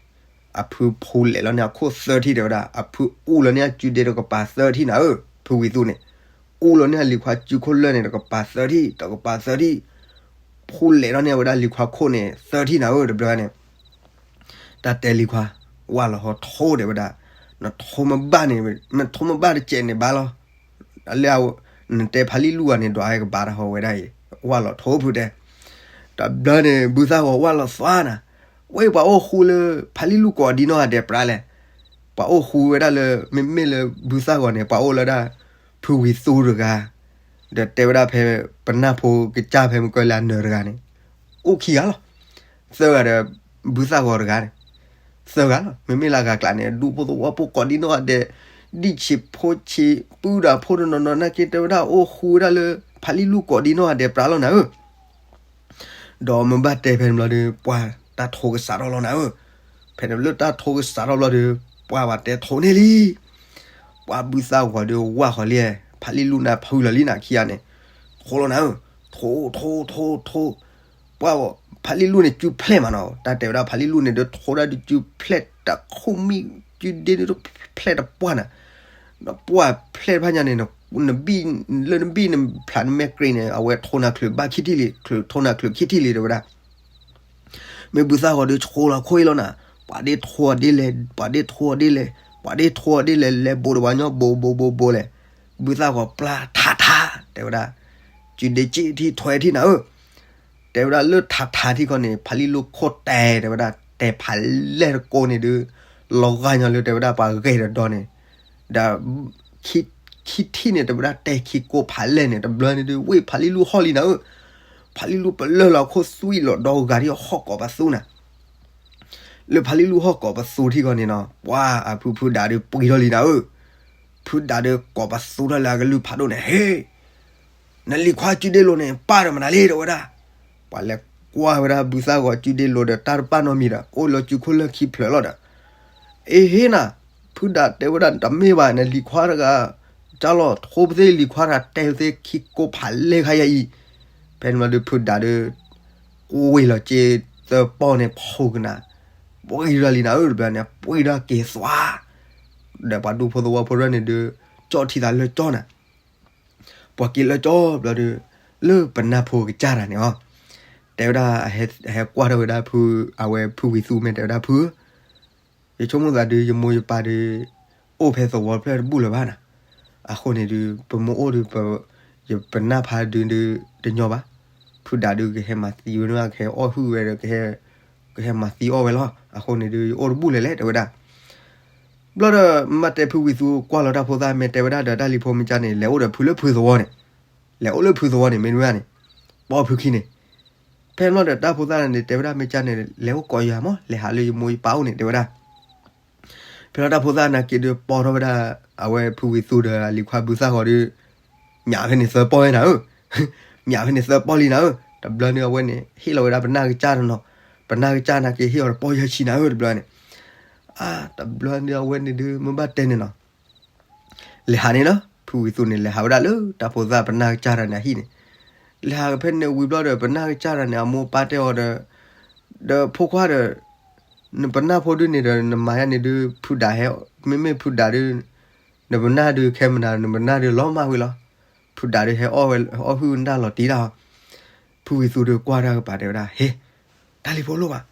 အဖုဖူလဲၤလီၤန့ၢ်အခိၣ်သၢထံၣ် တဲဝဲဒၣ်, အဖုအူလီၤန့ၢ်အစုဒ့တကပၤသၢထံၣ်နၤဧၢ, ဖုဝံၤသူန့ၣ်, အူလီၤန့ၢ်အလံၤခွါစုခိၣ်လၢၢ်န့ၣ် တကပၤသၢထံၣ်, တကပၤသၢထံၣ်, ဖူလဲၤလီၤန့ၢ်ဝဲဒၣ်လံၤခွါခိၣ်န့ၣ် သၢထံၣ်နၤဧၢ တဘျီန့ၣ် တၢ်တဲလံၤခွါ, ဝၢ်လီၤဟီထိ တဲဝဲဒၣ်, နထိမ့ၢ်ဘၣ်န့ၣ်, နထိမ့ၢ်ဘၣ်တစဲးန့ၣ်ဘၣ်လီၤ. လၢ နတဲဖးလံၣ်လူၢ်ဂၤန့ၣ် ဒွးဟဲကဘၣ်တၢ်ဟီဝဲဒၣ်အံၤ, ဝၢ်လီၤထိ ဖုတဲ. တဘျီန့ၣ် ဘုသၣ်ဂီၤဝၢ်လီၤသွါနၤ, ဝဲပှၤအိၣ်ဃူလၢ ဖးလံၣ်လူၢ်ကိးဒံနီၢ်ဂၤဒဲးပြးလဲၣ်. ပှၤအိၣ်ဃူဝဲဒၣ်လၢ မ့မ့ၢ်လၢဘုသၣ်ဂီၤန့ၣ် ပှၤအိၣ်လၢဒၣ် ဖုဝံၤသူတဂၤ, ဒီးတဲဝဲဒၣ်ဖဲ ပနၢ်ဖိကစၢ်ဖဲမုၢ်ကီၢ်လၢအနၢၤတဂၤန့ၣ်, အိၣ်ခံဂၤလီၤ. သၢဂၤဒီး ဘုသၣ်ဂီၤတဂၤန့ၣ်, သၢဂၤလီၤ. မ့မ့ၢ်လၢအဂၤကျါန့ၣ် ဒူဖိသဝီဖိကိးဒံနီၢ်ဂၤဒဲး, ဒံၣ်ဆံးဖိဆံး ပုၢ်ဒီးဖိတနီၤနီၤ နာ်က့တဲဝဲဒၣ်အိၣ်ဃူဝဲဒၣ်လၢ ဖးလံၣ်လူၢ်ကိးဒံနီၢ်ဂၤဒဲးပြးလီၤနၤဧၢ. ဒီးမ့ၢ်ဘၣ်တဲဖဲန့ၣ်ဘျီဒီး ပှၢ်တၢ်ထိကစးထီၣ်လီၤနၤဧၢ. ဖဲန့ၣ်လၢတၢ်ထိကစးထီၣ်ဘျီဒီး ပှၢ်ဘၣ်တဲထိန့ၢ်လံ. ပှၢ်ဘုသၣ်ဂီၤဒီးဝၢ်ဃီၤလံ, ဖးလံၣ်လူၢ်နၤဖုလီၤလံနၤခံဂၤန့ၣ်, ထိလီၤနၤဧၢ, ထိ ထိ ထိ ထိ, ပှၢ် ဖးလံၣ်လူၢ်န့ၣ် စုဖျဲၣ်မးနီၤ, တၢ်တဲဝဲဒၣ်ဖးလံၣ်လူၢ်န့ၣ်ဒီး ထိဒၣ်ဒုးစုဖျဲၣ်တခူၣ်မံ, စုဒ့ဒုးဖျဲၣ်တပှၢ်နၤ, ဒီးပှၢ်ဖျဲၣ်တဖၣ်ညါန့ၣ်, နဘံၣ်, လၢနဘံၣ်နဖျးနမဲာ်ကြ့န့ၣ် အဝဲထိနၤချုးဘၣ်ခံထံၣ်လံ, ထိနၤချုးခံထံၣ်လံ တဲဝဲဒၣ်. မ့ၢ်ဘုသၣ်ဂီၤဒီးဆိလီၤခိၣ်အံၤလီၤနၤ, ပှၤဒ့ထိအီၤဒ့လဲၣ်, ပှၤဒ့ထိအီၤဒ့လဲၣ်, ပှၤဒ့ထိအီၤဒ့လဲၣ်, လဲၤဘိးတဝါညီ ဘိးဘိးဘိးဘိးလဲၣ်, ဘုသၣ်ဂီၤပျၢ်ထးထး တဲဝဲဒၣ်, စုဒ့က့ထံၣ်ထွဲထံၣ်နၤဧၢ. တဲဝဲဒၣ်လၢထးထးထံၣ်ခီန့ၣ် ဖးလံၣ်လူၢ်ခိၣ်တဲ တဲဝဲဒၣ်, တဲဖးလဲၢ်တကိးန့ၣ်ဒီး လီၤဂာ်ညီလၢတဲဝဲဒၣ်ပှၤဂဲၤတဒီန့ၣ်, ဒီး ခံထံၣ်န့ၣ် တဲဝဲဒၣ်တဲခံကိးဖးလဲၢ်န့ၣ် တဘျီန့ၣ်ဒီး ဝ့ၢ်ဖးလံၣ်လူၢ်ဟီၣ်လံနၤဧၢ. ဖးလံၣ်လူၢ်ပလၢၢ်လီၤခိၣ်သွံၣ်လီၤဒီဂၤဒ်ဟီၣ်ကိးပသူနၤ. လၢဖးလံၣ်လူၢ်ဟီၣ်ကိးပသူထံၣ်ခီန့ၣ်နီၤ ပှၢ်အဖုဖုဒးဒီးပှံၤထီၣ်လံနၤဧၢ. ဖုဒးဒီးကိးပသူထီၣ်လၢအကလုၢ်ဖးဒိၣ်န့ၣ် ဟ့ၣ် နလံၤခွါစုဒ့လိၤန့ၣ် ပၢ်ဒီးမနုၤလဲၣ် တဲဝဲဒၣ်. ပှၤလဲၤကွၢ်ဝဲဒၣ်ဘုသၣ်ဂီၤစုဒ့လိၤဒီး တၢ်တပာ်နီတမံၤဒီး အိၣ်လၢစုခိၣ်လၢၢ်ခံဖျၢၣ်လီၤဒီး အ့ဟ့ၣ်နၤ, ဖုဒးတဲဝဲဒၣ် တမ့ၢ်ဘၣ် နလံၤခွါတဂၤ ကၢ်လီၤထိပသ့ၣ်လံၤခွါတဂၤ တဲပသ့ၣ်ခံကိးဖးလဲၢ်ခါယၤအံၤ. ဖဲန့ၣ်ဘျီဒီးဖုဒးဒီး ကွံာ်လီၤက့သၢပီၢ်န့ၣ် ဖီကနၤ ပှံၤဒၣ်လံနၤဧၢ တဘျီန့ၣ် ပှံၤဒၣ်က့ၤသွါ ဒီးပှၤဒူဖိသဝီဖိရၢ်န့ၣ်ဒီး ကၠီၣ်ထံသးလၢကၠီၣ်နၤ ပှၤက့ၤလၢကၠီၣ်ဘျီဒီး လၢပနၢ်ဖိကစၢ်တၢ်န့ၣ်အီၤ တဲဝဲဒၣ် အဟဲကွၢ်ထီၣ်ဝဲဒၣ်ဖု အဝဲဖုဝံၤသူမဲာ်တဲဝဲဒၣ်ဖု ယဆိကမိၣ်သးဒီး ယမိၢ်ယပၢ်ဒီး အိၣ်ဖဲသဝီဖျၢၣ်တဘူၣ်လၢၤဘၣ်နၤ. အဃိန့ၣ်ဒီး ပမိၢ်အိၣ်ဒီး ယပနၢ်ဖးဒုးဒီး တညီဘၣ်. ဖုဒးဒီးကဟဲမၤသံဝဲန့ၣ် ကဟဲအီၣ်ဟုၣ်ဝဲဒီး ကဟဲမၤသံအီၣ်ဝဲလီၤ. အဃိန့ၣ်ဒီး ယအိၣ်တဘူၣ်လဲၣ်လဲၣ် တဲဝဲဒၣ်. ဘျီဒီး မ့ၢ်တဲဖုဝံၤသူကွၢ်လီၤတၢ်ဖိသၣ် မ့ၢ်တဲဝဲဒၣ်ဒီးတၢ်လံၤဖိမ့ၢ်ကၢ်န့ၣ် လဲၤအိၣ်ဒီးဖုလၢဖုသဝီန့ၣ်, လဲၤအိၣ်လၢဖုသဝီန့ၣ် မ့ၢ်နဝဲန့ၣ် ပိာ်ဖုခံန့ၣ်. ဖဲန့ၣ်ဘျီဒီးတၢ်ဖိသၣ်န့ၣ် တဲဝဲဒၣ်မ့ၢ်ကၢ်န့ၣ် လဲၤအိၣ်ကိးယၤမး လဲၤဟးလၢယမိၢ်ယပၢ်အိၣ်န့ၣ် တဲဝဲဒၣ်. ဖဲလီၤတၢ်ဖိသၣ်နာ်က့ဒီး ပိာ်ထီၣ်ဝဲဒၣ် အဝဲဖုဝံၤသူဒီးအလံၤခွါဘုသၣ်ဃီဒီး မၠးဖဲန့ၣ်သၢပီၢ်ဝဲနၤဧၢ, မၠးဖဲန့ၣ်သၢပီၢ်လံနၤဧၢ. တဘျီန့ၣ်အဝဲန့ၣ် ဟ့ၣ်လီၤဝဲဒၣ်ပနၢ်ကစၢ်တနီၤ, ပနၢ်ကစၢ်နာ်က့ဟ့ၣ်အီၤတပီၢ်ယဲၢ်ဆံနၤဧၢ တဘျီန့ၣ်. အါ တဘျီန့ၣ်အဝဲန့ၣ်ဒီး မ့ၢ်ဘၣ်တဲန့ၣ်နီၤ လဲၤဟးန့ၣ်လီၤ. ဖုဝံၤသူန့ၣ် လဲၤဟးဝဲဒၣ်လၢတၢ်ဖိသၣ်ပနၢ်ကစၢ်တၢ်န့ၣ်အဟံၣ်န့ၣ်, လဲၤဟးဖဲန့ၣ်ဝံၤဘျီဒီး ပနၢ်ကစၢ်တၢ်န့ၣ် အမိၢ်အပၢ်တဲအီၤဒီး, ဒီးဖိခွါဒီး နပနၢ်ဖိဒုန့ၣ်ဒီး နမၤယါန့ၣ်ဒုး ဖုဒးဟဲ, မ့မ့ၢ်ဖုဒးဒုး နပနၢ်ဒုးခဲမနၤ နပနၢ်ဒုးလီၤမၢ်ဝံၤလီၤ. ဖုဒးဒုးဟဲအီၣ်ဝဲ အီၣ်ဟုၣ်နတၢ်လီၤတံၢ်တၢ်ဟီ, ဖုဝံၤသူဒီးကွၢ်တၢ်ကပၤတဲဝဲဒၣ် ဟ့, တၢ်လံၤဖိလိၣ်ဘၣ်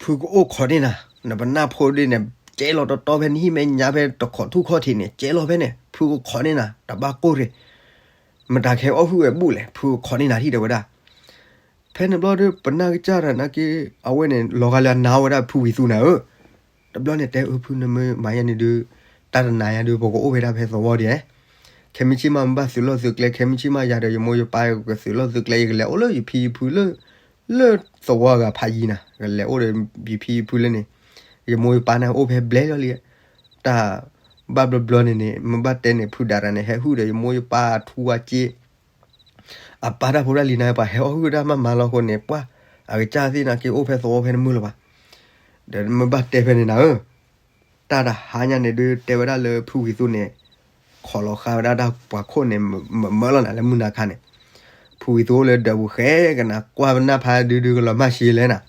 ဖုကအိၣ်ခိးန့ၢ်နၤ, နပနၢ်ဖိဒုန့ၣ် ကဲလီၤတီတီဖဲနဟံၣ်မဲာ်ညါဖဲတခိးထူၣ်ခီၣ်ထံးန့ၣ် ကဲလီၤဖဲန့ၣ် ဖုကခိးန့ၢ်နၤ တဘၣ်ကိၢ်ရ့ၣ်. မတၤကဟဲအီၣ်ဟုၣ်ဝဲဘူၣ်လဲၣ်, ဖုခိးန့ၢ်နၤထံၣ်တဲဝဲဒၣ်. ဖဲန့ၣ်ဘျီဒီး ပနၢ်ကစၢ်တၢ်နာ်က့ အဝဲန့ၣ် လီၤဂာ်လၢအနာ်ဝဲဒၣ်ဖုဝံၤသူနၤဧၢ. တဘျီန့ၣ်တဲအၢ ဖု နမ့ၢ်မၤယါန့ၣ်ဒုး တၢ်တနာ်ယါဒုး ပကအိၣ်ဖဲဒၣ်ဖဲသဝီဒံးဧါ. ခဲမုၢ်ဆ့ၣ်မး မ့ၢ်ဘၣ်သုးလီၢ်သုးကျဲ, ခဲမုၢ်ဆ့ၣ်မး ယၤဒီးယမိၢ်ယပၢ်ကသုးလီၢ်သုးကျဲ, ယကလဲၤအိၣ်လၢယဖံယဖုလၢ လၢသဝီအဂၤဖးယံၤနၤ, ကလဲၤအိၣ်ဒီးယဖံယဖုလၢန့ၣ်, ယမိၢ်ယပၢ်န့ၣ်အိၣ်ဖဲဘျဲၣ်လီၤလံ. တၢ်ဘၣ်ဘျီဘျီန့ၣ်န့ၣ် မ့ၢ်ဘၣ်တဲန့ၣ် ဖုဒၣ်တၢ်န့ၣ် ဟဲဟုၣ်ဒီးယမိၢ်ယပၢ်အထူအက့ၢ် အပၢ်တၢ်ဖိတၢ်လံၤန့ၣ် ပှၤဟဲအီၣ်ဟုၣ်တၢ်မၤမၤလီၤအဃိန့ၣ် ပှၤ အကစၢ်သ့ၣ်နာ်က့အိၣ်ဖဲသဝီဖဲန့ၣ်မုၢ်လၢၤဘၣ်. ဒီးမ့ၢ်ဘၣ်တဲဖဲန့ၣ်နၤဧၢ, တၢ်တဟါညါန့ၣ်ဒုး တဲဝဲဒၣ်လၢဖုဝံၤသူန့ၣ် ခိးလီၤဃာ်ဝဲဒၣ်တၢ်ပှၤခိၣ်န့ၣ် မၢမၢလီၤနၤလၢမုၢ်နၤခါန့ၣ်, ဖုဝံၤသူအိၣ်လၢဒၢးပူၤဃဲကနၤ ကွၢ်ပနၢ်ဖါဒုဒုကလီၤမၢ်ဆံးလဲၣ်နၤ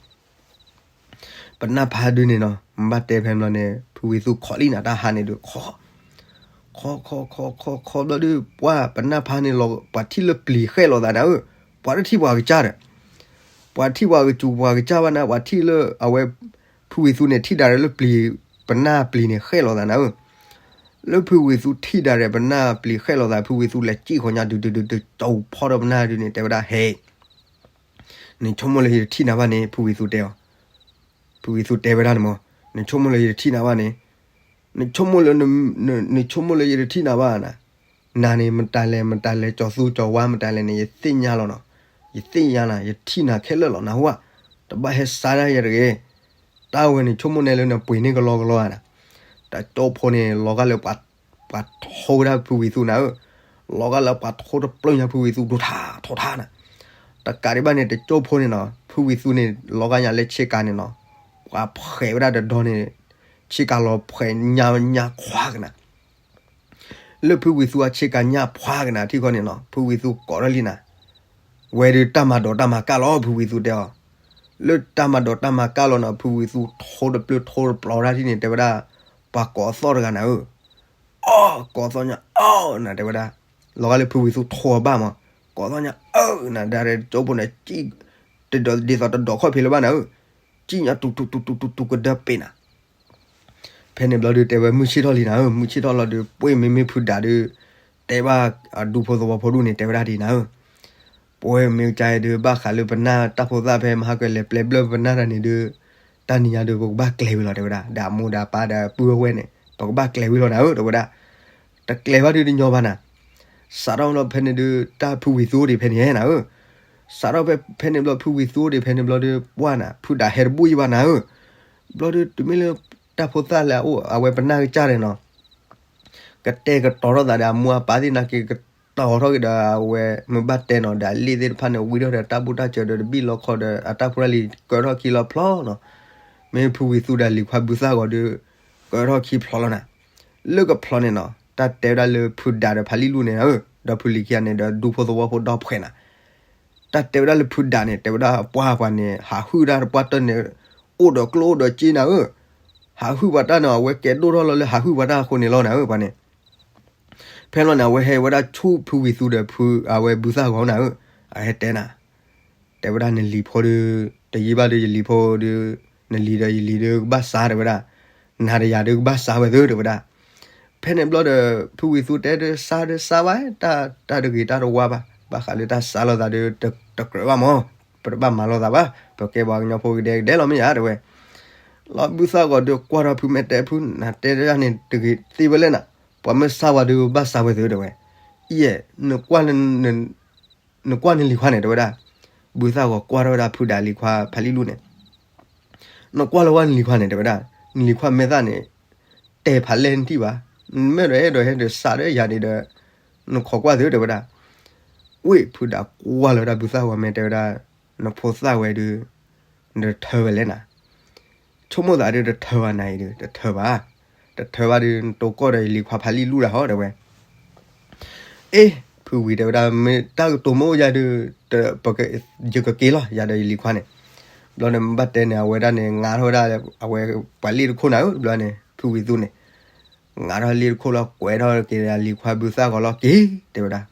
ပနၢ်ဖါဒုန့ၣ်နီၤ မ့ၢ်ဘၣ်တဲဖဲန့ၣ်ဘျီန့ၣ် ဖုဝံၤသူခိးလံနၤ တၢ်ဟါန့ၣ်ဒုးခိး ခိးခိးခိးခိးခိးဘျီဒုး ပှၤ ပနၢ်ဖါန့ၣ်လီၤ ပှၤထံၣ်လၢပျံၤဃဲၣ်လီၤသးနၤဧၢ, ပှၤတထံၣ်ပှၤကစၢ်ဒီး ပှၤထံၣ်ပှၤကစူၤပှၤကစၢ်ဘၣ်နၤ ပှၤထံၣ်လၢအဝဲ ဖုဝံၤသူန့ၣ် ထံၣ်ဒၣ်ရဲၣ်လၢပျံၤ ပနၢ်ပျံၤန့ၣ်ဃဲၣ်လီၤသးနၤဧၢ, လၢဖုဝံၤသူထံၣ်ဒၣ်ရဲၣ် ပနၢ်ပျံၤဃဲၣ်လီၤသး ဖုဝံၤသူလဲၤစံၣ်ဃီညါ ဒုးဒုးဒုးဒုး ကၠီဖီဒီးပနၢ်ဒုန့ၣ် တဲဝဲဒၣ် ဟဲ နဆိကမိၣ်လၢယတထံၣ်နၤဘၣ်န့ၣ် ဖုဝံၤသူတဲအီၤ, ဖုဝံၤသူတဲဝဲဒၣ်န့ၣ်မး, နဆိကမိၣ်လၢယတထံၣ်နၤဘၣ်န့ၣ်, နဆိကမိၣ်လၢ နဆိကမိၣ်လၢယတထံၣ်နၤဘၣ်နၤ, နၤန့ၣ် မတၤလဲၣ် မတၤလဲၣ် ကၠီၤသူကၠီၤဝါ မတၤလဲၣ်န့ၣ် ယသ့ၣ်ညါလီၤနီၤ, ယသ့ၣ်ညါနၤ ယထံၣ်နၤခဲလၢာ်လီၤ နၢ်ဟူဧါ, တဘၣ်ဟဲစါဒၣ်ယၤတဂ့ၤ, တၢ်ဝဲန့ၣ် ဆိကမိၣ်နဲလၢနပှ့ၤန့ၢ်ကလီကလီဧါနၤ, တကၠိဖိန့ၣ် လီၤဂာ်လၢ ပှၤထိဝဲဒၣ်ဖုဝံၤသူနၤဧၢ, လီၤဂာ်လၢပှၤထိတပျုာ်ညါဖုဝံၤသူ ဒိၣ်ထါထိၣ်ထါနၤ, တကးဒံးဘၣ်န့ၣ် တကၠိဖိန့ၣ်နီၤ ဖုဝံၤသူန့ၣ် လီၤဂာ်ညါလၢဆ့ကၤန့ၣ်နီၤ, ပှၤဖှဲးဝဲဒၣ်တဒီန့ၣ်, ဆ့ကၤလီၤဖှဲးညါညါခွါကနၤ လၢဖုဝံၤသူအဆ့ကၤညၣ်ဖှါကနၤ ထံၣ်ခီန့ၣ်နီၤ ဖုဝံၤသူကိးထီၣ်လံနၤ, ဝဲဒုးတၢ်မၤဒိးတၢ်မၤကၢ်လီၤ ဖုဝံၤသူတဲအီၤ, လၢတၢ်မၤဒိးတၢ်မၤကၢ်လီၤနီၤ ဖုဝံၤသူထိတပျုာ်ထိတပျီၤဒၣ်ထံၣ်န့ၣ် တဲဝဲဒၣ်, ပှၤကိးသီၣ်တဂၤနၤဧၢ, အီၣ် ကိးသီၣ်ညါအီၣ်နၤ တဲဝဲဒၣ်, လီၤဂာ်လၢဖုဝံၤသူထိအဘၣ်မး, ကိးသီၣ်ညါအီၣ်နၤ ဒၣ်ရဲၣ်ကၠိဖိန့ၣ် စံၣ်တဒ်သိးတဒိးခီၣ်ဖံးလၢၤဘၣ်နၤဧၢ, စံၣ်ညါတူတူတူတူတူကဒၢပ့ၤနၤ ဖဲန့ၣ်ဘျီဒုးတဲဝဲမုၢ်ဆ့ၣ်ထီၣ်လံနၤဧၢ, မုၢ်ဆ့ၣ်ထီၣ်လီၤဒုး ပှ့ၢ်မ့မ့ၢ်ဖုဒၣ်ဒုး, တဲဘၣ်အဒူဖိသဝီဖိဒူၣ်န့ၣ် တဲဝဲဒၣ်ဒ်နၤဧၢ, ပှ့ၢ်မ့ၢ်ကါအံၤဒုး ဘၣ်ဃးလၢပနၢ်တၢ်ဖိသၣ်ဖဲမဟါကလဲၤပျဲဘျၢပနၢ်တၢ်န့ၣ်ဒုး, တၢ်နံၤညါဒုး ပကဘၣ်ကျဲၤဝံၤလီၤ တဲဝဲဒၣ်, ဒီးအမိၢ်ဒီးပၢ်ဒီးပုၢ်ဝဲၢ်န့ၣ် ပကဘၣ်ကျဲၤဝံၤလီၤနၤဧၢ တဲဝဲဒၣ်, တကျဲၤဘၣ်ဒုးတညီဘၣ်နၤ စးထီၣ်ဘျီဖဲန့ၣ်ဒုး တၢ်ဖုဝံၤသူအိၣ်ဒံးဖဲန့ၣ်နၤဧၢ, စးထီၣ်ဖဲန့ၣ်ဘျီဖုဝံၤသူအိၣ်ဒံးဖဲန့ၣ်ဘျီဒုး ပှၢ်နၤ ဖုဒၣ်ဟဲတဘူၣ်ယံဘၣ်နၤဧၢ, ဘျီဒုးတုၤမ့ၢ်လၢ တၢ်ဖိသၣ်လၢအအိၣ် အဝဲပနၢ်ကစၢ်န့ၣ်နီၤ ကတဲာ်ကတီၤထီၣ်သးဒီးအမိၢ်အပၢ်သ့ၣ်နာ်က့ ကတီၤထီၣ်က့ၤဒီးအဝဲမ့ၢ်ဘၣ်တဲနီၤ ဒီးအလ့ၣ်သ့ၣ်တဖၣ်န့ၣ် ဝံထီၣ်ဒီးတၢ်ဘူၣ်တၢ်စၢၤဒီးတဘံၣ်လီခီဒီး အတၢ်ဖိတၢ်လံၤကၢထီၣ်ခံလီၤဖျီနီၤ, မ့ၢ်ဖုဝံၤသူဒီးလံၤခွါဘုသၣ်ဂီၤဒုး ကၢထီၣ်ခံဖျီလီၤနၤ, လၢကဖျီန့ၣ်နီၤ တၢ်တဲဝဲဒၣ်လၢဖုဒၣ်ဒီးဖးလံၣ်လူၣ်န့ၣ် ဒီဖုလံၤခံဂၤန့ၣ်ဒီးဒူဖိသဝီဖိဒီဖှဲးနၤ တၢ်တဲဝဲဒၣ်လၢဖုဒၣ်န့ၣ် တဲဝဲဒၣ်ပှၢ်ပှၤန့ၣ် ဟးဟုၣ်တၢ်တပှၢ်တၢၢ်န့ၣ် အိၣ်ဒီးကျိၣ်အိၣ်ဒီးစ့နၤဧၢ, ဟးဟုၣ်ပှၤတၢ်န့ၣ် အဝဲကဲဒိၣ်ထီၣ်လီၤလၢဟးဟုၣ်ပှၤတၢ်အဃိန့ၣ်လီၤနၤဧၢ ပှၤန့ၣ်, ဖဲလီၤန့ၣ် အဝဲဟဲဝဲဒၣ်ဆူဖုဝံၤသူဒီးဖုအဝဲဘုသၣ်ဂီၤနၤဧၢ, အဟဲတဲနၤ တဲဝဲဒၣ်နလံၤဖိဒီး တယံာ်ဘၣ်ဒီးယလံၤဖိဒီး နလံၤဒီးယလံၤဒီးကဘၣ်စါတဲဝဲဒၣ်, နၤဒီးယၤဒီးကဘၣ်စါဝဲသုတဲဝဲဒၣ်, ဖဲန့ၣ်ဘျီဒီး ဖုဝံၤသူတဲဒီးစါဒီးစါဘၣ် တၢ်တဂ့ၤတၢ်တဝါဘၣ် ဘၣ်ဃးလၢတၢ်စါလိာ်သးဒီး တကြၢးဘၣ်မး, ပတဘၣ်မၤလိာ်သးဘၣ် ပကဲပှၤကညီဖိကဒဲကဒဲလီၤမ့ၢ်ယၤတဲဝဲ, လီၤဘုသၣ်ဂီၤဒီးကွၢ်ထီၣ်ဖုမဲာ်တဲဖု နတဲဒၣ်န့ၣ်တဂ့ၤသ့ဝဲလဲၣ်နၤ, ပှၤမ့ၢ်စါဝဲဒီးဘၣ်စါဝဲသုတဲဝဲ, ယဲ နကွၢ်နလံၤခွါန့ၣ်တဲဝဲဒၣ်, ဘုသၣ်ဂီၤကွၢ်ထီၣ်ဝဲဒၣ်ဖုဒၣ်လံၤခွါဖးလံၣ်လူၣ်န့ၣ်, နကွၢ်လၢၤဝဲနလံၤခွါန့ၣ်တဲဝဲဒၣ်, နလံၤခွါမဲာ်သၣ်န့ၣ် တဲာ်ဖးလဲၢ်နထံၣ်ဘၣ်, မ့ၢ်ဒီးအဲၣ်ဒိးဟဲဒီးစးဒီးယၤန့ၣ်ဒီး နခိးကွၢ်သုတဲဝဲဒၣ်, ဝ့ၢ်ဖုဒၣ်ကွၢ်လီၤဝဲဒၣ်ဘုသၣ်ဂီၤမဲာ်တဲဝဲဒၣ်, နဖိသၣ်ဝဲဒုး နတထၢဝဲလဲၣ်နၤ ဆိကမိၣ်သးဒီးတထၢဘၣ်နၤအံၤဒီး တထၢဘၣ်, တထၢဘၣ်ဒီး နတိကီၢ်ဒီးယလံၤခွါဖးလံၣ်လူၣ်ဒၣ်ဟီတဲဝဲ, အ့ ဖုဝံၤတဲဝဲဒၣ် မ့ၢ်တၢ်ကတိၤမ့ၢ်အိၣ်ယၤဒီး ယကက့ၤလီၤ ယၤဒီးယလံၤခွါန့ၣ်, ဘျီန့ၣ် မ့ၢ်ဘၣ်တဲန့ၣ် အဝဲဒၣ်န့ၣ် ငါထီၣ်ဝဲဒၣ် အဝဲပှၤလ့ၣ်တခိၣ်နၤဧၢ ဘျီန့ၣ် ဖုဝံၤသူန့ၣ်, ငါထီၣ်လ့ၣ်တခိၣ်လီၤ ကွဲးထီၣ်က့ၤလံၤခွါဘုသၣ်ဂီၤလီၤက့ၤ တဲဝဲဒၣ်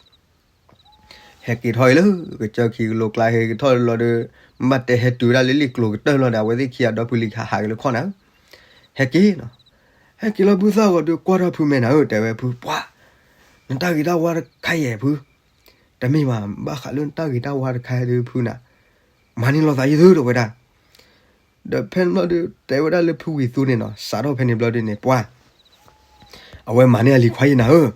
ဟဲက့ၤထီၣ်အံၤလၢ ကစၢၢ်ခံကလိကျါ ဟဲက့ၤထီၣ်လီၤဒီး မ့ၢ်ဘၣ်တဲဟဲတုၤဝဲဒၣ်လၢလ့ၣ်ကျိၤကတၢၢ်လီၤဒီး အဝဲသ့ၣ်ခံဂၤဒီဖုလံၤခါဟးက့ၤလၢခီၣ်နၤဧၢ, ဟဲက့ၤနီၤ, ဟဲက့ၤလီၤဘုသၣ်ဂီၤဒီးကွၢ်ထီၣ်ဖုမဲာ်နၤဧၢ တဲဝဲဖုပှၢ်, နတၢ်ဂ့ၤတၢ်ဝါတခါယဲၢ်ဖု, တမ့ၢ်ဘၣ်, ဘၣ်ဃးလၢနတၢ်ဂ့ၤတၢ်ဝါတခါဒုး ဖုနၤ, မၤန့ၢ်လိာ်သးယသုတဝဲဒၣ်. ဒီးဖဲန့ၣ်ဘျီဒုး တဲဝဲဒၣ်လၢဖုဝံၤသူန့ၣ်နီၤ, စးထီၣ်ဖဲန့ၣ်ဘျီဒုးန့ၣ် ပှၢ် အဝဲမၤန့ၢ်အလံၤခွါယံၤနၤဧၢ,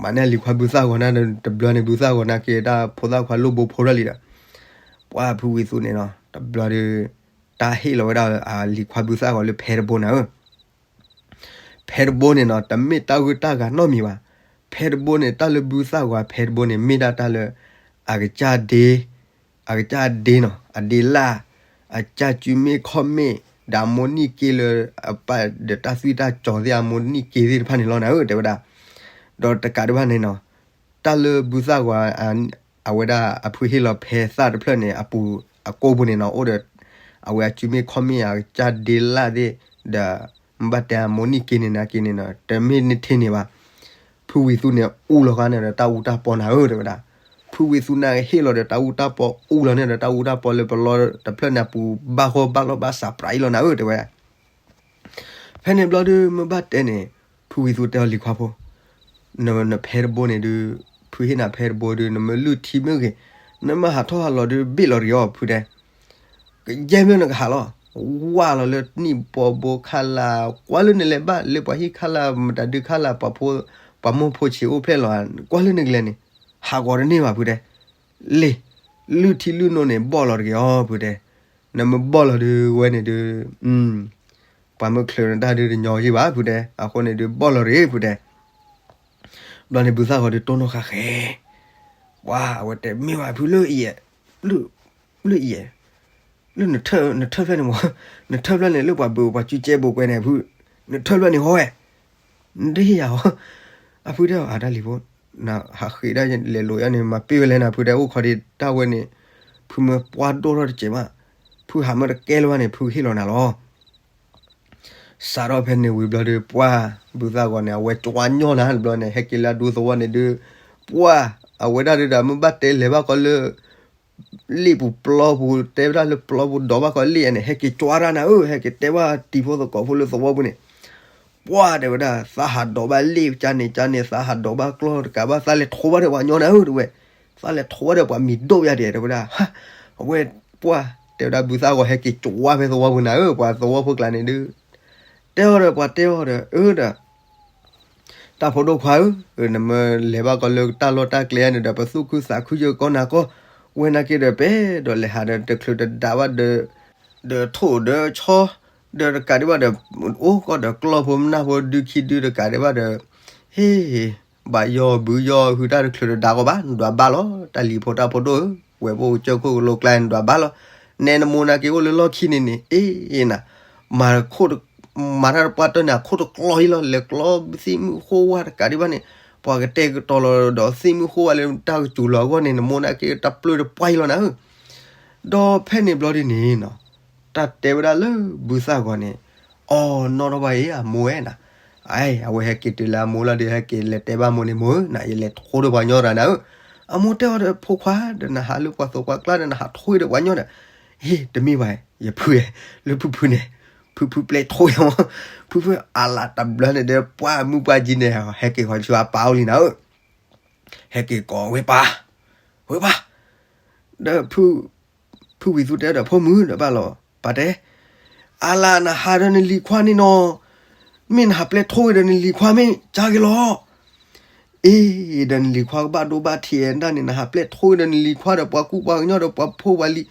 မၤန့ၢ်အလံၤခွါဘုသၣ်ဂီၤနၤ, တဘျီန့ၣ် ဘုသၣ်ဂီၤနၤက့ၤတၢ်ဖိသၣ်ခွါလိၣ်ဘိဖိထီၣ်လံဒီး, ပှၢ်ဖုဝံၤသူန့ၣ်နီၤ, တဘျီဒုး တၢ်ဟ့ၣ်လီၤဝဲဒၣ်အလံၤခွါဘုသၣ်ဂီၤလၢဖဲတဘိနၤဧၢ. ဖဲတဘိန့ၣ်နီၤ တမ့ၢ်တၢ်ဂုၢ်တၢ်ဂၤနီတမံၤဘၣ်. ဖဲတဘိန့ၣ် တၢ်လၢဘုသၣ်ဂီၤဖဲတဘိန့ၣ် မ့ၢ်ဒၣ်တၢ်လၢ အကစၢ်ဒ့, အကစၢ်ဒ့နီၤ, အဒ့လၣ်, အကစၢ်စုမ့ၣ်ခီၣ်မ့ၣ်, ဒီးအမိၢ်နံၣ်က့လၢ အပၢ်ဒီးတၢ်သွံၣ်တၢ်စီၤသ့ၣ်အမိၢ်နံၣ်က့သ့ၣ်တဖၣ်န့ၣ်လီၤနၤဧၢ တဲဝဲဒၣ်. ဒီးတကးဒံးဘၣ်န့ၣ်နီၤ, တၢ်လၢဘုသၣ်ဂီၤ အဝဲဒၣ်အဖုဟ့ၣ်လီၤဖဲသၣ်တဖျၢၣ်န့ၣ် အပူၤအကိၢ်ပူၤန့ၣ်နီၤ အိၣ်ဒီး အဝဲအစုမ့ၣ်ခီၣ်မ့ၣ် အကစၢ်ဒ့လၣ်သ့ၣ်, ဒီး မ့ၢ်ဘၣ်တဲအမိၢ်နံၣ်က့န့ၣ်နၤက့န့ၣ်နီၤ တမ့ၢ်နထံၣ်န့ၣ်ဘၣ်. ဖုဝံၤသူန့ၣ် အူလီၤဃာ်န့ၣ်ဒီးတၢ်အူတၢ်ပီနၤဧၢ တဲဝဲဒၣ်. ဖုဝံၤသူန့ၣ်ဟ့ၣ်လီၤဒီးတၢ်အူတၢ်ပီ အူလီၤန့ၣ်ဒီးတၢ်အူတၢ်ပီလၢပလီတဖျၢၣ်န့ၣ်အပူၤ ဘၣ်ဂီၢ်ဘၣ်လီၢ်ဘၣ်စးပြးအံၤလီၤနၤဧၢ တဲဝဲ. ဖဲန့ၣ်ဘျီဒုး မ့ၢ်ဘၣ်တဲန့ၣ် ဖုဝံၤသူတဲအီၤလံၤခွါဖိ, နဖဲတဘိန့ၣ်ဒုး ဖုဟ့ၣ်နၤဖဲတဘိဒုး နမ့ၢ်လုၢ်ထံမ့ၢ်ဂ့ၤ, နမ့ၢ်ဟးထီၣ်ဟးလီၤဒုး ဘ့ၣ်လီၤတဂ့ၤအီၤ ဖုတဲ. ကယဲၢ်မ့ၢ်နကဟးလီၤ, ဝၢ်လီၤလၢနံၣ်ပီဘိခါလာ်, ကွၢ်လၢနလဲၤဘၣ် လၢပှၤဟံၣ်ခါလာ် မတၤဒုခါလာ် ပှၤမိၢ်ဖိဆံးအိၣ်ဖျဲၣ်လီၤ, ကွၢ်လၢနကလဲၤန့ၣ် ဟးဂီၤတန့ၢ်ဘၣ် ဖုတဲ. လ့ၢ်, လုၢ်ထံလုၢ်နိန့ၣ် ဘီၣ်လီၤတဂ့ၤအီၤ ဖုတဲ. နမ့ၢ်ဘီၣ်လီၤဒုးဝဲန့ၣ်ဒုး ပှၤမ့ၢ်ချုးနတၢ်ဒုးတညီယံာ်ဘၣ် ဖုတဲ. အဃိန့ၣ်ဒုး ဘီၣ်လီၤတဂ့ၤ ဖုတဲ. ဘျီန့ၣ် ဘုသၣ်ဂီၤဒုးတိၢ်နီၣ်ဃာ်ဃဲ, ပှၤအဝဲတဲမ့ၢ်ဝဲဖုလၢအံၤ, လၢအံၤ, လၢနထၢၣ်ဖျၢၣ်န့ၣ်မ့ၢ်, နထၢၣ်ဖျၢၣ်န့ၣ် လၢပှၤဘုးပှၤကူကဲဘိးကွဲန့ၣ် ဖု, နထၢၣ်ဖျၢၣ်န့ၣ်ဟီဝဲ, နတဟ့ၣ်ယၤဟီ, အဖုတဲအီၤ အတၢ်လံၤဖိ, နဟးဃ့ဒၣ်လဲၤလိာ်ယၤန့ၣ် မၤပ့ၢ်ဝဲလဲၣ်နၤ ဖုတဲ အိၣ်ခိးဒံးတၢ်ဝဲန့ၣ်, ဖုမ့ၢ်ပှၢ်ဒိၣ်ထီၣ်တစဲးမး, ဖုဟးမ့ၢ်တကဲလၢၤဘၣ်န့ၣ် ဖုကဟ့ၣ်လီၤနၤလီၤ. စးထီၣ်ဖဲန့ၣ်ဝံၤဘျီဒုး ပှၢ်ဘုသၣ်ဂီၤန့ၣ် အဝဲကွၢ်ညီနၤတဘျီန့ၣ် ဟဲက့ၤလၢအဒူသဝီန့ၣ်ဒုး, ပှၢ်အဝဲဒၣ်ဒုးဒီး မ့ၢ်ဘၣ်တဲလဲၤဘၣ်ကီးလၢ လ့ၣ်ပူၤပျီပူၤ တဲဝဲဒၣ်လၢပျီပူၤဒိးဘၣ်ကီးလ့ၣ်န့ၣ် ဟဲက့ၤကွၢ်တၢ်နၤဧၢ, ဟဲက့ၤတဲဘၣ်တံၤဖိသကိးဖိလၢသဝီပူၤန့ၣ်, ပှၢ်တဲဝဲဒၣ် သးဟးဒိးဘၣ်လ့ၣ်ကန့ၣ်ကန့ၣ် သးဟးဒိးဘၣ်ကျီၢ်တကးဘၣ် သးလဲၤထိဘၣ်ဒီးပှၤညီနၤဧၢ တဲဝဲ, သးလဲၤထိဘၣ်ဒီးပှၤမံၤဒိၣ်ယါဒဲး တဲဝဲဒၣ်, အဝဲပှၢ်တဲဝဲဒၣ် ဘုသၣ်ဂီၤဟဲက့ၤကွၢ်ဖဲသဝီပူၤနၤဧၢ, ပှၤသဝီဖိကျါန့ၣ်ဒုး တဲအီၤဒီး ပှၤတဲအီၤဒီး အၢဒီး တၢ်ဖိဒိၣ်ခွါဧၢ, နမ့ၢ်လဲၤဘၣ်ကီးလၢတၢ်လီၢ်တၢ်ကျဲန့ၣ်ဒီး ပသူၣ်ခုသးခုယကီနၤကီ, ဝဲနာ်က့ဒီး ပဲဒီးလဲၤဟးဒီးတချုးတဒါဘၣ်ဒီး ဒီးထိၣ်ဒီးဆီ, ဒီးတကးဒံးဘၣ်ဒီး အိၣ်ကီးဒီးကျီၢ်ဖိမနၢ်ဖိဒုခံဒုတကးဒံးဘၣ်ဒီး, ဟ့ၣ်, ဘၣ်ယီၢ်ဘုယီၢ်ဟုတၢ်တချုးတဒါကီးဘၣ်, နဒွးဘၣ်လီၤ, တၢ်လံၤဖိတၢ်ဖိဒိၣ်ဧၢ, ဝဲပအိၣ်ကၠၢခိၣ်ကလိကျါ နဒွးဘၣ်လီၤ, နဲနမိၢ်နာ်က့အိၣ်လၢလီၢ်ခံန့ၣ်န့ၣ် အ့ၣ်နၤ မၤတၢ်တပှၢ်တၢၢ်န့ၣ် အခိၣ်တကျီအံၤလီၤ, လဲၤကျီသ့ၣ်မုၣ်ဃိဝါတကးဒံးဘၣ်န့ၣ်, ပှၤကတဲာ်ကတီၤလီၤဒီးသ့ၣ်မုၣ်ဃိဝါလၢတၢ်ကစူၤလီၤအဂီၢ်န့ၣ် နမိၢ်နာ်က့တၢ်ပျၢၢ်တပှၢ်အံၤလီၤနၤဧၢ. ဒီးဖဲန့ၣ်ဘျီဒ်န့ၣ်နီၤ, တၢ်တဲဝဲဒၣ်လၢဘုသၣ်ဂီၤန့ၣ်, အီၣ်နီၣ်ထီၣ်ဘၣ်အံၤ အမိၢ်ဝဲနၤ, အဝဲဟဲက့ၤတုၤလၢအမိၢ်လီၤဒီး ဟဲက့ၤလဲၤတဲဘၣ်မိၢ်န့ၣ် မိၢ်ဧၢ, နၤယလဲၤထိဒီးပှၤညီတဂၤနၤဧၢ. အမိၢ်တဲအီၤဒီး ဖိခွါဒီး နဟးလၢပှၤသိးပှၤကျါဒီး နဟးထိဒီးပှၤညီဒီး, ဟ့ၣ် တမ့ၢ်ဘၣ် ယဖု, လၢဖုဖုန့ၣ်, ဖုဖုပျဲထိယၤမး, ဖုဖုအလၤတဘျီန့ၣ်ဒီး ပှၢ်မုၣ်ပှၢ်ကံန့ၣ် ဟဲက့ၤဃီဆူအပၢ်အိၣ်လံနၤဧၢ, ဟဲက့ၤကိးဝဲပၢ်, ဝဲပၢ်, ဒီး ဖုဝံၤသူတဲဒီး ဖိမုၣ်ဒီးဘၣ်လီၤ, ပၢ်တဲ, အလၤနဟးဒီးနလံၤခွါန့ၣ်နီၤ, မ့ၢ်နဟးပျဲထိဝဲဒီးနလံၤခွါမ့ၢ်ကါက့ၤလီၤ. အ့ၣ် ဒီးနလံၤခွါကဘၣ်ဒိဘၣ်ထံးနၤန့ၣ် နဟးပျဲထိဝဲဒီးနလံၤခွါဒီးပှၤကူပှၤကညီဒီးပှၤဖိပှၤလံၤ,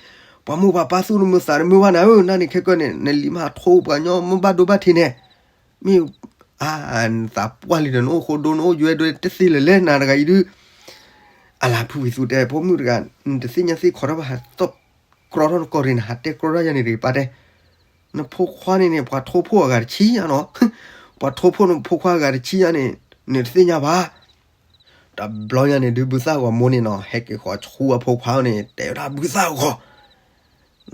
ပှၤမိၢ်ပှၤပၢ်သူၣ်နမုာ်သးနမုာ်ဘၣ်နၤဧၢ, နၤန့ၣ်ခဲကနံၣ်န့ၣ် နလံၤမ့ၢ်ဟးထိပှၤညီမ့ၢ်ဘၣ်ဒိဘၣ်ထံးန့ၣ်, မ့ၢ် အါ နသးပှၢ်လံဒီး နအိၣ်ဃိဒိ နအိၣ်ယွဲဒိတသ့လၢၤလဲၣ် နၤတဂၤအံၤဒုး. အလၤ ဖုဝံၤသူတဲ ဖိမုၣ်တဂၤ နတသ့ၣ်ညါသ့ၣ်ခီတၢ်ဘၣ် ဟးသီၣ်ကြီထီၣ်နကီၢ်ရ့ၣ် နဟးတဲကြီထီၣ်ယၤန့ၣ်တဂ့ၤ ပၢ်တဲ. နဖိခွါန့ၣ်န့ၣ် ပှၤထိဖိအဂၤတဆံညါနီၤ, ပှၤထိဖိနဖိခွါအဂၤတဆံညါန့ၣ် နတသ့ၣ်ညါဘၣ်. တဘျီညါန့ၣ်ဒုး ဘုသၣ်ဂီၤမိၢ်န့ၣ်နီၤ ဟဲက့ၤဃီၤဆူအဖိခွါန့ၣ် တဲဝဲဒၣ် ဘုသၣ်ဂီၤ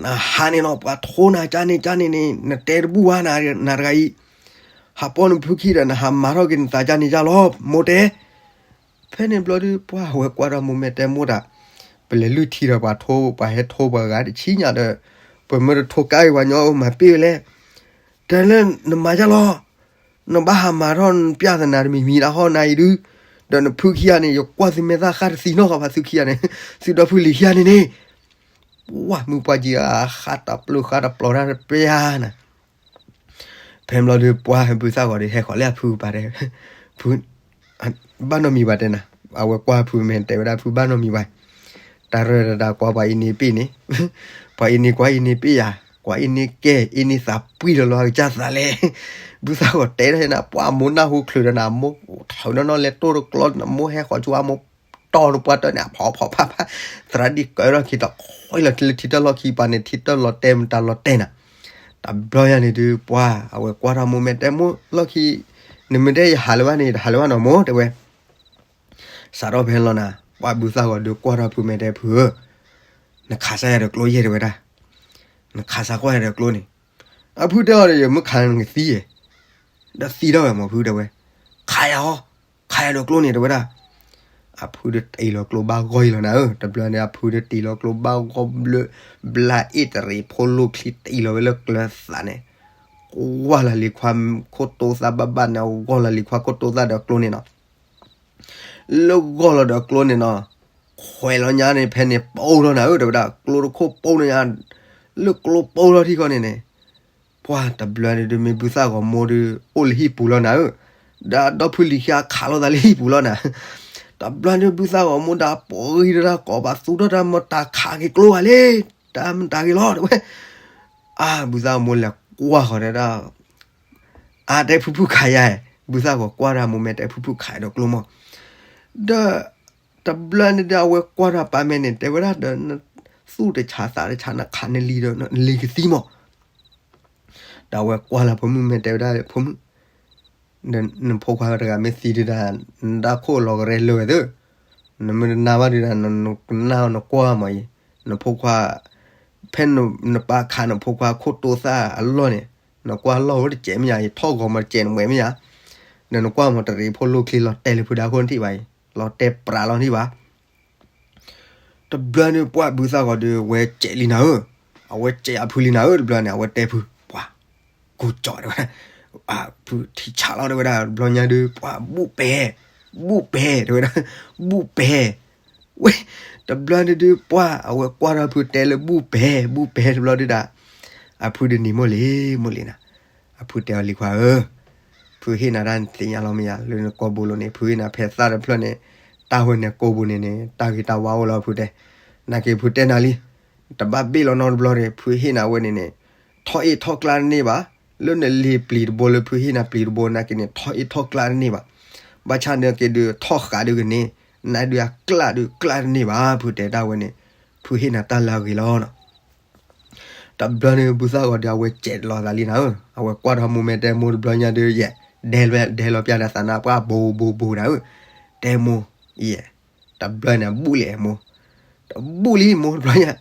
နဟးန့ၣ်နီၤ ပှၤထိနၤကါန့ၣ်ကါန့ၣ်န့ၣ် နတဲတဘူၣ်ဘၣ် နၤတဂၤအံၤ, ဟးပီၢ်နဖုခံဒီး နဟးမၤထီၣ်က့ၤနသးကါန့ၣ်ကါလီၤ မိၢ်တဲ. ဖဲန့ၣ်ဘျီဒုး ပှၢ်ဝဲကွၢ်ဒီးမိၢ်မဲာ်တဲမိၢ်တၢ်, ပလဲၤလုၢ်ထံဒီးပှၤထိ ပှၤဟဲထိပှၤဂၤတဆံညါဒီး ပမ့ၢ်တထိကါက့ၤပှၤညီ မၤပ့ၢ်ဝဲလဲၣ်. တဲလၢနမၤကါလီၤ, နဘၣ်ဟးမၤထီၣ်နပျၢ်သနာ်တမံၤမံၤဒၣ်ဟီၣ်နၤအံၤဒုး, ဒီးနဖုခံဂၤန့ၣ် ယကွၢ်သုမဲာ်သၣ်ဃၣ်တသံနီတဂၤဘၣ် သုခံဂၤန့ၣ်, သုဒီဖုလံၤခံဂၤန့ၣ်န့ၣ်, ဝဲမုၢ်ပှၢ်ကံအဃၣ်တပျုၢ်ဃၣ်တပျီၤတၢ်တပျၢ်နၤ ဖဲဘျီဒီးပှၢ်ဘုသၣ်ဂီၤဒီးဟဲဃီၤလၢအဖုပာ်တဲ, ဖု, ဘၣ်နီတမံၤဘၣ်တဲနၤ, အဝဲကွၢ်ဖုမဲာ်တဲဝဲဒၣ်ဖုဘၣ်နီတမံၤဘၣ်, တၢ်ရၢၢ်တၢ်ကွၢ်ပှၤအံၤန့ၣ်ပ့ၢ်န့ၣ်, ပှၤအံၤန့ၣ်ကွၢ်အံၤန့ၣ်ပ့ၢ်ယၤ, ကွၢ်အံၤန့ၣ်ကဲ, အံၤန့ၣ်သးပှံၢ်လီၤလီၤအကစၢ်သးလဲၣ်, ဘုသၣ်ဂီၤတဲဒၣ်နၤ ပှၢ်မိၢ်နၢ်ဟူချုးဒီးနၤ မိၢ်ထီၣ်နီၢ်နီၢ်လဲၤတိၢ်တကျီနၤ မိၢ်ဟဲဃီၤဆူအမိၢ်တီၢ်နပှၢ်တၢၢ်န့ၣ် အဖီဖီဖးဖး, သရၣ်ဒံၣ်ကၢထီၣ်ခံဒီး ဃီလီၤလၢထံတၢ်လီၢ်ခံပၤန့ၣ် ထံတၢ်လီၤတဲာ်မတၤလီၤတဲာ်နၤ, တဘျီညါန့ၣ်ဒုး ပှၢ်အဝဲကွၢ်ထီၣ်မိၢ်မဲာ်တဲမိၢ်လီၢ်ခံ, နမ့ၢ်တဲယဟးလၢၤဘၣ်န့ၣ် တဟးလၢၤဘၣ်နီၤမိၢ်တဲဝဲ စးထီၣ်ဖဲလီၤနၤ, ပှၢ်ဘုသၣ်ဂီၤဒုးကွၢ်ထီၣ်ဖုမဲာ်တဲဖုဧၢ, နခးစၢ်ယၤဒီးကျိယဲၢ်တဲဝဲဒၣ်, နခးစၢ်ကွၢ်ယၤဒီးကျိန့ၣ်, အဖုတဲအီၤဒီး ယမ့ၢ်ခးနကသံယဲၢ်, ဒီးသံထီၣ်ဝဲမၢ်ဖုတဲဝဲ, ခးယၤအီၤ, ခးယၤဒီးကျိန့ၣ်တဲဝဲဒၣ်, အဖုဒီးတ့ၢ်လီၤကျိဘၣ်ဂီၢ်အံၤလီၤနၤဧၢ, တဘျီန့ၣ် အဖုဒီးတ့ၢ်လီၤကျိဘၣ်ဂီၢ်ဘျၢ, ဘျါအ့ၣ်တရံးဖိလိၣ်ချံတ့ၢ်လီၤဝဲလၢကျၢၤသးန့ၣ်, ကွၢ်လီၤလံၤခွါခိၣ်တိသၣ်ဘၣ်ဘၣ်န့ၣ် အဂီၢ်လီၤလံၤခွါခိၣ်တိသၣ်ဒီးကျိန့ၣ်နီၤ လၢဂီၢ်လီၤဒီးကျိန့ၣ်နီၤ, ခွဲးလီၤညါန့ၣ် ဖဲန့ၣ်ပိၢ်ထီၣ်နၤဧၢ တဲဝဲဒၣ် ကျိတခိၣ်ပိၢ်န့ၣ်ညါ, လၢကျိပိၢ်ထီၣ်ထံၣ်ဃီန့ၣ်န့ၣ်, ပှၢ်တဘျီန့ၣ်ဒုးမ့ၢ်ဘုသၣ်ဂီၤမိၢ်ဒုး အိၣ်လၢဟံၣ်ပူၤလီၤနၤဧၢ, ဒီးဒီဖုလံၤခံဂၤခးလိာ်သးလၢဟံၣ်ပူၤလီၤနၤ, တဘျီန့ၣ်ဘုသၣ်ဂီၤမိၢ်ဒၣ်ပိာ်ဂံၢ်ဒီးတၢ်ကိးဘၣ်သူထီၣ်တၢ်မတၤခးက့ၤကျိဘၣ်လံ, တၢ်မတၤဂ့ၤလီၤ တဲဝဲ, အါ ဘုသၣ်ဂီၤမိၢ်လဲၤကွၢ်ဃီၤတဲဒၣ် အါ တဲဖုဖုခးယၤ, ဘုသၣ်ဂီၤကွၢ်တၢ်မိၢ်မဲာ်တဲဖုဖုခးဒီးကျိမး, ဒီး တဘျီန့ၣ်ဒီးအဝဲကွၢ်တၢ်ပၢ်မဲာ်န့ၣ် တဲဝဲဒၣ်ဒီး သူၣ်တဆးသးတဆး နခးနလံၤဒီးနလံၤကသံမး, ဒီးအဝဲကွၢ်လၢဖိမုၣ်မဲာ်တဲဝဲဒၣ် ဖိမုၣ် နဖိခွါတဂၤမ့ၢ်သံဒုးဒၣ် နတၢ်ခိၣ်လီၤကရဲလၢာ်ဝဲသၢ, နမ့ၢ်တနာ်ဘၣ်ဒုးဒၣ် နကနၣ်နကွၢ်မးအံၤ, နဖိခွါ ဖဲနပၢ်ခးနဖိခွါခိၣ်တိသၣ်အလီၢ်န့ၣ်, နကွၢ်လီၢ်ဝဲတစဲးမ့ၢ်ယါအံၤ ထီၣ်ဂီၤမးတစဲးနမဲာ်မ့ၢ်ယါ, ဒီးနကွၢ်မးတရံးဖိလိၣ်ချံလီၤတဲာ်လၢဖုဒါခိၣ်နထံၣ်ဘၣ်အံၤ လီၤတဲာ်ပြးလီၤနထံၣ်ဘၣ် တဘျီန့ၣ်ပှၢ်ဘုသၣ်ဂီၤဒီး အဝဲစဲးလံနၤဧၢ, အဝဲစဲးအဖုလံနၤဧၢ တဘျီန့ၣ် အဝဲတဲဖု ပှၢ် ကူကၠီတဲဝဲဒၣ်, ဖုထံဆးလီၤတဲဝဲဒၣ် တဘျီညါဒုး ပှၢ်ဘူၣ်ပဲာ်, ဘူၣ်ပဲာ်တဲဝဲဒၣ်, ဘူၣ်ပဲာ်, ဝဲ, တဘျီန့ၣ်ဒုး ပှၢ်အဝဲကွၢ်ထီၣ်ဖုတဲလၢဘူၣ်ပဲာ် ဘူၣ်ပဲာ်တဘျီဒုးဒၣ်, အဖုဒုးန့ၣ်မိၢ်လံၤ မိၢ်လံၤနၤ, အဖုတဲအီၤလံၤခွါဧၢ ဖုဟ့ၣ်နၤတၢ်နသ့ၣ်ညါလီၤမ့ၢ်ယါ လၢနကိာ်ပူၤလီၤန့ၣ် ဖုဟ့ၣ်နၤဖဲသၣ်တဖျၢၣ်န့ၣ်, တၢ်ဝဲန့ၣ်ကိာ်ပူၤန့ၣ်န့ၣ် တၢ်ဂ့ၤတၢ်ဝါအိၣ်လီၤဖုတဲ, နာ်က့ဖုတဲနၤလံ, တဘၣ်ဘ့ၣ်လီၤနီတဘျီန့ၣ် ဖုဟ့ၣ်နၤဝဲန့ၣ်န့ၣ်, ထီၣ်အ့ၣ်ထီၣ်ကျါတန့ၢ်ဘၣ်, လၢနလံၤပျံၤတဘိလၢဖုဟ့ၣ်နၤပျံၤတဘိနာ်က့န့ၣ် ထီၣ်အ့ၣ်ထီၣ်ကျါတန့ၢ်ဘၣ်, ဘၣ်ဆၣ်နာ်က့ဒုးထီၣ်ဃာ်ဒုးကန့ၢ်, နဒုးအကျါဒုးကျါတန့ၢ်ဘၣ် ဖုတဲတၢ်ဝဲန့ၣ်, ဖုဟ့ၣ်နၤတၢ်လၢအဂ့ၤလီၤနီၤ တဘျီန့ၣ် ဘုသၣ်ဂီၤဒီး အဝဲစဲးလီၤသးလံနၤဧၢ, အဝဲကွၢ်ထီၣ်မိၢ်မဲာ်တဲမိၢ်တဘျီညါဒုးယဲၢ်, ဒဲလီၤပျၢ်ဒီးသးနါပှၢ်ဘိဘိဘိနၤဧၢ, တဲမိၢ်, ယဲၢ်, တဘျီန့ၣ် အဘူၣ်လံမိၢ်, တဘူၣ်လံမိၢ်တဘျီညါ,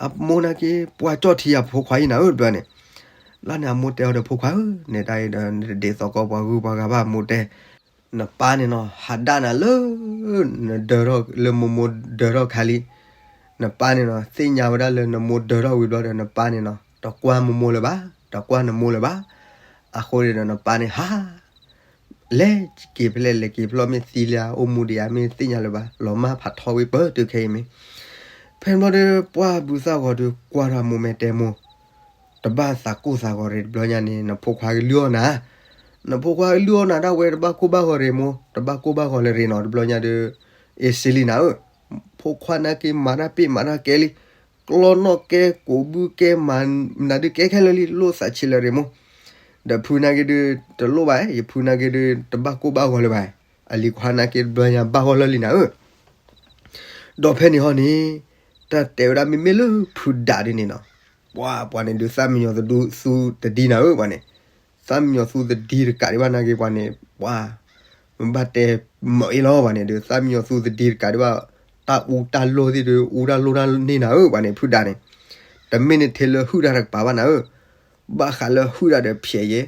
အမိၢ်နာ်က့ ပှၤကၠီၣ်ထံအဖိခွါအံၤနၤဧၢ တဘျီန့ၣ်, လီၤန့ၣ် အမိၢ်တဲအီၤဒီးဖိခွါဧၢ, နဲဒၣ်အံၤဒီး နတဒ်သိးကီးပှၤဂုၤပှၤဂၤဘၣ် အမိၢ်တဲ နပၢ်န့ၣ်နီၤ ဟးဒၣ်နၤလၢ နဒၢထီၣ်လၢမိၢ်မိၢ်ဒၢထီၣ်ခါလံ, နပၢ်န့ၣ်နီၤ သ့ၣ်ညါဝဲဒၣ်လၢနမိၢ်ဒၢထီၣ်ဝံၤဘျီဒီး နပၢ်န့ၣ်နီၤ တကွၢ်မိၢ်မိၢ်လၢၤဘၣ်, တကွၢ်နမိၢ်လၢၤဘၣ်, အဃိန့ၣ်ဒီးနပၢ်န့ၣ်ဟး လဲၤက့ၤဖဲလဲၣ်လဲၤက့ၤဖဲလဲၣ် မ့ၢ်သံလၢအအိၣ်မူဒံးဧါ မ့ၢ်သ့ၣ်ညါလၢၤဘၣ် လီၤမၢ်ဖးထီဝံၤပၢတုၤခဲအံၤမ့ၢ်, ဖဲဘျီဒီး ပှၢ်ဘုသၣ်ဂီၤဒီးကွၢ်ထီၣ်မိၢ်မဲာ်တဲမိၢ် တဘၣ်သးကိၢ်သးဂီၤရ့ၣ်တဘျီညါန့ၣ် နဖိခွါကလုၢ်အီၣ်နၤ, နဖိခွါကလုၢ်အီၣ်နၤဒၣ်ဝဲ တဘၣ်ကိၢ်ဘၣ်ဂီၤရ့ၣ်မိၢ် တဘၣ်ကိၢ်ဘၣ်ဂီၤလၢၤရ့ၣ်နီၤ တဘျီညါဒီး အ့စ့လံနၤဧၢ, ဖိခွါနာ်က့မၤတၢ်ပ့ၢ်မၤတၢ်ကဲလံ, ကျီနီၣ်ကဲ ကိးဘုကဲ မၤနၤဒုးကဲခဲလၢာ်လံ လိၣ်သးဆံးလၢၤရ့ၣ်မိၢ်, ဒီးဖုနာ်က့ဒုး တလိၣ်ဘၣ်, ယဖုနာ်က့ဒုး တဘၣ်ကိၢ်ဘၣ်ဂီၤလၢၤဘၣ်, အလံၤခွါနာ်က့တဘျီညါဘၣ်ဂီၢ်လၢာ်လံနၤဧၢ ဒီးဖဲန့ၣ်ဟီန့ၣ် တၢ်တဲဝဲဒၣ်မ့မ့ၢ်လၢဖုဒးဒ်န့ၣ်နီၤ, ပှၤပှၤန့ၣ်ဒုးသၣ်မံယီၤသူတဒံနၤဧၢ ပှၤန့ၣ်, သၣ်မံယီၤသူတဒံတကးဒံးဘၣ်နာ်က့ပှၤန့ၣ် ပှၤ မ့ၢ်ဘၣ်တဲမၤအ့ၣ်လီၤပှၤန့ၣ်ဒုး သၣ်မံယီၤသူတဒံတကးဒံးဘၣ်, တၢ်အူတၢ်လိၢ်သ့ၣ်ဒုး အူတၢ်လိၢ်တၢ်န့ၢ်နၤဧၢ ပှၤန့ၣ် ဖုဒးန့ၣ်, တမ့ၢ်န့ၣ်ထဲလၢဟုၣ်တၢ်တကပၤဘၣ်နၤဧၢ ဘၣ်ဃးလၢဟုၣ်တၢ်ဒီးဖျဲးယဲၢ်,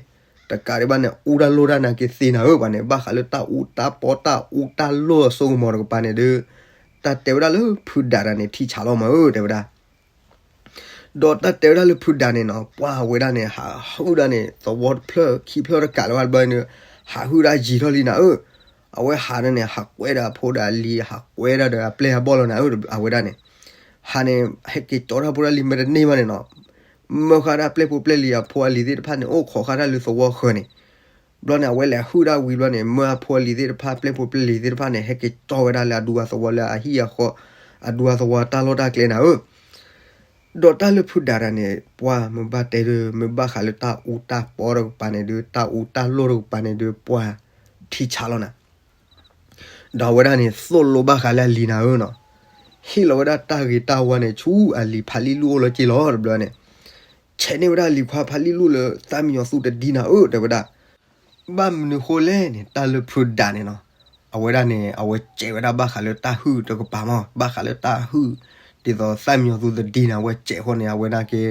တကးဒံးဘၣ်န့ၣ် အူတၢ်လိၢ်တၢ်နာ်က့သ့နၤဧၢ ပှၤန့ၣ် ဘၣ်ဃးလၢတၢ်အူတၢ်ပီတၢ်အူတၢ်လိၢ်အစိကမီၤတကပၤန့ၣ်ဒီး, တၢ်တဲဝဲဒၣ်လၢဖုဒးတၢ်န့ၣ် ထံဆးလီၤမးဧၢ တဲဝဲဒၣ် ဒီးတၢ်တဲဝဲဒၣ်လၢဖုဒးန့ၣ်နီၤ ပှၤဝဲဒၣ်န့ၣ် ဟးဟုၣ်ဒၣ်န့ၣ် သဝီတဖျၢၣ်ခံဖျၢၣ်တကးလၢၤဘၣ်တဘျီန့ၣ်, ဟးဟုၣ်ဒၣ်ယံၤထီၣ်လံနၤဧၢ, အဝဲဟးန့ၣ် ဟးကွဲဒီးအဖိဒီးအလံၤ ဟးကွဲဒၣ်ဒီးအပျဲၢ်အဘီၣ်လီၤနၤဧၢ အဝဲဒၣ်န့ၣ်, ဟးန့ၣ် ဟဲက့ၤကၠီထီၣ်ဖိတၢ်လံၤမ့ၢ်တန့ၢ်ဘၣ်န့ၣ်နီၤ, မၢဃာ်ဒၣ်ပျဲၢ်ဖိပျဲၢ်လံၤအဖိအလံၤသ့ၣ်တဖၣ်န့ၣ် အိၣ်ခိးဃာ်တၢ်လၢသဝီဃၢၤန့ၣ်, ဘျီန့ၣ် အဝဲလဲၤဟုၣ်ဒၣ်ဝံၤဘျီန့ၣ် မၢအဖိအလံၤသ့ၣ်တဖၣ် ပျဲၢ်ဖိပျဲၢ်လံၤသ့ၣ်တဖၣ်န့ၣ် ဟဲက့ၤကၠီဝဲဒၣ်လၢအဒူအသဝီလၢအဟံၣ်အဃီ, အဒူအသဝီတၢ်လီၢ်တၢ်ကျဲနၤဧၢ ဒီးတၢ်လၢဖုဒးတၢ်န့ၣ် ပှၤမ့ၢ်ဘၣ်တဲဒုး မ့ၢ်ဘၣ်ဃးလၢတၢ်အူတၢ်ပီတကပၤန့ၣ်ဒုး တၢ်အူတၢ်လိၢ်တကပၤန့ၣ်ဒုး ပှၤထံဆးလီၤနၤ, ဒီးအဝဲဒၣ်န့ၣ် သိၣ်လိဘၣ်ဃးလၢအလံၤနၤဧၢနီၤ, ဟ့ၣ်လီၤဝဲဒၣ်တၢ်ဂ့ၤတၢ်ဝါန့ၣ် ဆူအလံၤဖးလံၣ်လူၢ်အိၣ်လီၤက့ၤလီၤ တဘျီန့ၣ်, ဆဲးန့ၢ်ဝဲဒၣ်လံၤခွါဖးလံၣ်လူၢ်လၢသၣ်မံယီၤသူတဒံနၤဧၢ တဲဝဲဒၣ် ဘၣ်မနုၤဃိလဲၣ်န့ၣ် တၢ်လၢဖုဒးန့ၣ်နီၤ, အဝဲဒၣ်န့ၣ် အဝဲစဲးဝဲဒၣ်ဘၣ်ဃးလၢတၢ်ဟုၣ်တကပၤမး ဘၣ်ဃးလၢတၢ်ဟုၣ် ဒ်သိးသၣ်မံယီၤသူတဒံန့ၣ် အဝဲစဲးဃိန့ၣ် အဝဲဒၣ်က့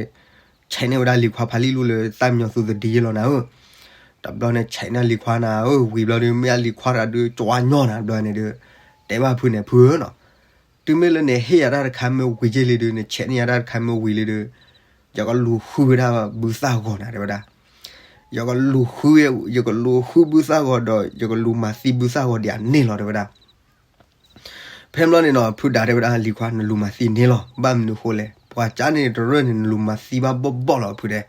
ဆဲးန့ၢ်ဝဲဒၣ်လံၤခွါဖးလံၣ်လူၢ်လၢသၣ်မံယီၤသူတဒံယဲလီၤနၤဧၢ, တဘျီန့ၣ် ဆဲးန့ၢ်လံၤခွါနၤဧၢ ဝံၤဘျီဒုး မ့ၢ်အလံၤခွါတဂၤဒုး ကၠွါညီနၤ တဘျီန့ၣ်ဒုး တဲဘၣ်ဖုန့ၣ် ဖုဧၢနီၤ, တုၤမ့ၢ်လၢနဟ့ၣ်ယၤတၢ်တခါမ့ၢ်ဝံၤက့ၤလံဒုး နဆဲးန့ၢ်ယၤတၢ်တခါမ့ၢ်ဝံၤလံဒုး ယကလူၤဃုဝဲဒၣ်ဘုသၣ်ဂီၤနၤ တဲဝဲဒၣ်, ယကလူၤဃု, ယကလူၤဃုဘုသၣ်ဂီၤဒီး ယကလူၤမၤသံဘုသၣ်ဂီၤဒံးအန့ၣ်လီၤ တဲဝဲဒၣ်. ဖဲဘျီန့ၣ်နီၤ ဖုဒးတဲဝဲဒၣ်လံၤခွါ နလူၤမၤသံန့ၣ်လီၤ ဘၣ်မနုၤဃိလဲၣ် ပှၤကါန့ၣ်တရၢၢ်န့ၣ် နလူၤမၤသံဘၣ်ဘီၣ်ဘီၣ်လီၤ ဖုတဲ,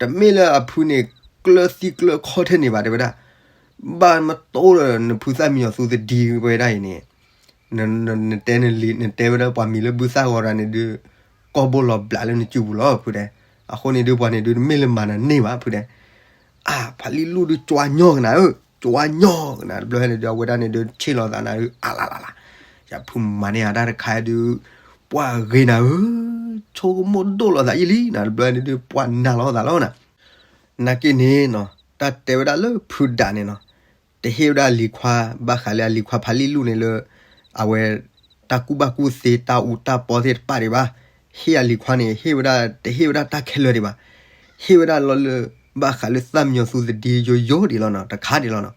တမ့ၢ်လၢအဖုန့ၣ် ကျၢၤသံကျၢၤခီၣ်ထဲန့ၣ်ဘၣ် တဲဝဲဒၣ်, ဘၣ်မတီၢ်လၢနဖုသၣ်မံယီၤသူတဒံဝဲဒၣ်အံၤန့ၣ် နတဲနလံၤ နတဲဝဲဒၣ်ပှၤမံၤလၢဘုသၣ်ဂီၤတဂၤန့ၣ်ဒုး ကီၢ်ဘိလီၤဘျးလၢနစုပူၤလီၤ ဖုတဲ, အဃိန့ၣ်ဒုး ပှၤန့ၣ်ဒုး တမ့ၢ်လၢမၤနၤန့ၢ်ဘၣ် ဖုတဲ, အါ ဖးလံၣ်လူၢ်ဒုး ကၠွါညီကနၤဧၢ, ကၠွါညီကနၤ တဘျီန့ၣ်ဒုး အဝဲဒၣ်န့ၣ်ဒုး ဆ့ၣ်လီၤသးနၤဧၢ, အလလလ, ယဖုမၤန့ၢ်အတၢ်တခါဒုး ပှၤဂ့ၤနၤဧၢ, ဆိကမိၣ်ဒိၣ်လီၤသးယံာ်လံနၤ တဘျီန့ၣ်ဒုး ပှၤနာ်လီၤသးလီၤနၤ, နာ်က့န့ၣ်နီၤ တၢ်တဲဝဲဒၣ်လၢဖုဒးန့ၣ်နီၤ တဟ့ၣ်ဝဲဒၣ်အလံၤခွါ ဘၣ်ဃးလၢအလံၤခွါဖးလံၣ်လူၢ်န့ၣ်လၢ အဝဲ တၢ်ကူၣ်ဘၣ်ကူၣ်သ့ တၢ်အူတၢ်ပီသ့ၣ်တဖၣ်ဒံးဘၣ်, ဟ့ၣ်အလံၤခွါန့ၣ် ဟ့ၣ်ဝဲဒၣ် တဟ့ၣ်ဝဲဒၣ်တၢ်ခဲလၢာ်ဒံးဘၣ်, ဟ့ၣ်ဝဲဒၣ်လီၤလၢ ဘၣ်ဃးလၢသၣ်မံယီၤသူသဒံယိယိဒံးလီၤနီၤ တခါဒံးလီၤနီၤ,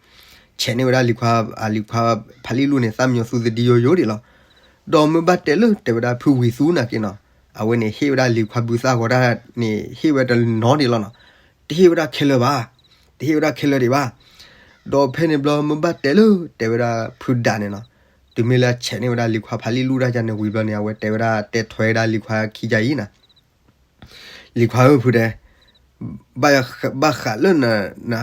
ဆဲးန့ၢ်ဝဲဒၣ်လံၤခွါ အလံၤခွါဖးလံၣ်လူၢ်န့ၣ် သၣ်မံယီၤသူသဒံယိယိဒံးလီၤ, ဒီးမ့ၢ်ဘၣ်တဲလၢတဲဝဲဒၣ်ဖုဝံၤသူနာ်က့နီၤ, အဝဲန့ၣ်ဟ့ၣ်ဝဲဒၣ်လံၤခွါဘုသၣ်ဂီၤတၢ်န့ၣ် ဟ့ၣ်ဝဲတနီၤဒံးလီၤနီၤ, တဟ့ၣ်ဝဲဒၣ်ခဲလၢာ်ဘၣ်, တဟ့ၣ်ဝဲဒၣ်ခဲလၢာ်ဒံးဘၣ်, ဒီးဖဲန့ၣ်ဘျီမ့ၢ်ဘၣ်တဲလၢတဲဝဲဒၣ်ဖုဒးန့ၣ်နီၤ, တုၤမ့ၢ်လၢအဆဲးန့ၢ်ဝဲဒၣ်လံၤခွါဖးလံၣ်လူၢ်တၢ်ကန့ၣ်ဝံၤဘျီန့ၣ် အဝဲတဲဝဲဒၣ်တဲထွဲဝဲဒၣ်လံၤခွါခံကါအံၤနၤ လံၤခွါဧၢဖုတဲ, ဘၣ်ဃးလၢန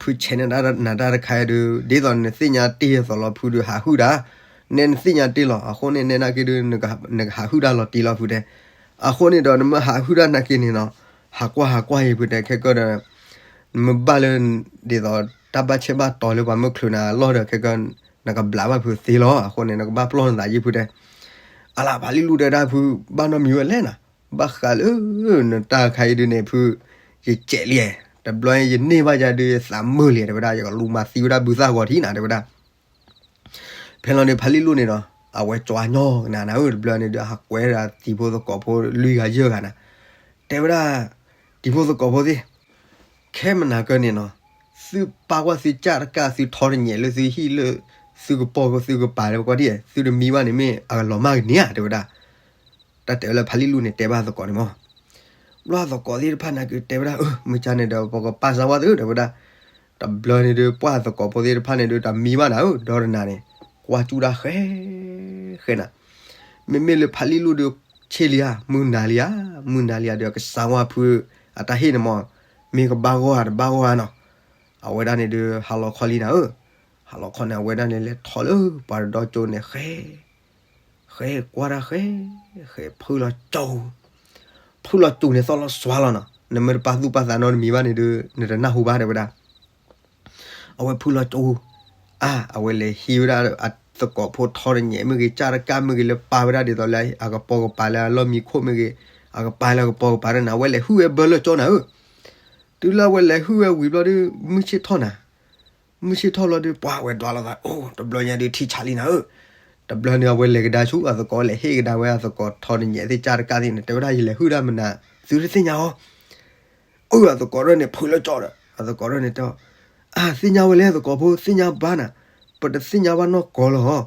ဖုဆဲးန့ၢ်နတၢ်တခါအံၤဒုး ဒ်သိးနသ့ၣ်ညါတ့ၢ်အသိးလီၤ ဖုဒုးဟးဟုၣ်ဒၣ်, နဲနသ့ၣ်ညါတ့ၢ်လီၤ အဃိန့ၣ်နဲနာ်က့ဒုး နကဟးဟုၣ်တၢ်လီၤတံၢ်လီၤဖုတဲ, အဃိန့ၣ်ဒီးနမ့ၢ်ဟးဟုၣ်တၢ်နာ်က့န့ၣ်နီၤ, ဟးကွၢ်ဟးကွၢ်အံၤဖုတဲ ခဲကၢဒီး နမ့ၢ်ဘၣ်လၢ ဒ်သိးတၢ်ဘၣ်ဆဲးဘၣ်တီၤလၢပှၤမုၢ်ချုးနၤအလီၢ်ဒီး ခဲကၢ နကဘျးဘၣ်ဖုသ့လီၤ, အဃိန့ၣ် နကဘၣ်ပလီၢ်နသးယံာ်ဖုတဲ, အလၤဖးလံၣ်လူၢ်တဲဒၣ်ဖု ဘၣ်နီတမံၤဝဲလဲၣ်နၤ, ဘၣ်ဃးလၢ နတၢ်ခါအံၤဒုးန့ၣ်ဖု ယစဲးလံ, တဘျီယန့ၢ်ဘၣ်ယၤဒုးယသးမုာ်လံ တဲဝဲဒၣ် ယကလူၤမၤသံဝဲဒၣ်ဘုသၣ်ဂီၤထံးနၤ တဲဝဲဒၣ် ဖဲလီၤန့ၣ် ဖးလံၣ်လူၢ်န့ၣ်ဒီး အဝဲကၠွါညီကနၤနၤဧၢ တဘျီန့ၣ်ဒီး ဟးကွဲဒၣ်တံၤဖိသကိးဖိလွံၢ်ဂၤယဲၢ်ဂၤနၤ, တဲဝဲဒၣ် တံၤဖိသကိးဖိသ့ၣ်, ခဲမနၤကၢန့ၣ်နီၤ, သုပာ်ကွၢ်သုကၢ်တကၢ် သုထီတညဲးလၢသုဟံၣ်လၢ သုကပိာ်ကသုကပၤလၢပကွၢ်ဒ် သုတမံဘၣ်န့ၣ် မ့ၢ်အကလီၤမၢ်ကန့ၢ်ဧါ တဲဝဲဒၣ် တၢ်တဲဝဲလၢဖးလံၣ်လူၢ်န့ၣ် တဲဘၣ်သကိးန့ၣ်မး. ဘျီသကိးသ့ၣ်တဖၣ်နာ်က့တဲဝဲဒၣ် အၢ မုၢ်ကၢ်န့ၣ်ဒီး ပကပာ်စၢၤဝဲသု တဲဝဲဒၣ်. တဘျီန့ၣ်ဒုး ပှၢ်သကိးဖိသ့ၣ်တဖၣ်န့ၣ်ဒုး တမံဘၣ်နၤဧၢ ဒီတနၤန့ၣ် ကွၢ်ကၠူၣ်ဒၣ်ဃဲ ဃဲနၤ. မ့မ့ၢ်လၢဖးလံၣ်လူၢ်ဒုး ဆ့ၣ်လံဧါ မုၢ်နၤလံဧါ မုၢ်နၤလံဧါဒီး ကစၢ်ဝါဖု အတၢ်ဟ့ၣ်န့ၣ်မး မ့ၢ်ကဘၣ်ဂီၢ်ဧါ တဘၣ်ဂီၢ်ဧါနီၤ. အဝဲဒၣ်န့ၣ်ဒုး ဟးလီၤခီလံနၤဧၢ. ဟးလီၤခီန့ၣ် အဝဲဒၣ်န့ၣ် လဲၤထီၣ်လၢပှၤတဒီကၠိန့ၣ် ဃဲ ဃဲကွၢ်ဒၣ်ဃဲ ဃဲဖုလီၤကၠိ ဖုလီၤကၠိန့ၣ် သီၣ်လီၤစွါလီၤနီၤ. နမ့ၢ်တပာ်သူၣ်ပာ်သးနီတမံၤဘၣ်န့ၣ်ဒုး နတနၢ်ဟူဘၣ် တဲဝဲဒၣ်. အဝဲဖုလီၤကၠိ အါ အဝဲလဲၤဟံးဝဲဒၣ်အသကိးဖိထီတညဲးမ့ၢ်ဂ့ၤ ကၢ်တကၢ်မ့ၢ်ဂ့ၤ လၢပာ်ဝဲဒၣ်ဒ်သိးလၢ အကပိာ်ကပၤလၢအလီၢ်မံခိၣ်မ့ၢ်ဂ့ၤ အကပၤလၢအကပိာ်ကပၤဒၣ်နၤ အဝဲလဲၤဟုၣ်ဝဲဘၢလၢကၠိနၤဧၢ. တုၤလၢအဝဲလဲၤဟုၣ်ဝဲဝံၤဘျီဒုး မုၢ်ဆ့ၣ်ထီၣ်နၤ မုၢ်ဆ့ၣ်ထီၣ်လီၤဒုး ပှၤဝဲဒွးလိာ်သး အိၣ် တဘျီညါဒုးထံဆးလံနၤဧၢ. တဘျီန့ၣ် အဝဲလဲၤကဒါဆူအသကိး လဲၤဟ့ၣ်ကဒါဝဲအသကိးထီတညဲးသ့ၣ် ကၢ်တကၢ်သ့ၣ်န့ၣ် တဲဝဲဒၣ် ယလဲၤဟုၣ်ဒၣ်မနၤ သုတသ့ၣ်ညါအီၤ အိၣ် အသကိးဒၣ်န့ၣ် ဖုလၢကၠီဒီး အသကိးဒၣ်န့ၣ်တဲ အါ သ့ၣ်ညါဝဲလဲၣ် သကိးဖိ သ့ၣ်ညါဘၣ်နၤ ပတသ့ၣ်ညါဘၣ်နီၢ်ကီၢ်လီၤ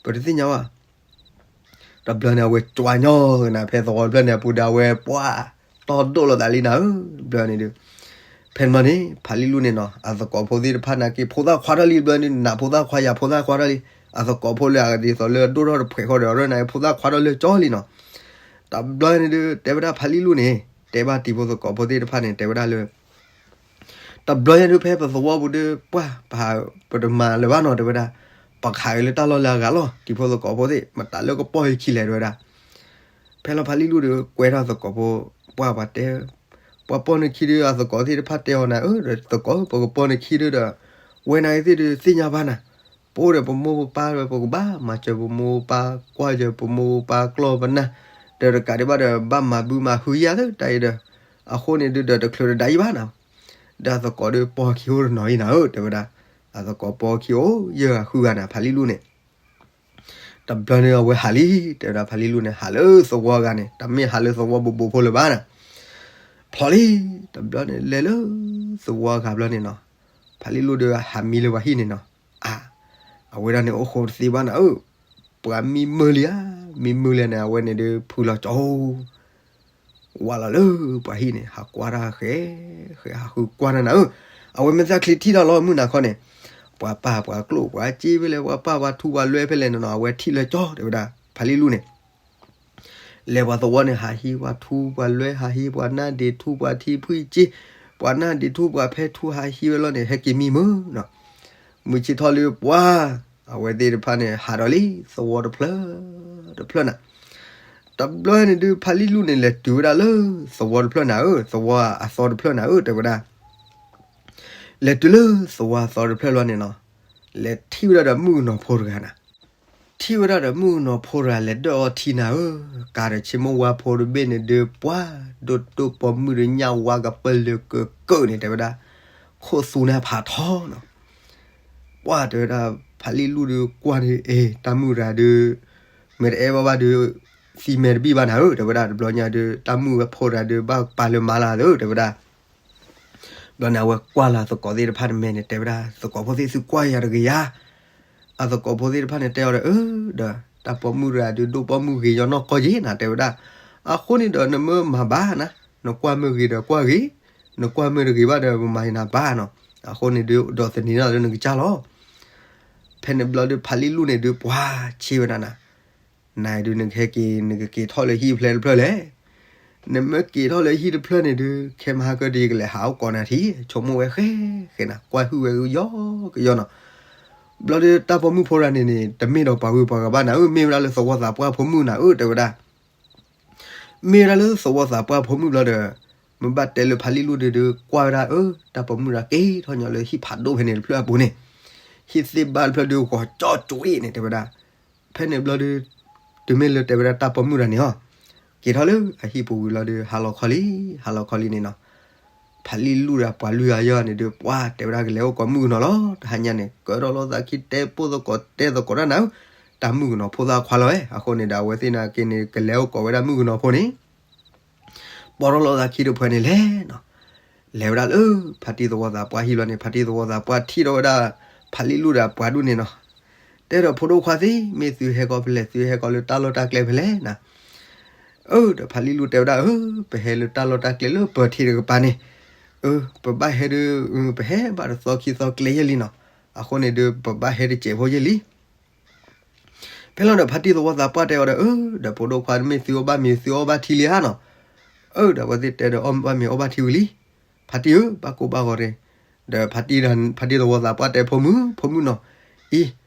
ပတသ့ၣ်ညါဘၣ်. တဘျီန့ၣ် အဝဲကွၢ်ညီကနၤ ဖဲသဝီတဖျၢၣ်န့ၣ်အပူၤဒီး အဝဲပှၢ်တီဒိၣ်လိာ်သးလံနၤဧၢ တဘျီန့ၣ်ဒုး ဖဲန့ၣ်ဘျီန့ၣ် ဖးလံၣ်လူၢ်န့ၣ်နီၤ အသကိးဖိသ့ၣ်တဖၣ်နာ်က့ ဖိသၣ်ခွါထီၣ်လံဘျီန့ၣ် နးဖိသၣ်ခွါယၤဖိသၣ်ခွါထီၣ်လံ, အသကိးဖိလၢအဒ်သိးလၢအဒိၣ်ထီၣ်တဖှဲးဃီဒီး အရၢၣ်နာ်က့ ဖိသၣ်ခွါထီၣ်လၢကၠီလံနီၤ. တဘျီန့ၣ်ဒုး တဲဝဲဒၣ်ဖးလံၣ်လူၢ်န့ၣ် တဲဘၣ်တံၤဖိသကိးဖိသ့ၣ်တဖၣ်န့ၣ် တဲဝဲဒၣ်လၢ တဘျီညါဒုး ဖဲပသဝီပူၤဒုး ပှၢ်ပဟး ပတမၤလၢၤဘၣ်နီၤ တဲဝဲဒၣ်, ပကဟးဂ့ၤလၢတၢ်လီၢ်လၢအဂၤလီၤ တံၤဖိသကိးဖိသ့ၣ် မတၤလၢကပီၢ်ယခံလဲၣ် တဲဝဲဒၣ်. ဖဲလီၤဖးလံၣ်လူၢ်ဒီး ကွဲထီၣ်သကိးဖိ ပှၢ်ပှၤတဲ ပှၤပီၢ်နခံဒုး အသကိးသ့ၣ်တဖၣ်တဲအီၤနၤဧၢ ဒီးသကိး ပကပီၢ်နခံဒုးဒီး ဝဲနာ်က့သ့ၣ်ဒုး သ့ၣ်ညါဘၣ်နၤ, ပအိၣ်ဒီးပမိၢ်ပပၢ်ဒီး ပကဘၣ်မၤစၢၤပမိၢ်ပပၢ် ကွၢ်စၢၤပမိၢ်ပပၢ် ကျီၢ်ပနၢ်, ဒီးတကးဒံးဘၣ်ဒီး ဘၣ်မၤဘုမၤဟုယၤသ့ တၢ်အံၤဒီး အဃိန့ၣ်ဒုးဒီး တချုးတဒါယံၤဘၣ်နၤ, ဒီးအသကိးဒုး ပီၢ်ခံအိၣ်တနီၤအံၤနၤဧၢ တဲဝဲဒၣ်. အသကိးပီၢ်ခံအိၣ် ယဲၢ်ဂၤဃုဂၤနၤ ဖးလံၣ်လူၢ်န့ၣ် တဘျီန့ၣ်အဝဲဟးလံ တဲဝဲဒၣ် ဖးလံၣ်လူၢ်န့ၣ် ဟးလၢသဝီအဂၤန့ၣ် တမ့ၢ်ဟးလၢသဝီဘူးဘူးဖိလၢၤဘၣ်နၤ, ဖျိလံ, တဘျီန့ၣ် လဲၤလၢသဝီအဂၤဘျီန့ၣ်နီၤ, ဖးလံၣ်လူၢ်ဒီးဟးမံလၢပှၤဟံၣ်န့ၣ်နီၤ, အါ, အဝဲဒၣ်န့ၣ်အိၣ်ဃိတသ့ဘၣ်နၤဧၢ, ပှၤမံမုာ်လံဧါ, မံမုာ်လံန့ၣ် အဝဲန့ၣ်ဒုး ဖုလီၤကၠီ ဝါလီၤလၢပှၤဟံၣ်န့ၣ် ဟးကွၢ်တၢ်ဃဲ, ဃဲဟးဃုကွၢ်တၢ်နၤဧၢ, အဝဲမဲာ်သၣ်ချံထံၣ်တၢ်လီၤမုၢ်နၤခီန့ၣ်, ပှၤပၢ်ပှၤကျိၣ် ပှၤစ့ဖဲလဲၣ် ပှၤပၢ်ပှၤထူပှၤလွဲဖဲလဲၣ်နၤနီၤ အဝဲထံၣ်လၢကၠီ တဲဝဲဒၣ် ဖးလံၣ်လူၢ်န့ၣ် လဲၤပှၤသဝီန့ၣ် ဟးဟံးပှၤထူပှၤလွဲ ဟးဟံးပှၤနၢ်ဒ့ထူပှၤထံဖုၣ်စ့, ပှၤနၢ်ဒ့ထူပှၤဖဲထူဟးဟံးဝဲလီၤန့ၣ် ဟဲက့ၤမံမုာ်နီၤ, မုၢ်ဆ့ၣ်ထီၣ်လၢပှၤ, အဝဲသ့ၣ်တဖၣ်န့ၣ် ဟးဒီးလံ သဝီတဖျၢၣ်တဖျၢၣ်နၤ, တဘျီန့ၣ်ဒုး ဖးလံၣ်လူၢ်န့ၣ် လဲၤတုၤဝဲဒၣ်လၢသဝီတဖျၢၣ်နၤဧၢ, သဝီအသီတဖျၢၣ်နၤဧၢ တဲဝဲဒၣ် လဲၤတုၤလၢသဝီအသီတဖျၢၣ်လီၤန့ၣ်နီၤ, လဲၤထံၣ်ဝဲဒၣ်ဒီးမုၣ်ကနီၤဖိတဂၤနၤ, ထံၣ်ဝဲဒၣ်ဒီးမုၣ်ကနီၤဖိတဂၤ လဲၤဒၢၣ်အီထံနၤဧၢ, ကးဒီးဆ့မိၢ်ဝါဖိတဘ့ၣ်န့ၣ်ဒုး ပှၤဒိၣ်ဒိၣ်ပိာ်မုၣ်ဒီး ညၣ်ဝါကပၢၢ်လၢကကၢၢ်န့ၣ် တဲဝဲဒၣ်, ခိၣ်သူန့ၣ်ဖးထီနီၤ, ပှၤတဲဝဲဒၣ် ဖးလံၣ်လူၢ်ဒုးကွၢ်န့ၣ် အ့ တၢ်မုၣ်တဂၤဒုး မ့ၢ်တအဲၣ်ဘၣ်ဘၣ်ဒုး သံမဲာ်တဘံၣ်ဘၣ်နၤဧၢ တဲဝဲဒၣ်, တဘျီညါဒုး တၢ်မုၣ်ဝဲဖိတဂၤဒုး ဘၣ်ပာ်လၢမၤလၢ်သၢ တဲဝဲဒၣ် ဘျီန့ၣ် အဝဲကွၢ်လၢအသကိးသ့ၣ်တဖၣ်တမဲာ်န့ၣ် တဲဝဲဒၣ် သကိးဖိသ့ၣ် သုကွၢ်ယၤတဂ့ၤယၤ, အသကိးဖိသ့ၣ်တဖၣ်န့ၣ် တဲအီၤဒီး အၢ ဒီးတၢ်ပိာ်မုၣ်တဂၤဒုး ဒိၣ်ပိာ်မုၣ်ဂ့ၤယီၤနီၢ်ကီၢ်ယ့ၢ်နၤ တဲဝဲဒၣ်, အဃိန့ၣ်ဒီး နမ့ၢ်မၤဘၣ်နၤ, နကွၢ်မ့ၢ်ဂ့ၤဒီးကွၢ်ဂ့ၤ, နကွၢ်မ့ၢ်တဂ့ၤဘၣ်ဒီး ပမၤယနၤဘၣ်နီၤ, အဃိန့ၣ်ဒုး ဒိးသန့ၤနၤလၢနကစၢ်လီၤ. ဖဲန့ၣ်ဘျီဒုး ဖးလံၣ်လူၢ်န့ၣ်ဒုး ပှၤဆ့ဝဲဒၣ်နၤ နဒုးနကဟဲက့ၤ နကက့ၤထီၣ်လၢဟံၣ်ဖျၢၣ်တဖျၢၣ်လဲၣ်, နမ့ၢ်က့ၤထီၣ်လၢဟံၣ်တဖျၢၣ်န့ၣ်ဒုး ခဲမဟါကတယကလဲၤဟးအိၣ်ကိးနၤထံ, ဆိကမိၣ်ဝဲဃဲဃဲနၤ ကွၢ်ဟုၣ်ဝဲကယီကယီနီၤ. ဘျီဒုးတၢ်ပိာ်မုၣ်ဖိတဂၤန့ၣ်န့ၣ် တမ့ၢ်ဒီးပှၤဂုၤပှၤဂၤဘၣ်နၤဧၢ, မ့ၢ်ဝဲဒၣ်လၢသဝီသးပှၢ်ဖိမုၣ်နၤဧၢ တဲဝဲဒၣ် မ့ၢ်ဝဲဒၣ်လၢသဝီသးပှၢ်ဖိမုၣ်ဘျီဒီး မ့ၢ်ဘၣ်တဲလၢဖးလံၣ်လူၢ်ဒုးဒုး ကွၢ်ဝဲဒၣ်အၢ တၢ်ပိာ်မုၣ်တဂၤက့ၤထီၣ်ညီလၢဟံၣ်ဖးဒိၣ်ဖဲန့ၣ်တဖျၢၣ်အပူၤန့ၣ်, ဟံၣ်သ့ၣ်ဘၣ်တဖျၢၣ်ဒုး ဂီၤကၠီကၠူအ့ၣ်န့ၣ် တဲဝဲဒၣ်. ဖဲန့ၣ်ဘျီဒုး တုၤမ့ၢ်လၢတဲဝဲဒၣ်တၢ်ပိာ်မုၣ်တဂၤန့ၣ်ဟီ, က့ၤထီၣ်လၢအဟံၣ်ပူၤဝံၤလီၤဒုး ဟါလီၤခီလံ, ဟါလီၤခီလံန့ၣ်နီၤ, ဖးလံၣ်လူၢ်ဒီးပှၤလွံၢ်ဂၤယဲၢ်ဂၤန့ၣ်ဒုး ပှၤတဲဝဲဒၣ်ကလဲၤအိၣ်ကိးမုၣ်ကနီၤလီၤ. တဟါညါန့ၣ် ကၢထီၣ်လိာ်သးခံတဲပိၢ်သကိးတဲသကိးတၢ်နၤဧၢ, တၢ်မုၣ်ကနီၤဖိသၣ်ခွါလီၤဝဲ, အဃိန့ၣ်ဒီး အဝဲသ့ၣ်နာ်က့န့ၣ် ကလဲၤအိၣ်ကိးဝဲဒၣ်မုၣ်ကနီၤဖိန့ၣ် ပိာ်ထီၣ်လိာ်သးခံတဖုန့ၣ်လဲၣ်နီၤ, လဲၤဝဲဒၣ်လၢဖါတံၢ်သဝီသးပှၢ်ဟံၣ်လီၤန့ၣ်, ဖါတံၢ်သဝီသးပှၢ်ထံၣ်ထီၣ်ဝဲဒၣ် ဖးလံၣ်လူၢ်ဒီးပှၤဒူၣ်န့ၣ်နီၤ, တဲဒီးဖိဒိၣ်ခွါသ့ၣ် မ့ၢ်သုဟဲကီၢ်ဖဲလဲၣ်, သုဟဲကီၢ်လၢတၢ်လီၢ်တၢ်ကျဲဖဲလဲၣ်နၤ, အၢ ဒီးဖးလံၣ်လူၢ်တဲဝဲဒၣ် အၢ ပဟဲလၢတၢ်လီၢ်တၢ်ကျဲလၢပၢၤထံးတကပၤန့ၣ်, အၢ ပဘၣ်ဟဲဒုး ပဟဲဘၣ်တသီခံသီကျဲယဲၢ်လံနီၤ, အဃိန့ၣ်ဒုး ပဘၣ်ဟဲတစဲးဖိယဲၢ်လံ ဖဲလီၤဒီးဖါတံၢ်သဝီသးပှၢ်တဲအီၤဒီး အၢ ဒီးဖိဒိၣ်ခွါမ့ၢ်သုအီၣ်ဘၣ်မ့ၤသုအီၣ်ဘၣ်ထံလံဧါနီၤ, အၢ ဒီးအဝဲသ့ၣ်တဲဒီးအီၣ်ဘၣ်မ့ၤအီၣ်ဘၣ်ထံဝံၤလံ, ဖါတံၢ်ဧၢ ဘၣ်ကိၢ်ဘၣ်ဂီၤတဂ့ၤ, ဒီးဖါတံၢ် ဖါတံၢ်သဝီသးပှၢ်တဲဖိမုၣ် ဖိမုၣ်နီၤ, အံၤ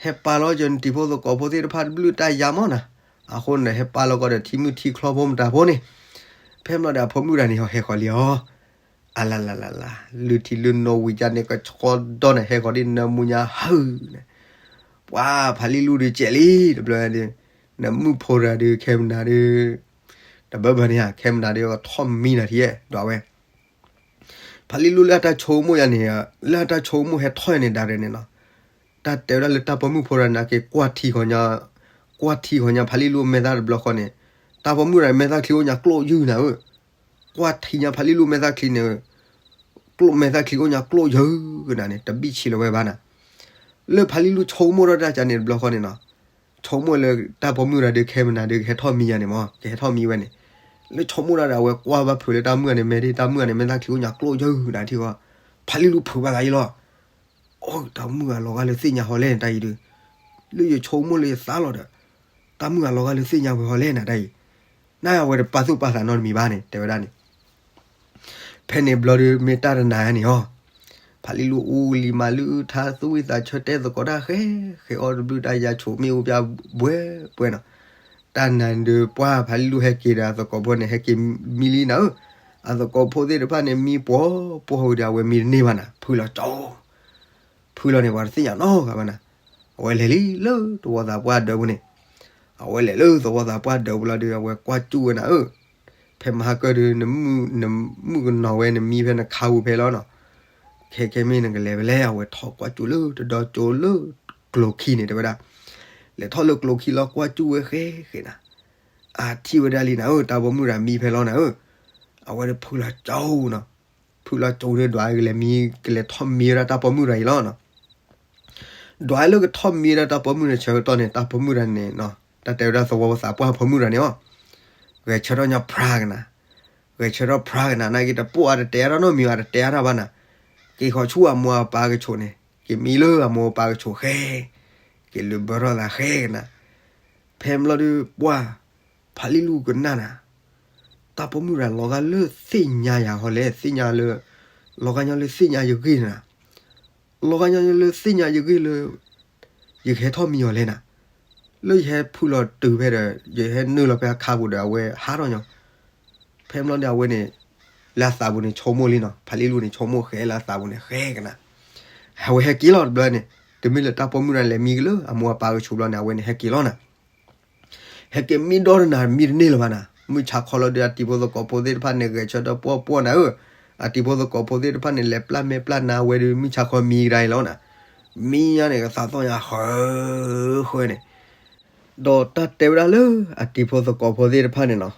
ဟဲပာ်လီၤကၢၤနတံၤဖိသကိးဖိသ့ၣ်တဖၣ်တဘျုးတၢ်ယါမီၢ်နၤ, အဃိန့ၣ်ဟဲပာ်လီၤကီးဒီးထံမုၢ်ထံချီဖိမတၤဖိန့ၣ်, ဖဲမလီၤဒီးအဖိမုၣ်တဂၤန့ၣ်ဟီဟဲဃီၤလံအီၤ အလလလလ, လုၢ်ထံလုၢ်နိဝံၤကန့ၣ် ကဆှီဒီးန့ၣ် ဟဲဃီၤဒ်နၢမူညါဟုၣ်န့ၣ်, ပှၤဖးလံၣ်လူၢ်ဒုးကဲးလံ တဘျီဒုး, နမုၣ်ဖိတဂၤဒုး ခဲမနၤဒုး, တဘၢဘၢန့ၣ်ဧါ ခဲမနၤဒုး ကထီၣ်မံနၤထံၣ်အဲၣ် ဒီးဝဲ ဖးလံၣ်လူၢ်လၢအတၢ်ဆိကမိၣ်ယၤန့ၣ်, လၢအတၢ်ဆိကမိၣ်ဟဲထီၣ်ယၤန့ၣ် ဒၣ်ရဲၣ်န့ၣ်နီၤ, တၢ်တဲဝဲဒၣ်လၢတၢ်ပိာ်မုၣ်ဖိတဂၤန့ၣ်က့ၤ ကွၢ်ထံဃီၤညါ, ကွၢ်ထံဃီၤညါဖးလံၣ်လူၢ်မဲာ်သၣ်တဘျီဃီန့ၣ်, တၢ်ပိာ်မုၣ်တဂၤမဲာ်သၣ်ချံအိၣ်ညါကျိၣ်ယုၢ်နၤဧၢ, ကွၢ်ထံညါဖးလံၣ်လူၢ်မဲာ်သၣ်ချံန့ၣ်, ကျိၣ်မဲာ်သၣ်ချံအိၣ်ညါကျိၣ်ယုၢ်ကနၤန့ၣ် တဘံၣ်ဆံးလၢၤဝဲဘၣ်နၤ, လၢဖးလံၣ်လူၢ်ဆိကမိၣ်ထီၣ်တၢ်ကန့ၣ်တဘျီဃီန့ၣ်နီၤ, ဆိကမိၣ်လၢတၢ်ပိာ်မုၣ်တဂၤဒုး ခဲမနၤဒုး ကဟဲထီၣ်မံယၤန့ၣ်မး ကဟဲထီၣ်မံဝဲန့ၣ်, လၢဆိကမိၣ်ဒၣ်ဒီး အဝဲကွၢ်ဘၣ်ဖုးလၢတၢ်မုၣ်ဂၤန့ၣ် မဲဒ်တၢ်မုၣ်ဂၤန့ၣ် မဲာ်သၣ်ချံအိၣ်ညါကျိၣ်ယၢနၤထံဂီၢ်, ဖးလံလူၢ်ဖုးဘၣ်သးအံၤလီၤ. အိ တၢ်မုၣ်ဂၤလီၤဂာ်လၢသ့ၣ်ညါဟီလဲၣ်န့ၣ် တၢ်အံၤဒုး, လၢယဆိကမိၣ်လၢယသးလီၤဒီး, တၢ်မုၣ်ဂၤလီၤဂာ်လၢသ့ၣ်ညါဝဲဟီလဲၣ်နၤတၢ်အံၤ, နၢ်အဝဲတပာ်သူၣ်ပာ်သးနီတမံၤဘၣ်န့ၣ် တဲဝဲဒၣ်န့ၣ် ဖဲန့ၣ်ဘျီဒုးမ့ၢ်တၢ်တနၤန့ၣ်ဟီ, ဖးလံလူၢ်အူလံၤမၤလုၢ်ထါသူၣ်ဝံၣ်သးဆၢတဲသကိးတၢ်ဃဲ, ဃဲအီၣ်တဘျုးတၢ်ယါဆိးမ့ၣ်အူပျၢ်ဘှဲဘှဲနီၤ, တၢ်နၤဒုးပှၢ်ဖးလံလူၢ်ဟဲက့ၤဒီးအသကိးဖိန့ၣ် ဟဲက့ၤမံလံနၤဧၢ, အသကိးဖိသ့ၣ်တဖၣ်န့ၣ် မံပှီၤပှီၤဝံၤဒီး အဝဲမံတန့ၢ်ဘၣ်နၤ ဖုလီၤကၠီ ဖုလီၤန့ၣ် ပှၤတသ့ၣ်ညါနီတဂၤဘၣ်နၤ, အဝဲလဲၤလံလၢသဝီသးပှၢ်ဒၢးပူၤန့ၣ်, အဝဲလဲၤလၢသဝီသးပှၢ်ဒၢးပူၤလီၤဒီး အဝဲကွၢ်စူၣ်ဝဲနၤဧၢ, ဖဲမဟါကၢၢ်ဒုး နမုၣ်ကနီၤဝဲနမံဖဲနခါပူၤဖဲလီၤနီၤ, ခဲခဲမ့ၢ်နကလဲၤဖဲလဲၣ် အဝဲထီၣ်ကွၢ်စူၣ်လၢတဒီကၠိလၢကျိၤခံန့ၣ် တဲဝဲဒၣ်, လဲၤထီၣ်လၢကျိၤခံလီၤကွၢ်စူၣ်ဝဲဃဲဃဲနၤ, အထံၣ်ဝဲဒၣ်လံနၤဧၢ တၢ်ပိာ်မုၣ်တဂၤမံဖဲလီၤနၤဧၢ, အဝဲဒၣ်ဖုလီၤကၠီနီၤ, ဖုလီၤကၠီဒီးဒွးကလဲၤမံ ကလဲၤထီၣ်မံဝဲဒၣ်တၢ်ပိာ်မုၣ်တဂၤအံၤလီၤနီၤ ဒွးလၢကထီၣ်မံဝဲဒၣ်တၢ်ပိာ်မုၣ်န့ၣ်ဆၢကတီၢ်န့ၣ် တၢ်ပိာ်မုၣ်တဂၤန့ၣ်နီၤ တၢ်တဲဝဲဒၣ်သဝီသးပှၢ်ဖိမုၣ်တဂၤန့ၣ်အီၤ, ဂဲၤဆၢထၢၣ်ညီဖြါကနၤ, ဂဲၤဆၢထၢၣ်ဖြါကနၤ နာ်က့တပိာ်အတတဲအါထီၣ်နီတမံၤဘၣ် တတဲအါထီၣ်ဘၣ်နၤ, က့ၤဃီၤဆူအမိၢ်အပၢ်ကဆိးန့ၣ် က့ၤမံလၢအမိၢ်အပၢ်ကဆိးဃဲ, က့ၤလုးဘၢထီၣ်သးဃဲကနၤ, ဖဲဘျီဒုးပှၢ် ဖးလံလူၢ်ကနၣ်နၤ တၢ်ပိာ်မုၣ်တဂၤလီၤဂာ်လၢသ့ၣ်ညါယၤဟီလဲၣ် သ့ၣ်ညါလၢ, လီၤဂာ်ညီလၢသ့ၣ်ညါယဂ့ၢ်နၤ, လီၤဂာ်ညီလၢသ့ၣ်ညါယဂ့ၢ်လၢ ယကဟဲထီၣ်မံအီၤလဲၣ်နၤ, လၢယဟဲဖုလီၤတုၤဖဲဒီး ယဟဲနုာ်လီၤဖဲအခါပူၤဒီး အဝဲဟးထီၣ်ညီ, ဖဲဘျီဒီးအဝဲန့ၣ် လၢအသးပူၤန့ၣ်ဆိကမိၣ်လံနီၤ ဖးလံလူၢ်န့ၣ် ဆိကမိၣ်ဃဲလၢအသးပူၤန့ၣ်ဃဲကနၤ, အဝဲဟဲက့ၤလီၤတဘျီန့ၣ်, တမ့ၢ်လၢတၢ်ပိာ်မုၣ်တဂၤလဲၤမံက့ၤလၢအမိၢ်အပၢ်ကဆိးဘျီန့ၣ် အဝဲန့ၣ်ဟဲက့ၤလီၤနၤ ဟဲက့ၤမံဒီတနၤမံတန့ၢ်လၢၤဘၣ်နၤ, မုၢ်ဆါခီလီၤဒီးအတံၤဖိသကိးဖိသ့ၣ်တဖၣ်န့ၣ် ဂဲၤဆၢထၢၣ်ပှီၢ်ပှီၢ်နၤဧၢ, အတံၤဖိသကိးဖိသ့ၣ်တဖၣ်န့ၣ် လဲၤပျၢ်မဲာ်ပျၢ်နါဝဲဒီး မုၢ်ဆါခီမံကဒါအံၤလီၤနၤ, မံညါန့ၣ် ကသးသီၣ်ညါဃၢဃၢန့ၣ်, ဒီးတၢ်တဲဝဲဒၣ်လၢအတံၤဖိသကိးဖိသ့ၣ်တဖၣ်န့ၣ်နီၤ,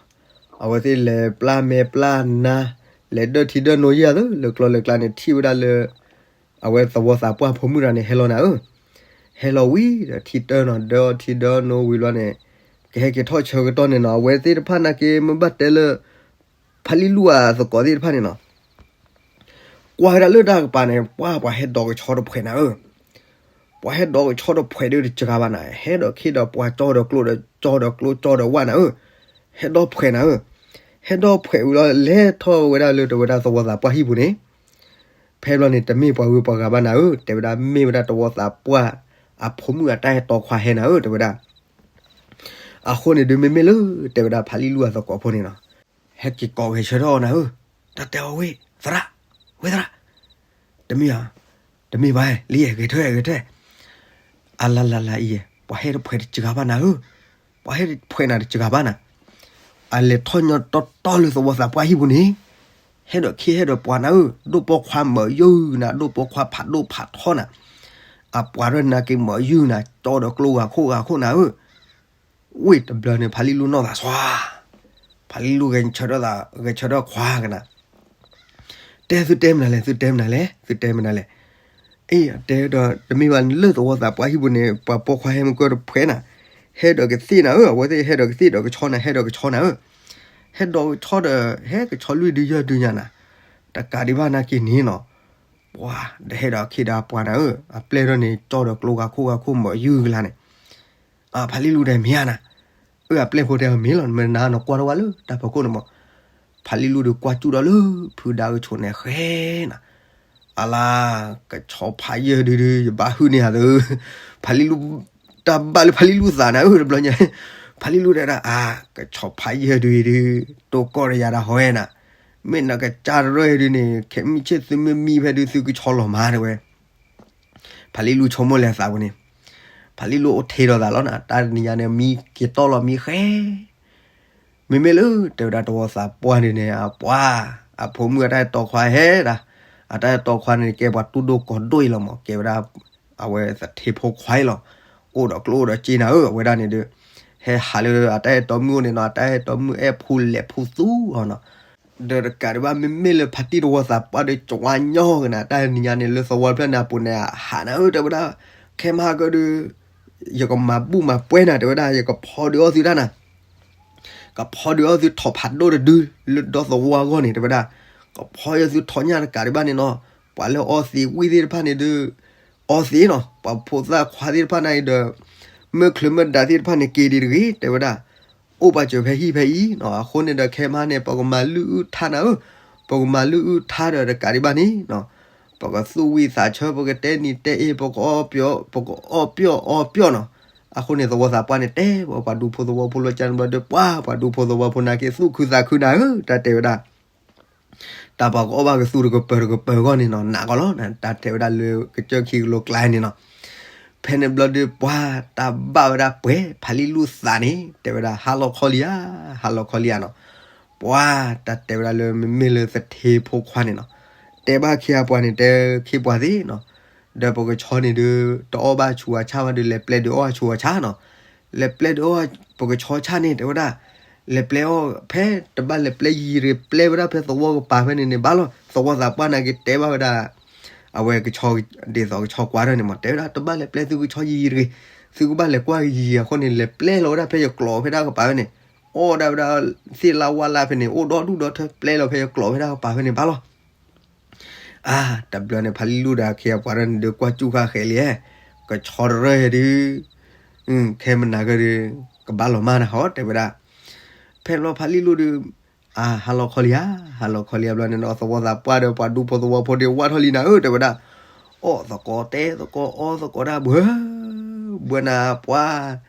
အဝဲသ့ၣ်လဲၤပျၢ်မဲာ်ပျၢ်နါ, လဲၤဒၢထံဒၢနိယဲၢ်သၢ လၢကျီလၢကျါန့ၣ် ထံၣ်ဝဲဒၣ်လၢ အဝဲသဝီသးပှၢ်ဖိမုၣ်တဂၤန့ၣ် ဟဲလီၤနၤဧၢ, ဟဲလီၤဝံၤဒီးထံတၢနီၤ ဒၢထံဒၢနိဝံၤလီၤန့ၣ်, ကဟဲက့ၤထီၣ်ဆၢကတီၢ်န့ၣ်နီၤ အဝဲသ့ၣ်တဖၣ်နာ်က့မ့ၢ်ဘၣ်တဲလၢ ဖးလံလူၢ်အသကိးသ့ၣ်တဖၣ်န့ၣ်နီၤ ကွၢ်ဝဲဒၣ်လၢတၢ်ကပၤန့ၣ် ပှၢ်ပှၤဟဲဒိးကဆီတဖှဲးနၤဧၢ, ပှၤဟဲဒိးကဆီတဖှဲးဒီးတစှၤဘၣ်နၤ ဟဲဒီးခ့ဒီးပှၤကၠီဒီးကျိဒီးကၠီဒီးကျိကၠီဒီးဝၣ်နၤဧၢ, ဟဲဒိးဖှဲးနၤဧၢ, ဟဲဒိးဖှဲးဝံၤလီၤ လဲၤထီၣ်ဝဲဒၣ်လၢတဝဲဒၣ်သဝီသးပှၢ်ဟံၣ်ပူၤန့ၣ်, ဖဲဘျီန့ၣ် တမ့ၢ်ပှၤဂုၤပှၤဂၤဘၣ်နၤဧၢ, တဲဝဲဒၣ်မ့ၢ်ဝဲဒၣ်သဝီသးပှၢ် အဖိမုၣ်အတၢ်အဲၣ်တီခွါဟဲနၤဧၢ တဲဝဲဒၣ် အဃိန့ၣ်ဒုးမ့မ့ၢ်လၢ တဲဝဲဒၣ်ဖးလံလူၢ်အသကိးဖိန့ၣ်နီၤ, ဟဲက့ၤကိးဂဲၤဆၢထၢၣ်အီၤနၤဧၢ, တၢ်တဲအီၤဝဲ သရၣ်, ဝဲသရၣ်, တမ့ၢ်ဧါ, တမ့ၢ်ဘၣ် လံ ဂဲၤထၢၣ်ဂဲၤထၢၣ်, အလါလါလါအံၤ ပှၤဟဲတဖှဲးတစှၤဘၣ်နၤဧၢ, ပှၤဟဲတဖှဲးနၤတစှၤဘၣ်နၤ, အလဲၤထီၣ်ညီတီတီလၢသဝီသးပှၢ်ဟံၣ်ပူၤန့ၣ်, ဟဲဒီးခ့ဟဲဒီးပှၤနၤဧၢ, ဒိၣ်ပိာ်ခွါမၢယုၢ်နၤ ဒိၣ်ပိာ်ခွါဖးဒိၣ်ဖးထီနၤ, အပှၤရဲၣ်နၤက့ၤမၢယုၢ်နၤ ကၠီဒီးကျိဂၤခိၣ်ဂၤခိၣ်နၤဧၢ, ဝ့ၢ်တဘျီန့ၣ် ဖးလံလူၢ်နီၢ်သးဆှါ, ဖးလံလူၢ်ဂဲၤဆၢထၢၣ်သး ဂဲၤဆၢထၢၣ်ခွါကနၤ, တဲသုတဲမနုၤလဲၣ် သုတဲမနုၤလဲၣ် သုတဲမနုၤလဲၣ်, အ့ အတဲဒီး တမ့ၢ်ဘၣ်လၢသဝီသးပှၢ်ဟံၣ်ပူၤန့ၣ် ပှၤပိာ်ခွါဟဲမုၢ်ကၢတဖှဲးနၤ, ဟဲဒီးကသ့ၣ်နၤဧၢ, အဝဲသ့ၣ်ဟဲဒီးကသ့ၣ်ဒီးကဆီနၤ ဟဲဒီးကဆီနၤဧၢ, ဟဲဒီးကဆီဒီး ဟဲကဆီလွံၢ်ဒုယဲၢ်ဒုညါနၤ, တကးဒံးဘၣ်နာ်က့န့ၣ်နီၤ ပှၤဒီးဟဲဒီးအခ့ဒီးအပှၤနၤဧၢ, အပျဲၢ်ထီၣ်န့ၣ် ကၠီဒီးကျိဂၤခိၣ်ဂၤခိၣ်မၢယုၢ်ကလါန့ၣ်, ဖးလံလူၢ်ဒီးမ့ၢ်ဧါနၤ, အၢ အပျဲၢ်ဖိတဲအီၤမ့ၢ်လီၤ မ့ၢ်နၤနကွၢ်ထီၣ်ဝဲလၢတၢ်ဖီခိၣ်န့ၣ်မး, ဖးလံလူၢ်ဒီးကွၢ်စူၣ်ဒီးလၢဖုဒါကဆိးန့ၣ်ဃဲနၤ, အလါ ကဆီဖးယဲၢ်ဒုဒု ယဘၣ်ဟုၣ်န့ၢ်ဧါသၢ, ဖးလံလူၢ် တၢ်ဘၣ်လၢဖးလံလူၢ်သးနၤဧၢ တဘျီညါ, ဖးလံလူၢ်တဲဒၣ် အါ ကဆီဖးယဲၢ်ဒုအံၤဒု တိၢ်ကီၢ်တယၤတၢ်ဟီဝဲနၤ, မ့ၢ်နကစၢ်တရၢအံၤဒုန့ၣ် ခဲမုၢ်ဆ့ၣ်သုမ့ၢ်မံဖဲဒုသုကဆီလီၤမးတဲဝဲ, ဖးလံလူၢ်ဆိကမိၣ်လၢအသးပူၤန့ၣ်, ဖးလံလူၢ်အိၣ်ထဲဒီးသးလီၤနၤ တၢ်တနံၤညါန့ၣ် မံက့ၤတီၢ်လီၤမံဃဲ မ့မ့ၢ်လၢတဲဝဲဒၣ်တဝီသးပှၢ်ဒုန့ၣ် အပှၤ အဖိမုၣ်အတၢ်အဲၣ်တီခွါဟဲဒၣ်, အတၢ်အဲၣ်တီခွါန့ၣ် ကဲပှၤတူၢ်ဒိၣ်ကီၤဒိၣ်အံၤလီၤမး ကဲဝဲဒၣ် အဝဲသထ့ဖိခွါအံၤလီၤ, အိၣ်ဒီးကျိအိၣ်ဒီးစ့နၤဧၢ အဝဲဒၣ်န့ၣ်ဒီး, ဟဲဟးလၢအတၢ်အဲၣ်တီမုၣ်အိၣ်န့ၣ်နီၤ အတၢ်အဲၣ်တီမုၣ်အဲၣ်ဖိလဲၤဖိသူအီၤနီၤ, ဒီးတကးဒံးဘၣ် မ့မ့ၢ်လၢဖါတံၢ်တဝီသးပှၢ်ဒီး ကဝါညီကနၤ တၢ်နံၤညါန့ၣ် လၢသဝီဖျၢၣ်န့ၣ်အပူၤန့ၣ် ဟးနၤဧၢ တဲဝဲဒၣ်, ခဲမဟါကဒု ယကမၤဘူၣ်မၤပှဲၤနၤ တဲဝဲဒၣ် ယကဖီဒုးအီၣ်သုတၢ်နၤ, ကဖီဒုးအီၣ်သုထီၣ်ဖးဒိၣ်တဒုလၢဒီသဝီအဂီၢ်န့ၣ် တဲဝဲဒၣ်, ကဖီအီၣ်သုထီၣ်ညၣ်တကးဒံးဘၣ်န့ၣ်နီၤ, ပှၤလၢအီသံးဝံၣ်သ့ၣ်တဖၣ်န့ၣ်ဒုး အီသံးနီၤ, ပှၤဖိသၣ်ခွါသ့ၣ်တဖၣ်န့ၣ်ဒီး မ့ၢ်ချၢမ့ၢ်ဒၣ်သ့ၣ်တဖၣ်န့ၣ် က့ၤဒံးတဂ့ၤ တဲဝဲဒၣ်, အိၣ်ပာ်စၢၤဖဲဟံၣ်ဖဲအံၤနီၤ, အဃိန့ၣ်ဒီးခဲမးန့ၣ် ပကမၤလုၢ်အုၣ်ထါနၤဧၢ, ပကမၤလုၢ်အုၣ်ထါဒီးတကးဒံးဘၣ်န့ၣ်နီၤ, ပကသူၣ်ဝံၣ်သးဆၢ ပကတဲနံၤတဲအ့ ပကအီၣ်ပျီၣ် ပကအီၣ်ပျီၣ်အီပျီၣ်နီၤ, အဃိန့ၣ် သဝီသးပှၢ်န့ၣ် တဲဝဲပှၤဒူဖိသဝီဖိလၢကန့ၣ်ဘျီဒီး ပှၤ ပှၤဒူဖိသဝီဖိနာ်က့ သူၣ်ခုသးခုနၤဧၢ, တၢ်တဲဝဲဒၣ်, တၢ်ပှၤကအီၣ်ဘၣ်ကသူတကပၤတကပၤအဂီၢ်န့ၣ်နီၤ, နးကီးလီၤ, တၢ်တဲဝဲဒၣ်လၢကစၢၢ်ခံကလိကျါန့ၣ်နီၤ, ဖဲန့ၣ်ဘျီဒီး ပှၤတၢ်ဘၣ်ဝဲဒၣ်ပှဲၤ ဖးလံၣ်လူၢ်သးန့ၣ် တဲဝဲဒၣ် ဟါလီၤခီလံဧါ, ဟါလီၤခီလံဧါနီၤ, ပှၤတၢ်တဲဝဲဒၣ်လၢ မ့မ့ၢ်လၢသထ့ဖိခွါန့ၣ်နီၤ, တဲဘၣ်ခ့အပှၤန့ၣ် တဲခ့ပှၤသ့ၣ်နီၤ, ဒီးပကဆီန့ၣ်ဒုး တအီၣ်ဘၣ်ဆူးအဆၣ်ဘၣ်ဒီး လဲၤပျဲဒုးအီၣ်အဆူးအဆၣ်နီၤ, လဲၤပျဲဒုးအီၣ်ပကဆီဆၣ်န့ၣ် တဲဝဲဒၣ်, လဲၤပျဲအီၣ်ဖဲ တဘၣ်လဲၤပျဲယံာ်ရ့ၤ ပျဲဝဲဒၣ်ဖဲသဝီကပၤဖဲန့ၣ်န့ၣ် ဘၣ်လီၤ, သဝီသးပှၢ်နာ်က့တဲဘၣ်ဝဲဒၣ်, အဝဲကဆီ ဒ်သိးကဆီကွၢ်ထီၣ်န့ၣ်မး တဲဝဲဒၣ် တဘၣ်လဲၤပျဲသုကဆီယံာ်ရ့ၤ, သုကဘၣ်လဲၤကွၢ်ယံာ်အဃိန့ၣ် လဲၤပျဲလီၤဝဲဒၣ်ဖဲယကျိးဖဲဒၣ်ကပၤဖဲန့ၣ်, အီၣ်ဒၣ်ဝဲဒၣ် သ့ၣ်လါဝါလါဖဲန့ၣ် အိၣ်ဒီဒူၣ်ဒီထၢ ပျဲလီၤဖဲယကျိးဖဲဒၣ်ကပၤဖဲန့ၣ် ဘၣ်လီၤ အါ တဘျီန့ၣ် ဖးလံၣ်လူၢ်ဒီးအခ့အပှၤဒၣ်န့ၣ်ဒုး ကွၢ်စူၣ်ဃာ်ဃဲးလံ, ကဆီတရၢၢ်ဒုး, ခဲမနၤကဒီး ကဘၣ်လီၤမၢ်နၤဟီ တဲဝဲဒၣ်, ဖဲန့ၣ်ဘျီဖးလံၣ်လူၢ်ဒုး, အါ ဟါလီၤခီလံဧါ, ဟါလီၤခီလံဧါဘျီန့ၣ်နီၤ သဝီသးပှၢ်ဒီးပှၤဒူဖိသဝီဖိဒုး ဝၢ်ထီၣ်လံနၤဧၢ တဲဝဲဒၣ်, အီၣ်သကိးတဲသကိးအီသကိးတၢ်ဘှၢ, ဘှၢနၤပှၤ,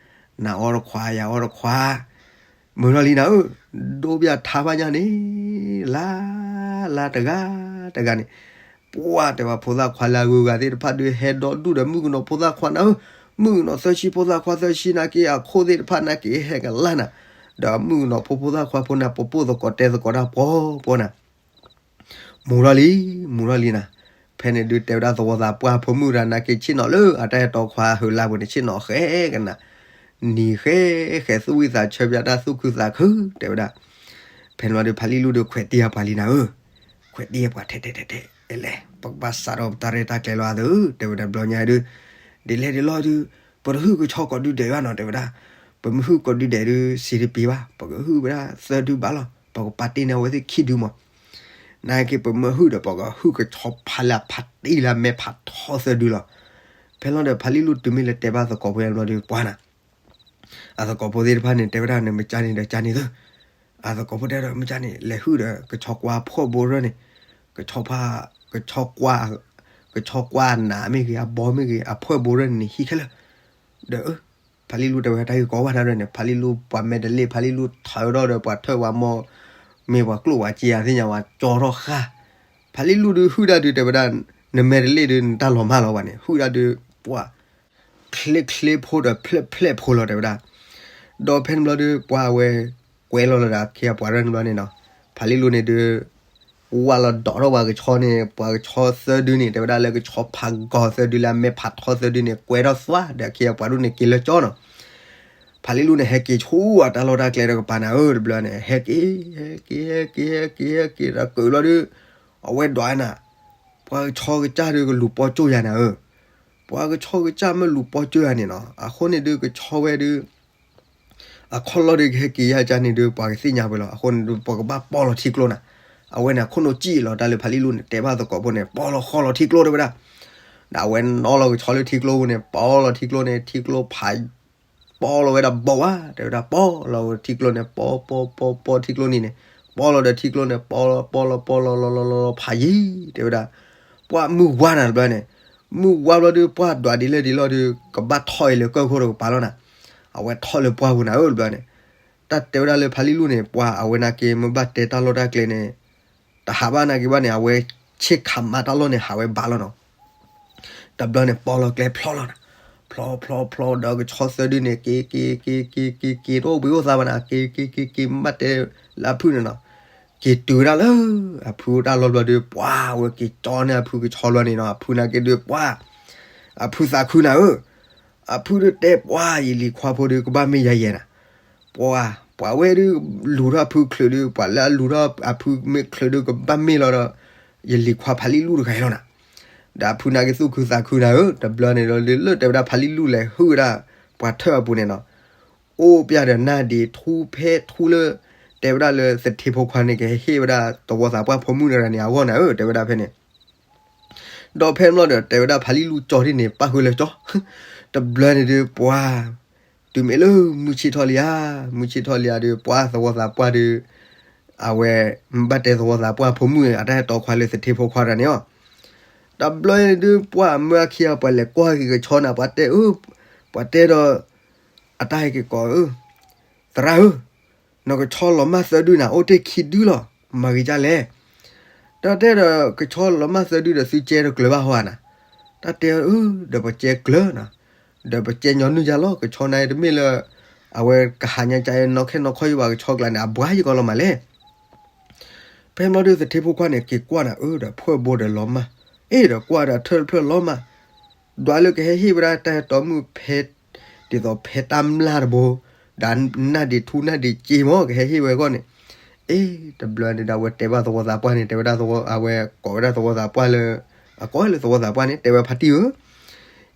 နၤအီတခွါ ယၤအီတခွါ မုာ်ထီၣ်လံနၤဧၢ, ဒိဘၣ်ထါဘၣ်ညါန့ၣ်, လါ, လါတဂၤတဂၤန့ၣ်, ပှၤတဲဝဲဖိသၣ်ခွါလၢအဂုၤအဂၤသ့ၣ်တဖၣ်ဒုးဟဲဒီဒူၣ်ဒီးမုၣ်ကနီၤဖိသၣ်ခွါနၤဧၢ, မုၣ်ကနီၤသၢဆံဖိသၣ်ခွါသၢဆံနာ်က့ အခိၣ်သ့ၣ်တဖၣ်နာ်က့ဟဲကလၢ်နၤ, ဒီးမုၣ်ကနီၤဖိဖိသၣ်ခွါဖိနၤ ပပိာ်သကိးတဲသကိးတၢ်ပှီၤပှီၤနၤ မူၤထီၣ်လံ, မူၤထီၣ်လံနၤ, ဖဲန့ၣ်ဒုးတဲဝဲဒၣ်သဝီသးပှၢ်ဖိမုၣ်တဂၤနာ်က့ ဆ့ၣ်နီၤလၢအတၢ်အဲၣ်တီခွါဟုးလါပူၤန့ၣ် ဆ့ၣ်နီၤဃဲကနၤ, နံၤဃဲဃဲ သူၣ်ဝံၣ်သးဆၢပျၢ်တၢ်သူၣ်ခုသးခု တဲဝဲဒၣ်, ဖဲန့ၣ်ဘျီဒီး ဖးလံၣ်လူၢ်ဒီးခွဲးတံၢ်အပှၤလံနၤဧၢ, ခွဲးတံၢ်အပှၤထဲထဲထဲထဲ အဲလဲၣ် ပကဘၣ်စးထီၣ်ပတၢ်ရဲၣ်တၢ်ကျဲၤလီၤအသး တဲဝဲဒၣ်ဘျီညါဒုး, ဒ်လဲၣ်ဒ်လဲၣ်ဒုး, ပတဟုၣ်ကဆီကိးဒုဒဲးဘၣ်နီၤ တဲဝဲဒၣ်, ပမ့ၢ်ဟုၣ်ကိးဒုဒဲးဒုး စံးတပ့ၤဘၣ် ပကဟုၣ်ဝဲဒၣ်သၢဒုဘၣ်လီၤ ပကပာ်တ့ၢ်န့ၢ်အဝဲသ့ၣ်ခံဒုမး နာ်က့ပမ့ၢ်ဟုၣ်ဒီး ပကဟုၣ်ကဆီဖးလၢအဖးတံၢ်လၢအမဲာ်ဖးထီသၢဒုလီၤ. ဖဲလီၤဒီးဖးလံၣ်လူၢ်တုၤမ့ၢ်လၢတဲဘၣ်သကိးဖိဘျီဒီးပှၤနၤ, အသကိးဖိသ့ၣ်တဖၣ်န့ၣ် တဲဝဲဒၣ်န့ၣ် မ့ၢ်ကန့ၣ်ဒီးကန့ၣ်သု, အသကိးဖိတဲဒီးမ့ၢ်ကန့ၣ် လဲၤဟုၣ်ဒီးကဆီကွၢ်ဖှီၣ်ဘိရၢၢ်န့ၣ်, ကဆီဖး, ကဆီကွၢ်, ကဆီကွၢ်အနးမ့ၢ်ဂ့ၤ အဘီမ့ၢ်ဂ့ၤ အဖှီၣ်ဘိရၢၢ်န့ၣ် ဟံးခဲလၢာ်, ဒီး ဖးလံၣ်လူၢ်တဲဝဲတၢ်ဂ့ၢ်ကီဝဲဒၣ်ဒီးန့ၣ် ဖးလံၣ်လူၢ်ပှၤမဲာ်တလ့ၣ် ဖးလံၣ်လူၢ်ထီၣ်ဝဲဒီးပှၤထၢၣ်ဝဲမိၢ်, မ့ၢ်ပှၤကျိၣ်ဝဲစ့ယၤသ့ၣ်ညါဝဲကၠီထီၣ်ဃာ်, ဖးလံၣ်လူၢ်ဒုးဟုၣ်ဒၣ်ဒုးတဲဝဲဒၣ်, နမဲာ်တလ့ၣ်ဒုးနတၢ်လီၤမၢ်လီၤဘၣ်န့ၣ် ဟုၣ်ဒၣ်ဒုး, ပှၤ, ချ့ချ့ဖိဒီးဖျဲၣ်ဖျဲၣ်ဖိလီၤတဲဝဲဒၣ်, ဒီးဖဲန့ၣ်ဘျီဒုး ပှၤအဝဲ, ကွဲလီၤလီၤဒီးအခ့အပှၤရၢၢ်န့ၣ်ဘျီန့ၣ်နီၤ, ဖးလံၣ်လူၢ်န့ၣ်ဒုး ဝၢ်လီၤဒီးထီၣ်ပှၤကဆီန့ၣ် ပှၤကဆီသၢဒုန့ၣ် တဲဝဲဒၣ်လၢကဆီဖးဂီၤသၢဒုလၢအမဲာ်ဖးထီသၢဒုန့ၣ် ကွဲထီၣ်သွါဒီးအခ့အပှၤဒုန့ၣ်က့ၤလၢကၠီနီၤ, ဖးလံၣ်လူၢ်န့ၣ်ဟဲက့ၤဆူအတၢ်လီၢ်တၢ်ကျဲဒီးကပၤနၤဧၢ တဘျီန့ၣ် ဟဲက့ၤ, ဟဲက့ၤ ဟဲက့ၤ ဟဲက့ၤဒီးကုာ်ဘျီဒုး, အဝဲဒွးနၤ, ပှၤကဆီကစၢ်ဒုးကလူၤပီၢ်ကၠိၣ်ယၤနၤဧၢ, ပှၤကဆီကစၢ်မ့ၢ်လူၤပီၢ်ကၠိၣ်ယၤန့ၣ်နီၤ အဃိန့ၣ်ဒုးကဆီဝဲဒုး အခီၣ်လီၢ်ဒုးကဟဲက့ၤယါကန့ၣ်ဒုး ပှၤကသ့ၣ်ညါဝဲလီၤ. အဃိန့ၣ်ဒုး ပကဘၣ်ပီၢ်လီၤထံကျိနၤ. အဝဲန့ၣ်အခိၣ်နူာ်စံၣ်လီၤတၢ်လၢဖးလံၣ်လူၢ်န့ၣ် တဲဘၣ်သကိးဖိန့ၣ် ပီၢ်လီၤဃီလီၤထံကျိတဲဝဲဒၣ်. ဒီးအဝဲနီၣ်လီၤကဆီလၢထံကျိပူၤန့ၣ် ပီၢ်လီၤထံကျိန့ၣ် ထံကျိဖး ပီၢ်လီၤဝဲဒၣ်ဘီဝါ တဲဝဲဒၣ် ပီၢ်လီၤထံကျိန့ၣ် ပီၢ်ပီၢ်ပီၢ်ပီၢ်ထံကျိန့ၣ်န့ၣ် ပီၢ်လီၤဒီးထံကျိန့ၣ် ပီၢ်လီၤပီၢ်လီၤပီၢ်လီၤလီၤလီၤလီၤလီၤဖးယံၤ တဲဝဲဒၣ်. ပှၤမုၢ်ဝါနၤတဘျီန့ၣ် မုၢ်ဝါဘျီဒုး ပှၤဒွးဒ်လဲၣ်ဒ်လဲၣ်ဒီး ကဘၣ်ထီၣ်အံၤလၢကၢၢ်ခိၣ်တကပၤလီၤနၤ. အဝဲထီၣ်လၢပှၢ်ပူၤနၤဧၢတဘျီန့ၣ် တၢ်တဲဝဲဒၣ်လၢဖးလံၣ်လူၢ်န့ၣ် ပှၤအဝဲနာ်က့မ့ၢ်ဘၣ်တဲတၢ်လီၢ်တၢ်ကျဲန့ၣ် တဟးဘၣ်နာ်က့ဘၣ်န့ၣ် အဝဲဆ့ၣ်ခးမၤတၢ်လီၢ်န့ၣ် ဟးဝဲဘၣ်လီၤနီၤ. တဘျီန့ၣ် ပီၢ်လီၤကျဲဖျီလီၤနၤ. ဖျီဖျီဖျီဒီးကဆီသၢဒုန့ၣ် က့ၤက့ၤက့ၤက့ၤက့ၤက့ၤတအိၣ်ဘှံးအိၣ်သါဘၣ်နၤ က့ၤက့ၤက့ၤက့ၤမ့ၢ်ဘၣ်တဲလၢအဖုန့ၣ်နီၤ. က့ၤတုၤဝဲဒၣ်လၢ အဖုတၢ်လီၢ်ဘျီဒုး ပှၤဝဲက့ၤကၠီန့ၢ်အဖုကဆီဘျီန့ၣ်နီၤ အဖုနာ်က့ဒုးပှၤ အဖုသးခုနၤဧၢ အဖုဒုးတဲပှၤ ယလံၤခွါဖိဒုးကဘၣ်မ့ၢ်ယၤယဲနၤ. ပှၤ ပှၤဝဲဒုး လူၤထီၣ်အဖုချုးဒုး ပှၤလၢအလူၤထီၣ်အဖုမ့ၢ်ချုးဒုးကဘၣ်မ့ၢ်လီၤဒီး ယလံၤခွါဖးလံၣ်လူၢ်တဂၤအံၤလီၤနၤ. ဒီးအဖုနာ်က့သူၣ်ခုသးခုနၤဧၢ တဘျီန့ၣ်ဒီးလၢတဲဝဲဒၣ်ဖးလံၣ်လူၢ်လဲၤဟုၣ်ဝဲဒၣ် ပှၤထၢၣ်အပူၤန့ၣ်နီၤ. အိၣ်ပျၢ်ဒီးနၢ်ဒံးထူဖဲထူလၢ တဲဝဲဒၣ်လၢသထ့ဖိခွါန့ၣ် ကဟဲဟ့ၣ်ဝဲဒၣ်သဝီသးပှၢ်ဖိမုၣ်တဂၤန့ၣ်အဂီၢ်န့ၣ်ဧၢ တဲဝဲဒၣ်ဖဲန့ၣ်. ဒီးဖဲန့ၣ်ဘျီဒီးတဲဝဲဒၣ်ဖါလံၣ်လူၢ်ကၠီထံၣ်န့ၣ် ပၣ်ဃုာ်လၢကၠီ, တဘျီန့ၣ်ဒုးပှၤ တုၤမ့ၢ်လၢမုၢ်ဆ့ၣ်ထီၣ်လံဧါ, မုၢ်ဆ့ၣ်ထီၣ်လံဧါဒုး ပှၤသဝီသးပှၢ်ဒုး အဝဲ ဘၣ်တဲသဝီသးပှၢ်ဖိမုၣ်အတၢ်ဟဲတီခွါလၢသထ့ဖိခွါတဂၤန့ၣ်လီၤ. တဘျီန့ၣ်ဒုး ပှၤမၢအခံဂၤ ပှၤလဲၤကွၢ်က့ၤကဆီန့ၣ် ပှၤတဲအၢ, ပှၤတဲဒီး အတၢ်ဟဲက့ၤကိးအၢ, သရၣ်ဧၢ, နကဆီလီၤမၢ်သၢဒုနၤ အိၣ်တ့ၢ်ခံဒုလီၤ, မၤဂ့ၤဒ်လဲၣ်. တၢ်တဲဒီး ကဆီလီၤမၢ်သၢဒုဒီး သုကဲတကျၢၤဘၣ်ဟီဧါနၤ. တၢ်တဲအၢ ဒီးပကဲကျၢၤနၤ, ဒီးပကဲညီနုၢ်ယါလီၤ, ကဆီနၤအံၤတမ့ၢ်လၢ အဝဲကဟးညါကါအံၤ နီၢ်ခဲနီၢ်ခီယဘၣ်, ကဆီကျါန့ၣ် အဘှါယကီးလီၤမးလဲၣ်. ဖဲဘျီဒုးသထ့ဖိခွါန့ၣ် က့ၤကွၢ်နၤအၢဒီး ဖှၢၣ်ဘိဒီးလီၤမၢ်, အ့ၣ်ဒီးကွၢ်ဒီးထၢၣ်တဖျၢၣ်လီၤမၢ်, ဒွးလၢကဟဲဟ့ၣ်ဝဲဒၣ်တၢ်ဟဲတီမုၣ်ဖဲ ဒ်သိးဖဲတၢ်မျၢ်တဘိ, ဒီးနၢ်ဒံးထူနၢ်ဒံးစ့မ့ၢ် ကဟဲဟ့ၣ်ဝဲအဂီၢ်န့ၣ်, အ့ၣ် တဘျီန့ၣ်ဒီး အဝဲတဲဘၣ်သဝီသးပှၢ်န့ၣ် တဲဝဲဒၣ်သဝီ အဝဲကိးဝဲဒၣ်သဝီသးပှၢ်လၢ အကိးလၢသဝီသးပှၢ်န့ၣ် တဲဝဲဖါတံၢ်ဧၢ,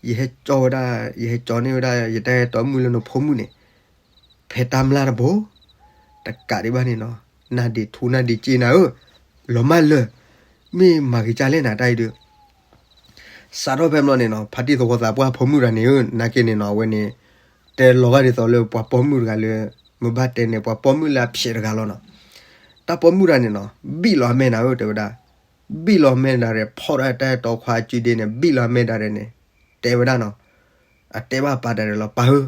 ယဟဲကၠီဝဲဒၣ် ယဟဲကၠီန့ၢ်ဝဲဒၣ် ယတၢ်ဟဲတီမုၣ်လၢနဖိမုၣ်န့ၣ် ဖဲတၢ်မျၢ်တဘိ, တကးဒံးဘၣ်န့ၣ်နီၤ, နၢ်ဒံးထူနၢ်ဒံးစ့နၤဧၢ, လီၤမၢ်လၢာ်, မ့ၢ်မၤဂ့ၤဒ်လဲၣ်နၤတၢ်အံၤဒုး စးထီၣ်ဖဲဘျီန့ၣ်နီၤ ဖါတံၢ်သဝီသးပှၢ်ဖိမုၣ်တဂၤန့ၣ်ဧၢ နာ်က့န့ၣ်နီၤ အဝဲန့ၣ် တဲလီၤဂာ်ဒ်သိးလၢပှၤပိာ်မုၣ်တဂၤလၢ မ့ၢ်ဘၣ်တဲန့ၣ် ပှၤပိာ်မုၣ်လၢအဖျဲးတဂၤလီၤနီၤ. တၢ်ပိာ်မုၣ်တဂၤန့ၣ်နီၤ ဘံၣ်လီၤအမဲာ်နၤဧၢ တဲဝဲဒၣ်, ဘံၣ်လီၤအမဲာ်နၤဒီး ဖီၣ်ဒီးတၢ်အဲၣ်တီခွါအစုဒ့န့ၣ် ဘံၣ်လီၤအမဲာ်ဒၣ်ဒီးန့ၣ် တဲဝဲဒၣ်နီၤ, အတဲဘၣ်ပၢ်တဂၤဒီးလီၤ ပၢ်ဧၢ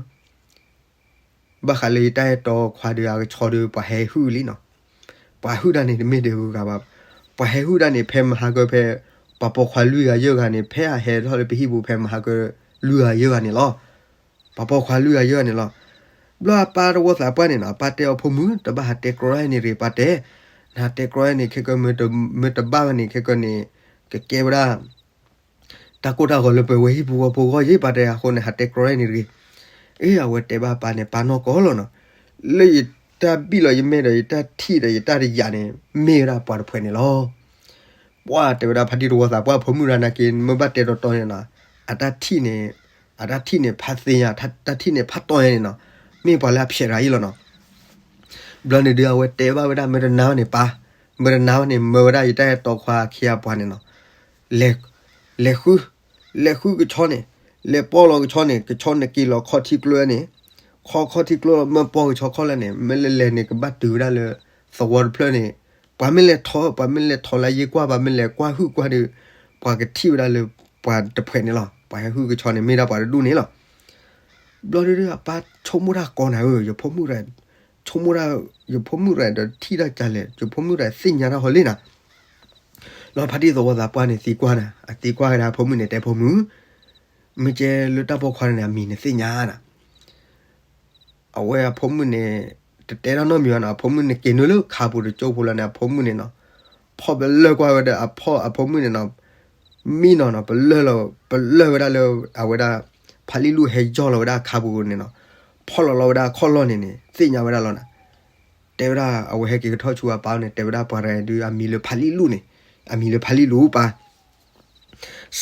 ဘၣ်ဃးလၢယတၢ်အဲၣ်တီခွါဒီးအကဆီဒီး ပှၤဟဲဟုၣ်လံနီၤ. ပှၤဟုၣ်တၢ်န့ၣ် တမ့ၢ်ဒ်ဂုၤဂၤဘၣ်. ပှၤဟဲဟုၣ်တၢ်န့ၣ် ဖဲမဟါကၢဖဲ ပှၤပိာ်ခွါလွံၢ်ဂၤယဲၢ်ဂၤန့ၣ် ဖဲအဟဲထီၣ်လၢပဟံၣ်ပူၤ ဖဲမဟါကၢလွံၢ်ဂၤယဲၢ်ဂၤန့ၣ်လီၤ. ပှၤပိာ်ခွါလွံၢ်ဂၤယဲၢ်ဂၤန့ၣ်လီၤ. ဘျီအပၢ်တဝီသးပှၢ်န့ၣ်နီၤ အပၢ်တဲအီၤ ဖိမုၣ် တဘၣ်ဟးတဲကြီန့ၣ်ရ့ၣ် ပၢ်တဲ, နဟးတဲကြီန့ၣ် ခဲကၢ မ့ၢ်တဘၣ်ဘၣ်န့ၣ် ခဲကၢန့ၣ် ကကဲဝဲဒၣ် တၢ်ကိၢ်တၢ်ဂီၤလၢပဝဲဟံၣ်ဖိဃီဖိအဂီၢ်ယ့ၣ် ပၢ်တဲ အဃိန့ၣ် ဟးတဲကြီန့ၣ်တဂ့ၤ. အ့ အဝဲတဲဘၣ်ပၢ်န့ၣ် ပၢ်နီၢ်ကီၢ်လီၤနီၤ, လၢယတၢ်ဘံၣ်လီၤယမဲာ်ဒီး ယတၢ်ထံၣ်ဒီးယတၢ်တယာ်န့ၣ် မ့ၢ်ဝဲဒၣ်ပှၤတဖှဲးန့ၣ်လီၤ. ပှၢ်တဲဝဲဒၣ် ဖါတံၢ်တဝီသးပှၢ်ဖိမုၣ်တဂၤနာ်က့ မ့ၢ်ဘၣ်တဲတီတီန့ၣ်နီၤ, အတၢ်ထံၣ်န့ၣ် အတၢ်ထံၣ်န့ၣ်ဖးသ့ၣ်ညါ, တၢ်ထံၣ်န့ၣ်ဖးတီညါန့ၣ်နီၤ, မ့ၢ်ပှၤလၢအဖျဲးတဂၤအံၤလီၤနီၤ. ဘျီန့ၣ်ဒုး အဝဲတဲဘၣ်ဝဲဒၣ် မ့ၢ်တနာ်ဘၣ်န့ၣ်ပၢ်, မ့ၢ်တနာ်ဘၣ်န့ၣ် မၢဝဲဒၣ်ယတၢ်အဲၣ်တီခွါခံဂၤပှၤန့ၣ်နီၤ, လဲၤ လဲၤဃု လဲၤဃုကဆီန့ၣ်, လဲၤပီၢ်လီၤကဆီန့ၣ်, ကဆီန့ၣ်က့ၤလီၤခီၣ်ထံကျိန့ၣ်, ခီၣ်ခီၣ်ထံကျိလီၤ မၢပီၢ်ကဆီခီၣ်လၢန့ၣ်, မ့ၢ်လဲၤလဲၤန့ၣ် ကဘၣ်တုၤဝဲဒၣ်လၢ သဝီတဖျၢၣ်န့ၣ်, ပှၤမ့ၢ်လဲၤထီၣ် ပှၤမ့ၢ်လဲၤထီၣ်လၢယ့ၢ်ကွၢ် ပှၤမ့ၢ်လဲၤကွၢ်ဟုၣ်ကွၢ်ဒီး ပှၤကထံၣ်ဝဲဒၣ်လၢ ပှၤတဖှဲးန့ၣ်လီၤ. ပှၤဟဲဟုၣ်ကဆီန့ၣ် မ့ၢ်ဒၣ်ပှၤတဒူၣ်န့ၣ်လီၤ. ဘျီဒုး အပၢ်ဆိကမိၣ်တၢ်ကီနၤဧၢ, ယဖိမုၣ်တဂၤ ဆိကမိၣ်တၢ် ယဖိမုၣ်တဂၤဒီးထံၣ်တၢ်ကလဲၣ်, ယဖိမုၣ်တဂၤသ့ၣ်ညါတၢ်ဟီလံနၤ. လီၤဖါတံၢ်သဝီသးပှၢ်န့ၣ်သံကွၢ်နၤ, အသံကွၢ်ဝဲဒၣ်အဖိမုၣ်န့ၣ် တဲဖိမုၣ်, မ့ၢ်ကဲလၢတၢ်ပိာ်ခွါန့ၣ် အမံၤနသ့ၣ်ညါနၤ. အဝဲအဖိမုၣ်န့ၣ် တတဲတၢ်နီတမံၤဘၣ်နီၤ, အဖိမုၣ်န့ၣ်က့ၤနုာ်လၢခါပူၤတကၠိဖိလီၤန့ၣ် အဖိမုၣ်န့ၣ်နီၤ, ဖီၣ်ပလၢၢ်ကွၢ်ဝဲဒၣ်အဖီၣ်အဖိမုၣ်န့ၣ်နီၤ, မံနီၤနီၤ ပလၢၢ်လီၤ ပလၢၢ်ဝဲဒၣ်လၢ အဝဲဒၣ် ဖါလံၣ်လူၢ်ဟဲယီၢ်လီၤဝဲဒၣ်အခါပူၤန့ၣ်နီၤ, ဖီၣ်လီၤလီၤဝဲဒၣ်အခီၣ်လီၢ်န့ၣ်န့ၣ် သ့ၣ်ညါဝဲဒၣ်လီၤနၤ. တဲဝဲဒၣ် အဝဲဟဲက့ၤကထီၣ်ဆူအပၢ်န့ၣ် တဲဝဲဒၣ်ပှၤတဂၤဒုးအမံၤလၢဖါလံၣ်လူၢ်န့ၣ်, အမံၤလၢဖါလံၣ်လူၢ်ပၢ်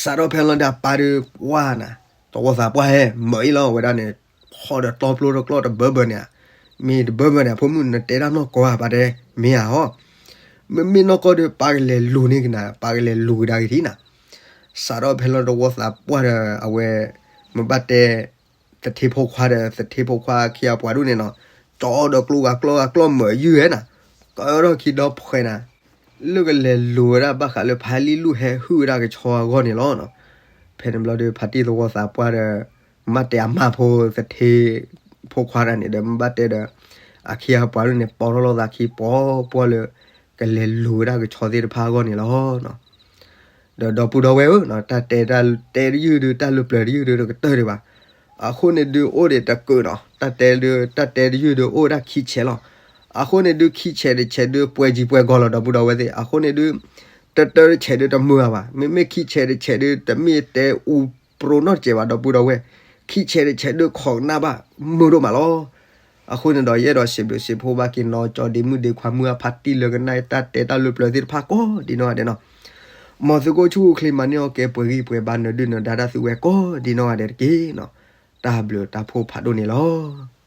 စးထီၣ်ဖဲလီၤဒီးအပၢ်ဒုးပှၢ်နၤ, သဝီသးပှၢ်ဟဲ မၢအံၤလီၤဝဲဒၣ်န့ၣ်, ဖီၣ်ဒီးတီပျိတကျီၢ်တဘၢဘၢန့ၣ်ဧါ, မ့ၢ်တဘၢဘၢန့ၣ် အဖိမုၣ်နတဲတၢ်နီၢ်ကီၢ်ဧါ ပၢ်တဲ, မ့ၢ်ဧါဟီ, မ့မ့ၢ်နီၢ်ကီၢ်ဒုး ပၢ်ကလဲၤလူၤန့ၢ်က့ၤနၤ, ပၢ်ကလဲၤလူၤကဒါက့ၤထံနၤ. စးထီၣ်ဖဲလီၤသဝီသးပှၢ်ဒီး အဝဲ မ့ၢ်ဘၣ်တဲ သထ့ဖိခွါဒီး သထ့ဖိခွါခံဂၤပှၤဒူၣ်န့ၣ်နီၤ, ကၠီဒီးကျိဂၤကျီဂၤကျီမၢအယုၢ်ဟဲနၤ, ကဒီၣ်ခံဒီဖှဲးနၤ, လၢကလဲၤလူၤဝဲဒၣ်ဘၣ်ဃးလၢဖါလံၣ်လူၢ်ဟဲဟုၣ်ဝဲဒၣ်ကဆီအဂီၢ်န့ၣ်လီၤ. ဖဲန့ၣ်ဘျီဒီး ဖါတံၢ်သဝီသးပှၢ်ဒီး မ့ၢ်ဘၣ်တဲအမါဖိသထ့ဖိခွါတဂၤန့ၣ်ဒီး မ့ၢ်ဘၣ်တဲဒီး အခံဂၤပှၤဒူၣ်န့ၣ် ပိာ်ထီၣ်လိာ်သးခံပီပီလၢ ကလဲၤလူၤဝဲဒၣ်ကဆီသ့ၣ်တဖၣ်အဂီၢ်န့ၣ်လီၤ. ဒီးဒီပုၢ်ဒီဝဲၢ်ဧၢ, တၢ်တဲတၢ်တဲတယုၢ်ဒုး တၢ်လၢပျၢၤတယုၢ်ဒုး တကတၢၢ်ဒံးဘၣ်. အဃိန့ၣ်ဒုးအိၣ်ဒံးတကၢးနီၤ, တၢ်တဲဒုး တၢ်တဲတယုၢ်ဒုးအိၣ်ဝဲဒၣ်ခံဆဲးလီၤ. အဃိန့ၣ်ဒုး ခံဆဲးတဆဲးဒုး ပှဲၤကံပှဲၤကီၤလီၤ ဒီပုၢ်ဒီဝဲၢ်သ့ၣ်. အဃိန့ၣ်ဒုး တတၢတဆဲးဒုးတမုာ်ဘၣ်. မ့မ့ၢ်ခံဆဲးတဆဲးဒုး တမ့ၢ်တဲအူပြိနီတစဲးဘၣ် ဒီပုၢ်ဒီဝဲၢ်, ခံဆဲးတဆဲးဒုးခိးကနၣ်ဘၣ် မုာ်ဒိၣ်မးလီၤ. အဃိန့ၣ်ဒီး ယအဲၣ်ဒိးစံးဘျုးစံးဖှိၣ်ဘၣ်က့ၤနီၢ်ကၠီဒ့မုၣ်ဒ့ခွါမုၢ်အဖါတံၢ်လၢကနၣ် တၢ်တဲတၢ်လၢပျၢၤသ့ၣ်တဖၣ်ကိးဒ်နီၢ်ဂၤဒဲးနီၤ. မ်သုကအိၣ်ဆူၣ်အိၣ်ချ့မၤန့ၢ်အီၣ်ကဲပှဲၤဂံၢ်ပှဲၤဘါနၢၤဒုၣ်နၢၤဒါတၢ်သုဝဲကိးဒ်နီၢ်ဂၤဒဲးတက့ၢ်နီၤ. တၢ်ဘျုးတၢ်ဖှိၣ်ဖးဒိၣ်န့ၣ်လီၤ.